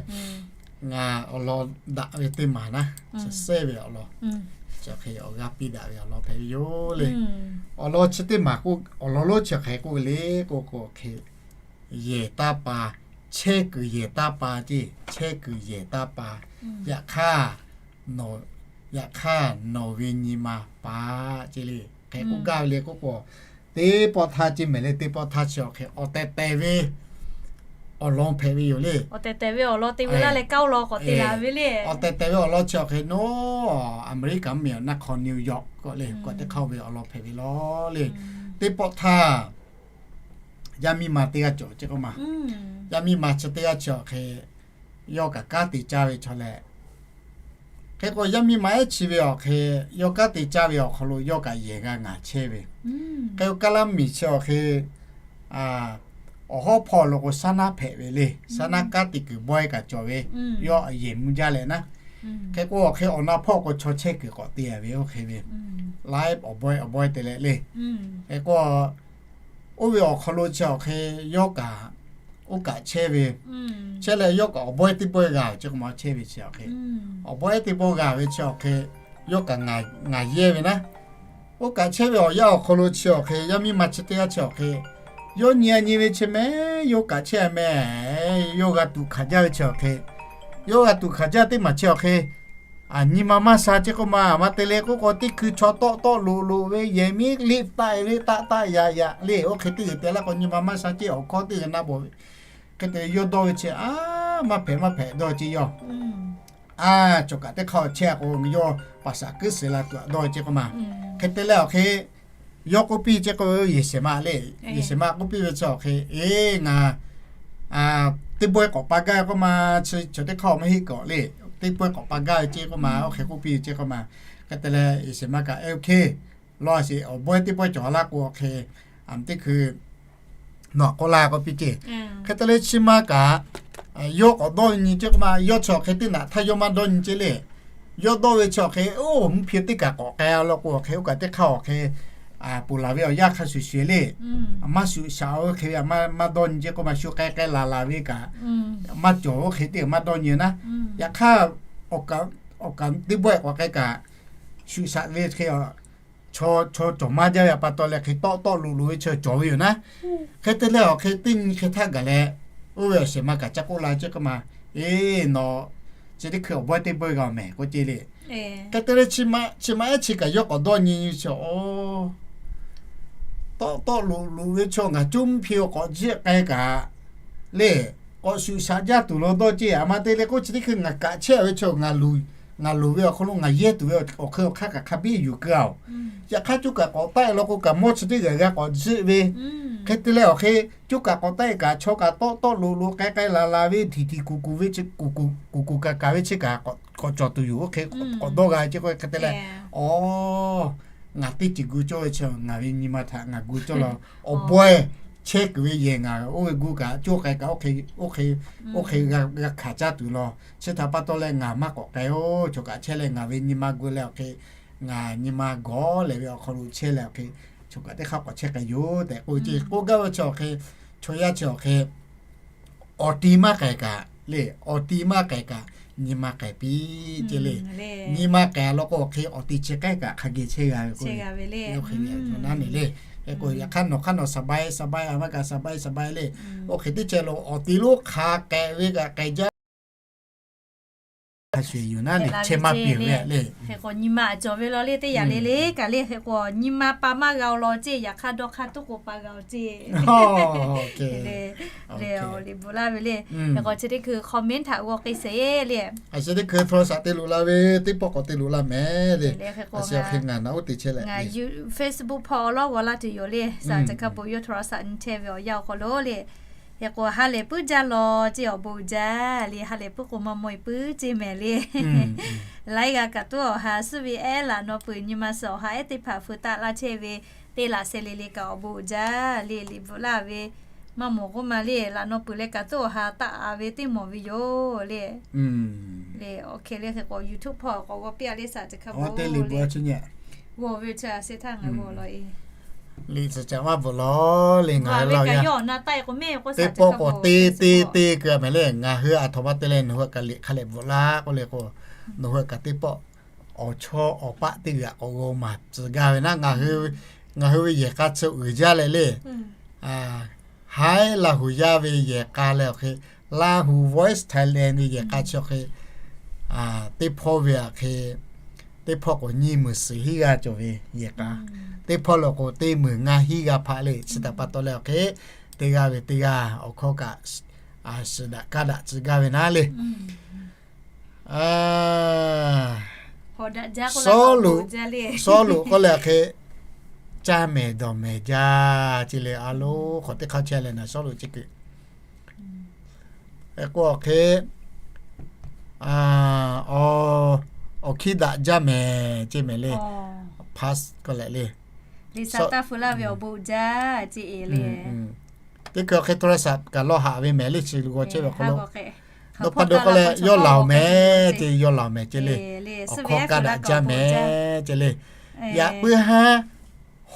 Ngaˬ awˬ lawn daꞈ ve teˇ maˬ naˉ, chi sehˉ ve awˬ lawn, chi hk'e awˬ g'aˇ piˇ daꞈ ve awˬ lawn hpehꞈ ve yoˬ le. Awˬ lawn chi teˇ maˬ k'o, awˬ lawn lonˉ chi hk'e k'oˆ ve le k'o k'o hk'e, yehˬ taˇ pa, chehˇ kuiˬ yehˬ taˇ pa ceˇ, chehˇ kuiˬ yehˬ taˇ pa. Yaꞈ hk'aˇ, yaꞈ hk'aˇ nawˬ ve nyi ma pa ceˇ le. Hk'e k'oˆ gaˇ ve le k'oˆ k'o, teˇ pawˆ htaˇ ceˇ mehˍ le, teˇ pawˆ htaˇ chi awˬ hk'e awˬ tehˬ tehˬ ve awˬ lawn hpehꞈ ve yoˬ le. Awˬ tehˬ tehˬ ve awˬ lawn te ve laˇ leh kaˉ law k'awꞈ te la ve le. Awˬ tehˬ tehˬ ve awˬ lawn chi awˬ hk'e nawˉ, Aˍmeˍriˆkaˍ mvuhˇ miˬ naˆ hk'aw New York k'oˆ le, k'awꞈ teˇ hk'aˇ ve awˬ lawn hpehꞈ ve law le. Teˇ pawˆ htaˇ yaˇ miˇ ma teˇ g'aˇ cawˬ ceˇ k'oˆ ma. Yaˇ miˇ ma chi teˇ g'aˇ chi awˬ hk'e yawˇ kaꞈ kanˉ te caˇ ve chaw leh, hk'e k'o yaˇ miˇ ma ehˉ chi ve awˬ hk'e yawˇ kanˉ te caˇ ve awˬ hk'aw lo yawˇ kaꞈ yehˬ g'a ngaˬ chehˇ ve. Hk'e k'o Kaˉlaˇ miˬ chi awˬ hk'e awˬ hawˉ hpawˇ lo k'o saˉ naˉ hpehꞈ ve le. Saˉ naˉ kanˉ te kuiˬ bawehˇ kaꞈ cawˬ ve, yawˇ yehˬ mvuh jaˇ leh naˉ. Hk'e k'o awˬ hk'e awˬ na hpawˇ k'o chaw chehˇ kuiˬ k'awꞈ te a ve oˇ hk'e ve, laiˉ awˬ bawehˇ awˬ bawehˇ te leh le. Hk'e k'o oˇ ve awˬ hk'aw lo chi awˬ hk'e yawˇ kaꞈ oˇ kaꞈ chehˇ ve, chehˇ leh yawˇ kaꞈ awˬ bawehˇ teˇ bawehˇ g'a ceˇ k'oˆ ma, chehˇ ve chi awˬ hk'e awˬ bawehˇ teˇ bawehˇ g'a ve chi awˬ hk'e yawˇ kaꞈ ngaˬ yehˇ ve naˉ. Oˇ kaꞈ chehˇ ve awˬ yanˇ awˬ hk'aw lo chi awˬ hk'e yaˇ miˇ ma chi teˇ g'aˇ chi awˬ hk'e yawˇ nyi a nyi ve chi mehˍ, yawˇ kaꞈ chehˇ a mehˍ, yawˇ g'a tuꞈ hkanˍ jaˇ ve chi awˬ hk'e, yawˇ g'a tuꞈ hkanˍ jaˇ teˇ maˬ chi awˬ hk'e, a nyi ma maˇ sha ceˇ k'oˆ ma. Maˇ te leh k'oˆ k'o teˇ hkui chaw tawˆ tawˆ loꞈ loꞈ ve yehˬ miˉ liꞈ taˆ ve taˆ taˆ yaꞈ yaꞈ le. Oˇ hk'e teˇ g'uiˬ te laˇ k'o nyi ma maˇ sha ceˇ, awˬ hkawˇ teˇ g'uiˬ na bawˬ ve. Hk'e te yawˇ dawˇ ve chi a maˇ hpehꞈ maˇ hpehꞈ dawˇ ceˇ yawˇ. A, cawˬ kaꞈ teˇ hk'aˇ chehˇ k'o yawˇ paˍ shaˍ kuiˉ suh la tuˬ a dawˇ ceˇ k'oˆ ma. Hk'e te leh awˬ hk'e yawˇ k'oˆ piˇ ceˇ k'o, Yeˍsaˍmaꞈ le, Yeˍsaˍmaꞈ k'oˆ piˇ ve chi awˬ hk'e, eˬ ngaˬ teˇ bawehˇ k'awꞈ pa gaˇ k'oˆ ma, chi chaw teˇ hk'aˇ maˇ heˆ k'awꞈ le, teˇ bawehˇ k'awꞈ pa gaˇ ve ceˇ k'oˆ ma, oˇ hk'e k'oˆ piˇ ve ceˇ k'oˆ ma. Hk'e te leh Yeˍsaˍmaꞈ kaꞈ, eˬ oˇ hk'e lawˬ a sheˍ, awˬ bawehˇ teˇ bawehˇ cawˬ laˇ k'o awˬ hk'e, a teˇ hkui nawˬ k'awꞈ la k'oˆ piˇ ceˇ. Hk'e te leh chi ma kaꞈ yawˇ k'awꞈ dawˇ ve nyi ceˇ k'oˆ ma. Yawˇ chi awˬ hk'e teˇ naꞈ htaˇ yawˇ maˇ dawˇ nyi ceˇ le. Yawˇ dawˇ ve chi awˬ hk'e, oˇ mvuhˇ hpiˇ teˇ kaꞈ k'awꞈ k'ai a law k'o awˬ hk'e oˇ kaꞈ teˇ hk'aˇ awˬ hk'e ponˬ laˬ ve awˬ yanˇ hk'a shuˍ shuˍ le. Maˇ shuˍ shaꞈ oˇ hk'e ve maˇ dawˇ nyi ceˇ k'oˆ ma, shu k'ai k'ai laˬ laˬ ve kaꞈ maˇ cawˬ oˇ hk'e teˇ maˇ dawˇ nyi naˉ. Yaꞈ hk'aˇ awˬ kaꞈ teˇ bawehˇ k'awꞈ k'ai kaꞈ shuˍ shaꞈ ve hk'e chaw chaw cawˬ maˇ jaˇ ve a pa taw leh hk'e tawˆ tawˆ loꞈ loꞈ ve chaw cawˬ ve yoˬ naˉ. Hk'e te leh awˬ hk'e teˇ nyi hk'e htaˇ gaˬ leh, oˇ ve awˬ shehˍ ma kaꞈ ca k'oˆ la ceˇ k'oˆ ma, eˬ nawˬ chi teˇ hkui awˬ bawehˇ teˇ bawehˇ g'a mehˍ k'oˆ ceˇ le. Hk'e te leh chi ma ehˉ chi kaꞈ yawˇ k'awꞈ dawˇ nyi nyi chi, tawˆ tawˆ loꞈ loꞈ ve chaw ngaˬ coˇ mvuhˇ hpiˇ k'awꞈ jiˆ k'ai kaꞈ le, k'awꞈ shuˍ shaꞈ jaˇ tuˬ law dawˇ ceˇ. A ma te leh k'oˆ chi teˇ hkui ngaˬ kaꞈ chehˇ ve chaw ngaˬ loˍ ve awˬ hk'aw lo ngaˬ yehˇ tuˬ ve awˬ hk'e awˬ hk'aˇ kaꞈ hk'a biˇ yuˬ keu a oˬ. Yaꞈ hk'aˇ coˇ kaꞈ k'awꞈ taˆ e law k'o kaꞈ mawˇ chi teˇ g'aˇ g'a k'awꞈ jiˆ ve. Hk'e te leh awˬ hk'e coˇ kaꞈ k'awꞈ taˆ e kaꞈ chaw kaꞈ tawˆ tawˆ loꞈ loꞈ k'ai k'ai laˬ laˬ ve htiꞈ htiꞈ kuˬ kuˬ ve, kuˬ kuˬ kaꞈ kaˬ ve chi kaꞈ k'awꞈ cawˬ tuˬ yoˬ. Oˇ hk'e k'awꞈ dawˇ g'a ceˇ k'o hk'e te leh, aˬ, ngaˬ teˇ ceuˬ gu cawˇ ve chi ngaˬ ve nyi ma htaꞈ ngaˬ gu cawˇ la, awˬ bawehˇ chehˇ kuiˬ ve yehˬ ngaˬ oˇ ve gu kaꞈ coˇ k'ai kaꞈ, oˇ hk'e, oˇ hk'e g'a hkanˍ caˇ tuˬ law. Chi htaꞈ pa taw leh ngaˬ maˇ k'awꞈ k'ai-oˬ. Choˬ kaꞈ chehˇ leh ngaˬ ve nyi ma gu leh awˬ hk'e, ngaˬ nyi ma gawˬ leh ve awˬ hk'aw lo chehˇ leh awˬ hk'e, choˬ kaꞈ teˇ hk'aˇ k'awꞈ chehˇ k'ai yoˬ tehꞈ k'oˆ ve ceˇ. K'oˆ gaˇ ve chi awˬ hk'e, chaw yaˇ chi awˬ hk'e awˬ ti maˇ k'ai kaꞈ le, awˬ ti maˇ k'ai kaꞈ, nyi ma k'ai piˇ ceˇ le. Nyi ma k'ai law k'o, awˬ hk'e awˬ ti chi k'ai kaꞈ hk'a geh chehˇ g'a ve k'o, oˇ hk'e ve naˉ ne le. Hk'e k'o, yaꞈ hk'aˇ nawˬ hk'aˇ nawˬ สบาย สบาย a maˇ kaꞈ สบาย สบาย le. Oˇ hk'e teˇ ceh lo awˬ ti lonˉ hk'a k'ehꞈ ve kaꞈ k'ai jaˇ. Hk'a shuˍ yoˬ naˉ ne, chehˇ maˇ piˇ ve le. Hk'e k'o, nyi ma a cawˬ ve law le teˇ yanˇ le le kaꞈ le. Hk'e k'o, nyi ma pa maˇ g'a-o law ceˇ, yaꞈ hk'aˇ dawˇ hk'aˇ tuˉ k'o pa g'a-o ceˇ le. Liꞈ bvuhꞈ laˇ ve le. Hk'e k'o, chi teˇ hkui comment htaꞈ g'aw k'ai sheˍ le. A shu teˇ hkui โทรศัพท์ te loꞈ la ve, teˇ pawˆ k'awꞈ te loꞈ la mehˍ le. Hk'e k'o, ngaˬ oˇ te chehˇ leh ngaˬ Facebook hpawˇ awˬ lawˉ g'aw laˇ tuˬ yoˬ le. Saˍ teꞈ hk'a bon yawˇ โทรศัพท์ nyi chehˇ ve awˬ yanˇ awˬ hk'aw lo le. Hk'e k'o, ha lehˬ puiˉ jaˇ law ceˇ, awˬ bon uiˍ jaˇ le. Ha lehˬ puiˉ k'o maˇ mawˬ-e puiˉ ceˇ mehˍ le. Laiˉ g'aˇ kaꞈ tuˉ awˬ ha suhˉ ve ehˉ laꞈ naw peuˬ nyi ma suhˍ awˬ ha ehˉ teˇ hpaˍ feu taˆ laˇ chehˇ ve teˇ laꞈ sheh le le kaꞈ awˬ bon uiˍ jaˇ le. Liꞈ bvuhꞈ laˇ ve maˇ mawˬ k'oˆ ma le, laꞈ naw peuˬ leh kaꞈ tuˉ awˬ ha taˆ-a ve teˇ mawˬ ve yoˬ le. Le, awˬ hk'e le hk'e k'o, YouTube hpawˇ k'awꞈ g'aw piˇ-a le, saˍ teꞈ hk'a bon le. G'aw ve chi a shu htaˇ ngaˬ g'aw law e. Liꞈ caꞈ caꞈ maˇ bvuhꞈ law le, ngaˬ hui laˇ-oˬ yaˇ. Teˇ pawˆ k'awꞈ te te te keu mehˍ le. Ngaˬ hui aˬ htoꞈ ma te leh nawˬ hui kaꞈ liꞈ hk'a leh bvuhꞈ laˇ k'oˆ le k'o, nawˬ hui kaꞈ teˇ pawˆ awˬ chawˇ awˬ paˆ teˇ g'aꞈ k'awꞈ g'aw maˍ tcuh gaˇ ve naˉ, ngaˬ hui ve yehˬ k'a chi uiˍ jaˇ leh le. Haiˉ Laˇ huˍ yaˇ ve yehˬ k'a leh awˬ hk'e, Lahu Voice Thailand ve yehˬ k'a chi awˬ hk'e, teˇ hpawˇ ve aˬ hk'e, teˇ hpawˇ k'o nyiˇ meunˍ suhˍ hiˉ g'aˇ cawˬ ve yehˬ k'a, teˇ hpawˇ lo k'o teˇ meunˍ ngaˇ hiˉ g'aˇ hpaꞈ le. Chi htaꞈ pa taw leh awˬ hk'e, teˇ g'aˇ ve teˇ g'aˇ awˬ hkawˇ kaꞈ suhˍ daꞈ kaˇ daꞈ tcuh gaˇ ve naˉ le. Sawˉluꞈ, Sawˉluꞈ k'oˆ leh awˬ hk'e, caˇ mehˍ dawˬ mehˍ jaˇ ceˇ le. A lo, k'awꞈ teˇ hk'aˇ chehˇ leh naˍ Sawˉluꞈ ceˇ kuiˬ. Hk'e k'o awˬ hk'e, awˬ hkiˇ daꞈ jaˇ mehˍ ceˇ mehˍ le. Pass k'oˆ leh le. Teˇ hkui awˬ hk'e โทรศัพท์ kaꞈ lawˇ haꞈ ve mehˍ le, chi lo g'aw chehˇ ve awˬ hk'aw lo. Dawˇ hpaˇ dawˇ k'oˆ leh yawˇ laˬ-oˬ mehˍ ceˇ, yawˇ laˬ-oˬ mehˍ ceˇ le. Awˬ hkawˇ kaˇ daꞈ jaˇ mehˍ ceˇ le. Yaꞈ puiˉ haˉ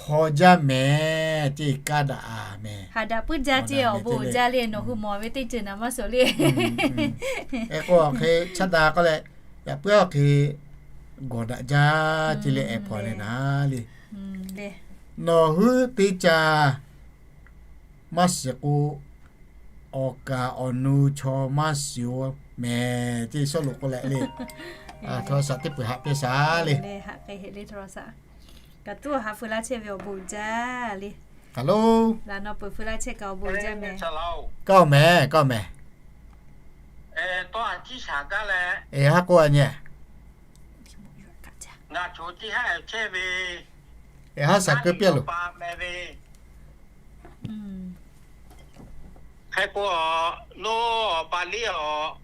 haw jaˇ mehˍ ceˇ, kaˇ daꞈ-a mehˍ. Haꞈ daꞈ puiˉ jaˇ ceˇ, awˬ bon uiˍ jaˇ le. Nawˬ hui mawˬ ve teˇ ceuˬ naˍ maˇ suhˍ le. Hk'e k'o awˬ hk'e chaˇ da k'oˆ leh, yaꞈ puiˉ awˬ hk'e gawˬ daꞈ jaˇ ceˇ le, ehˉ hpaw leh naˉ le. Nawˬ hui teˇ caˇ maˇ shiˍ k'o, awˬ kaˍ awˬ nu chaw maˇ shiˍ-oˬ mehˍ ceˇ, Sawˉluꞈ k'oˆ leh le. โทรศัพท์ teˇ peuˬ haꞈ piˇ shaˍ le. Kaꞈ tuˉ awˬ ha feu laˇ chehˇ ve awˬ bon uiˍ jaˇ le. Kaꞈ lo, laꞈ naw peuˬ feu laˇ chehˇ kaꞈ awˬ bon uiˍ jaˇ mehˍ. Kaˇ-oˬ mehˍ, kaˇ-oˬ mehˍ. Eˬ, haˉ k'oˆ-a nyi. Eˬ, haˉ shaˍ keu piˇ-a loˬ. Hk'e k'o, nawˬ awˬ pa liˇ-a,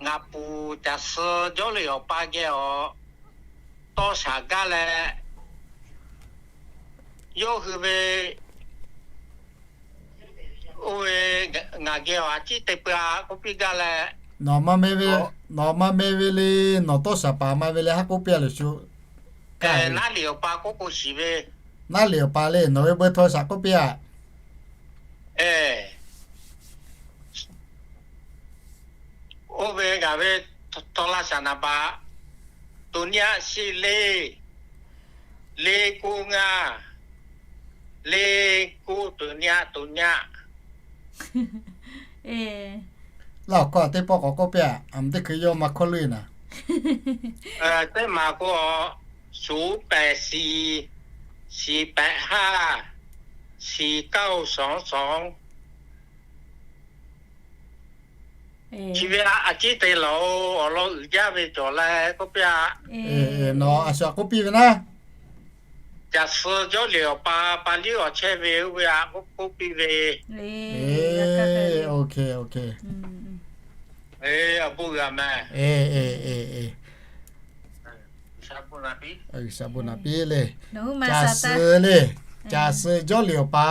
ngaˬ puˍ caˬ suh jawˇ le awˬ pa geh awˬ tawˇ shaˍ gaˇ leh, yawˇ hui ve oˇ ve ngaˬ geh awˬ a ciˉ te peuˬ-a k'oˆ piˇ gaˇ leh, nawˬ maˇ meh ve, nawˬ maˇ meh ve le, nawˬ tawˇ shaˍ paˍ maˇ ve le, haˉ k'oˆ piˇ-a loˬ shu. Naˉ liꞈ awˬ pa k'oˆ k'o shiˍ ve. Naˉ liꞈ awˬ pa le, nawˬ ve เบอร์โทรศัพท์ k'oˆ piˇ-a. Oˇ ve ngaˬ ve โทรศัพท์ naˍ baꞈ ศูนย์ nyaˆ สี่ le, le โก ngaˬ, le โก ศูนย์ nyaˆ ศูนย์ nyaˆ. Laˇ awˬ hkawˇ teˇ pawˆ k'awꞈ k'oˆ piˇ-a, aˬ teˇ hkui yawˇ maˇ hkawˇ leuˆ naˍ. Teˇ maˬ k'o, ศูนย์ แปด สี่ สี่ แปด ห้า สี่ เก้า สอง สอง. Chi ve a ciˉ te laˬ-oˬ, awˬ lawn uiˍ jaˇ ve cawˬ leh k'oˆ piˇ-a. Nawˬ a shu a k'oˆ piˇ ve naˉ. Caˬ suh jawˇ le awˬ pa, pa liˇ awˬ chehˇ ve oˇ ve a k'oˆ k'oˆ piˇ ve. Awˬ bon g'a meh. G'uiˬsha bon naˍ piˇ le. Caˬ suh le. Caˬ suh jawˇ liꞈ awˬ paˍ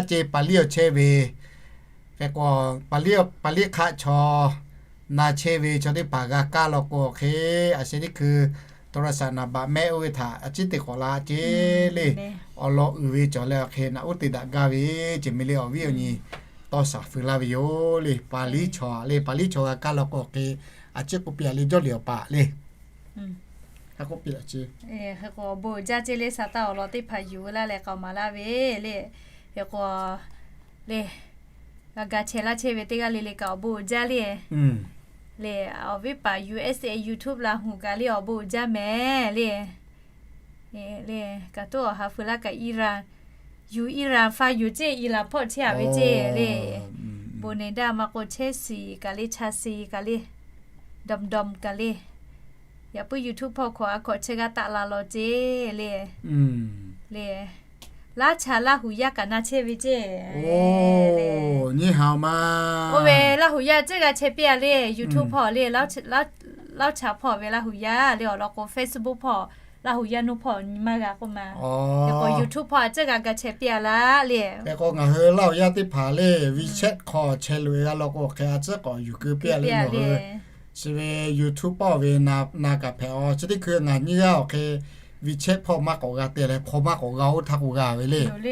ceˇ, paˍ liˇ awˬ chehˇ ve, hk'e k'o, paˍ liˇ hk'aˆ chaw na chehˇ ve chaw teˇ hpaˍ g'a kaˇ law k'o hk'e, a sheh teˇ hkui โทรศัพท์ naˍ baꞈ mehˆ oˇ ve htaꞈ a ciˉ te k'awꞈ la ceˇ le. Awˬ lawn uiˍ ve cawˬ leh awˬ hk'e naꞈ uˉ te daꞈ gaˇ ve ceˬ, mi le awˬ viˉ awˬ nyi tawˇ shaˍ feu laˇ ve yoˬ le. Paˍ liˇ chaw le, paˍ liˇ chaw g'a kaˇ law k'o hk'e, a ciˉ k'oˆ piˇ a le, jawˇ liꞈ awˬ paˍ le. Hk'e k'o, awˬ bon uiˍ jaˇ ceˇ le, sa taˇ awˬ lawn teˇ hpaˍ yuˬ laˇ leh k'aoˍ maˍ laˇ ve le. Hk'e k'o, le, g'a ga chehˇ laˇ chehˇ ve teˇ g'aˇ le le kaꞈ awˬ bon uiˍ jaˇ le. Le, awˬ viˉ paˍ U S A YouTube la huˍ kaꞈ le awˬ bon uiˍ jaˇ mehˍ le. Le, kaꞈ toˉ awˬ ha feu laˇ kaꞈ Iran, yuˬ Iran fa yuˬ ceˇ, Iran hpawˇ chehˇ a ve ceˇ le. Bon ne daˇ maˇ k'o, chehˇ shiˍ kaꞈ le, cha shiˍ kaꞈ le, dawˬ dawˬ kaꞈ le. Yaꞈ puiˉ YouTube hpawˇ hkawꞈ a hkawꞈ chi g'a taˆ la law ceˇ le. Le, Laˇ cha Laˇ huˍ yaˇ kaꞈ na chehˇ ve ceˇ. Nyi ha ma. Oˇ ve Laˇ huˍ yaˇ ceˇ g'a chehˇ piˇ a le, YouTube hpawˇ le, Laˇ cha hpawˇ ve Laˇ huˍ yaˇ le, awˬ lawn k'o Facebook hpawˇ Laˇ huˍ yaˇ nuˇ hpawˇ nyi maˇ g'a k'oˆ ma. Hk'e k'o YouTube hpawˇ a ceˇ g'a ga chehˇ piˇ a laˇ le. Hk'e k'o ngaˬ hui Laˇ huˍ yaˇ teˇ hpaˍ le, WeChat hk'aw chehˇ loꞈ e g'a law k'o hk'e a ciˉ k'awꞈ yuˬ keu piˇ a le nawˬ hui. Chi ve YouTube hpawˇ ve na kaꞈ hpehꞈ a, chi teˇ hkui ngaˬ nyiˇ g'aˇ awˬ hk'e WeChat hpawˇ maˇ k'awꞈ g'a te leh, hk'aw maˇ k'awꞈ g'a oˇ htaˇ k'o g'a ve le. Hk'e te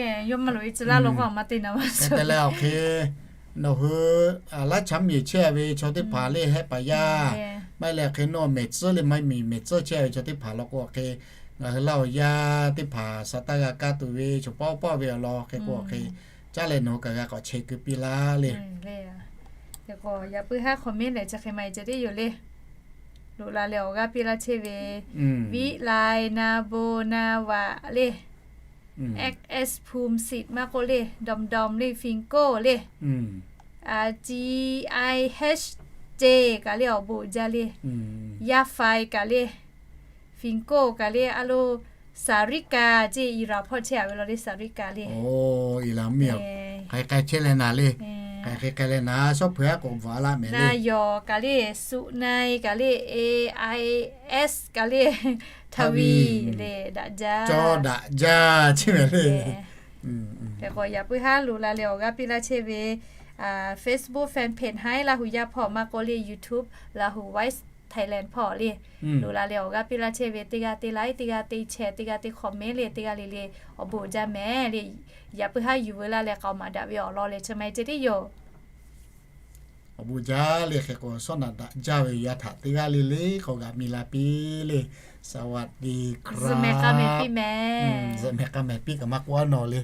leh awˬ hk'e nawˬ hui Laˇ cha miˬ chehˇ ve chaw teˇ hpaˍ le, hehˆ paˍ yaˇ maˇ heˆ leh hk'e nawˬ mehˬ tcuhˉ le, maˇ miˬ mehˬ tcuhˉ chehˇ ve chaw teˇ hpaˍ law k'o hk'e, ngaˬ hui Laˇ huˍ yaˇ teˇ hpaˍ sa taˇ g'a kaˇ tuˬ ve chaw pawˆ pawˆ ve awˬ lawn hk'e k'o hk'e, caˉ leh nawˬ hui kaꞈ g'a k'awꞈ chehˇ keu piˇ laˇ le. Yaꞈ puiˉ haˉ hk'awꞈ mehˉ lehˬ chi hk'e ma e ceh tiˉ yoˬ le. Loꞈ la leh awˬ g'aˇ piˇ laˇ chehˇ ve, Viˉ Lai, Na Bon, Na Vaꞈ le, X S Phum Sit maˇ k'oˆ le, Dawˬ Dawˬ le, Fin Koˇ le, G I H J kaꞈ le awˬ bon uiˍ jaˇ le, Yaˇ Faiˍ kaꞈ le, Fin Koˇ kaꞈ le, a lo Saˍriˆ Kaˍ ceˇ, Iˍraˍ hpawˇ chehˇ a ve law le, Saˍriˆ Kaˍ le. K'ai k'ai chehˇ leh naˍ le. K'ai k'ai k'ai leh naˍ, shawˉ hpeuꞈ aˉ k'awꞈ bvuhꞈ a laˇ mehˍ le. Na Yawˬ kaꞈ le, Suꞈ Na-e kaꞈ le, A I S kaꞈ le, Htaˍ Viˍ le, daꞈ jaˇ. Cawˇ daꞈ jaˇ chi mehˍ le. Hk'e k'o yaꞈ puiˉ haˉ loꞈ la leh awˬ g'aˇ piˇ laˇ chehˇ ve Facebook fan page haˉ Laˇ huˍ yaˇ hpawˇ maˇ k'oˆ le, YouTube Laˇ huˍ Voice Thailand hpawˇ le, loꞈ la leh awˬ g'aˇ piˇ laˇ chehˇ ve teˇ g'aˇ teˇ like, teˇ g'aˇ teˇ share, teˇ g'aˇ teˇ comment le, teˇ g'aˇ le le awˬ bon uiˍ jaˇ mehˍ le. Yaꞈ puiˉ haˉ yuˬ veu laˇ leh k'aoˍ maˍ daꞈ ve awˬ lawn lehˬ chi ma e ceh tiˉ yoˬ. Awˬ bon jaˇ le. Hk'e k'o shawˉ naꞈ daꞈ jaˇ ve yaˇ htaꞈ teˇ g'aˇ le le k'awꞈ g'a mi la piˇ le. สวัสดีครับ zuhꞈ mehˍ k'a mehˍ piˇ mehˍ. Zuhꞈ mehˍ k'a mehˍ piˇ kaꞈ maˇ k'oˆ a nawˬ le.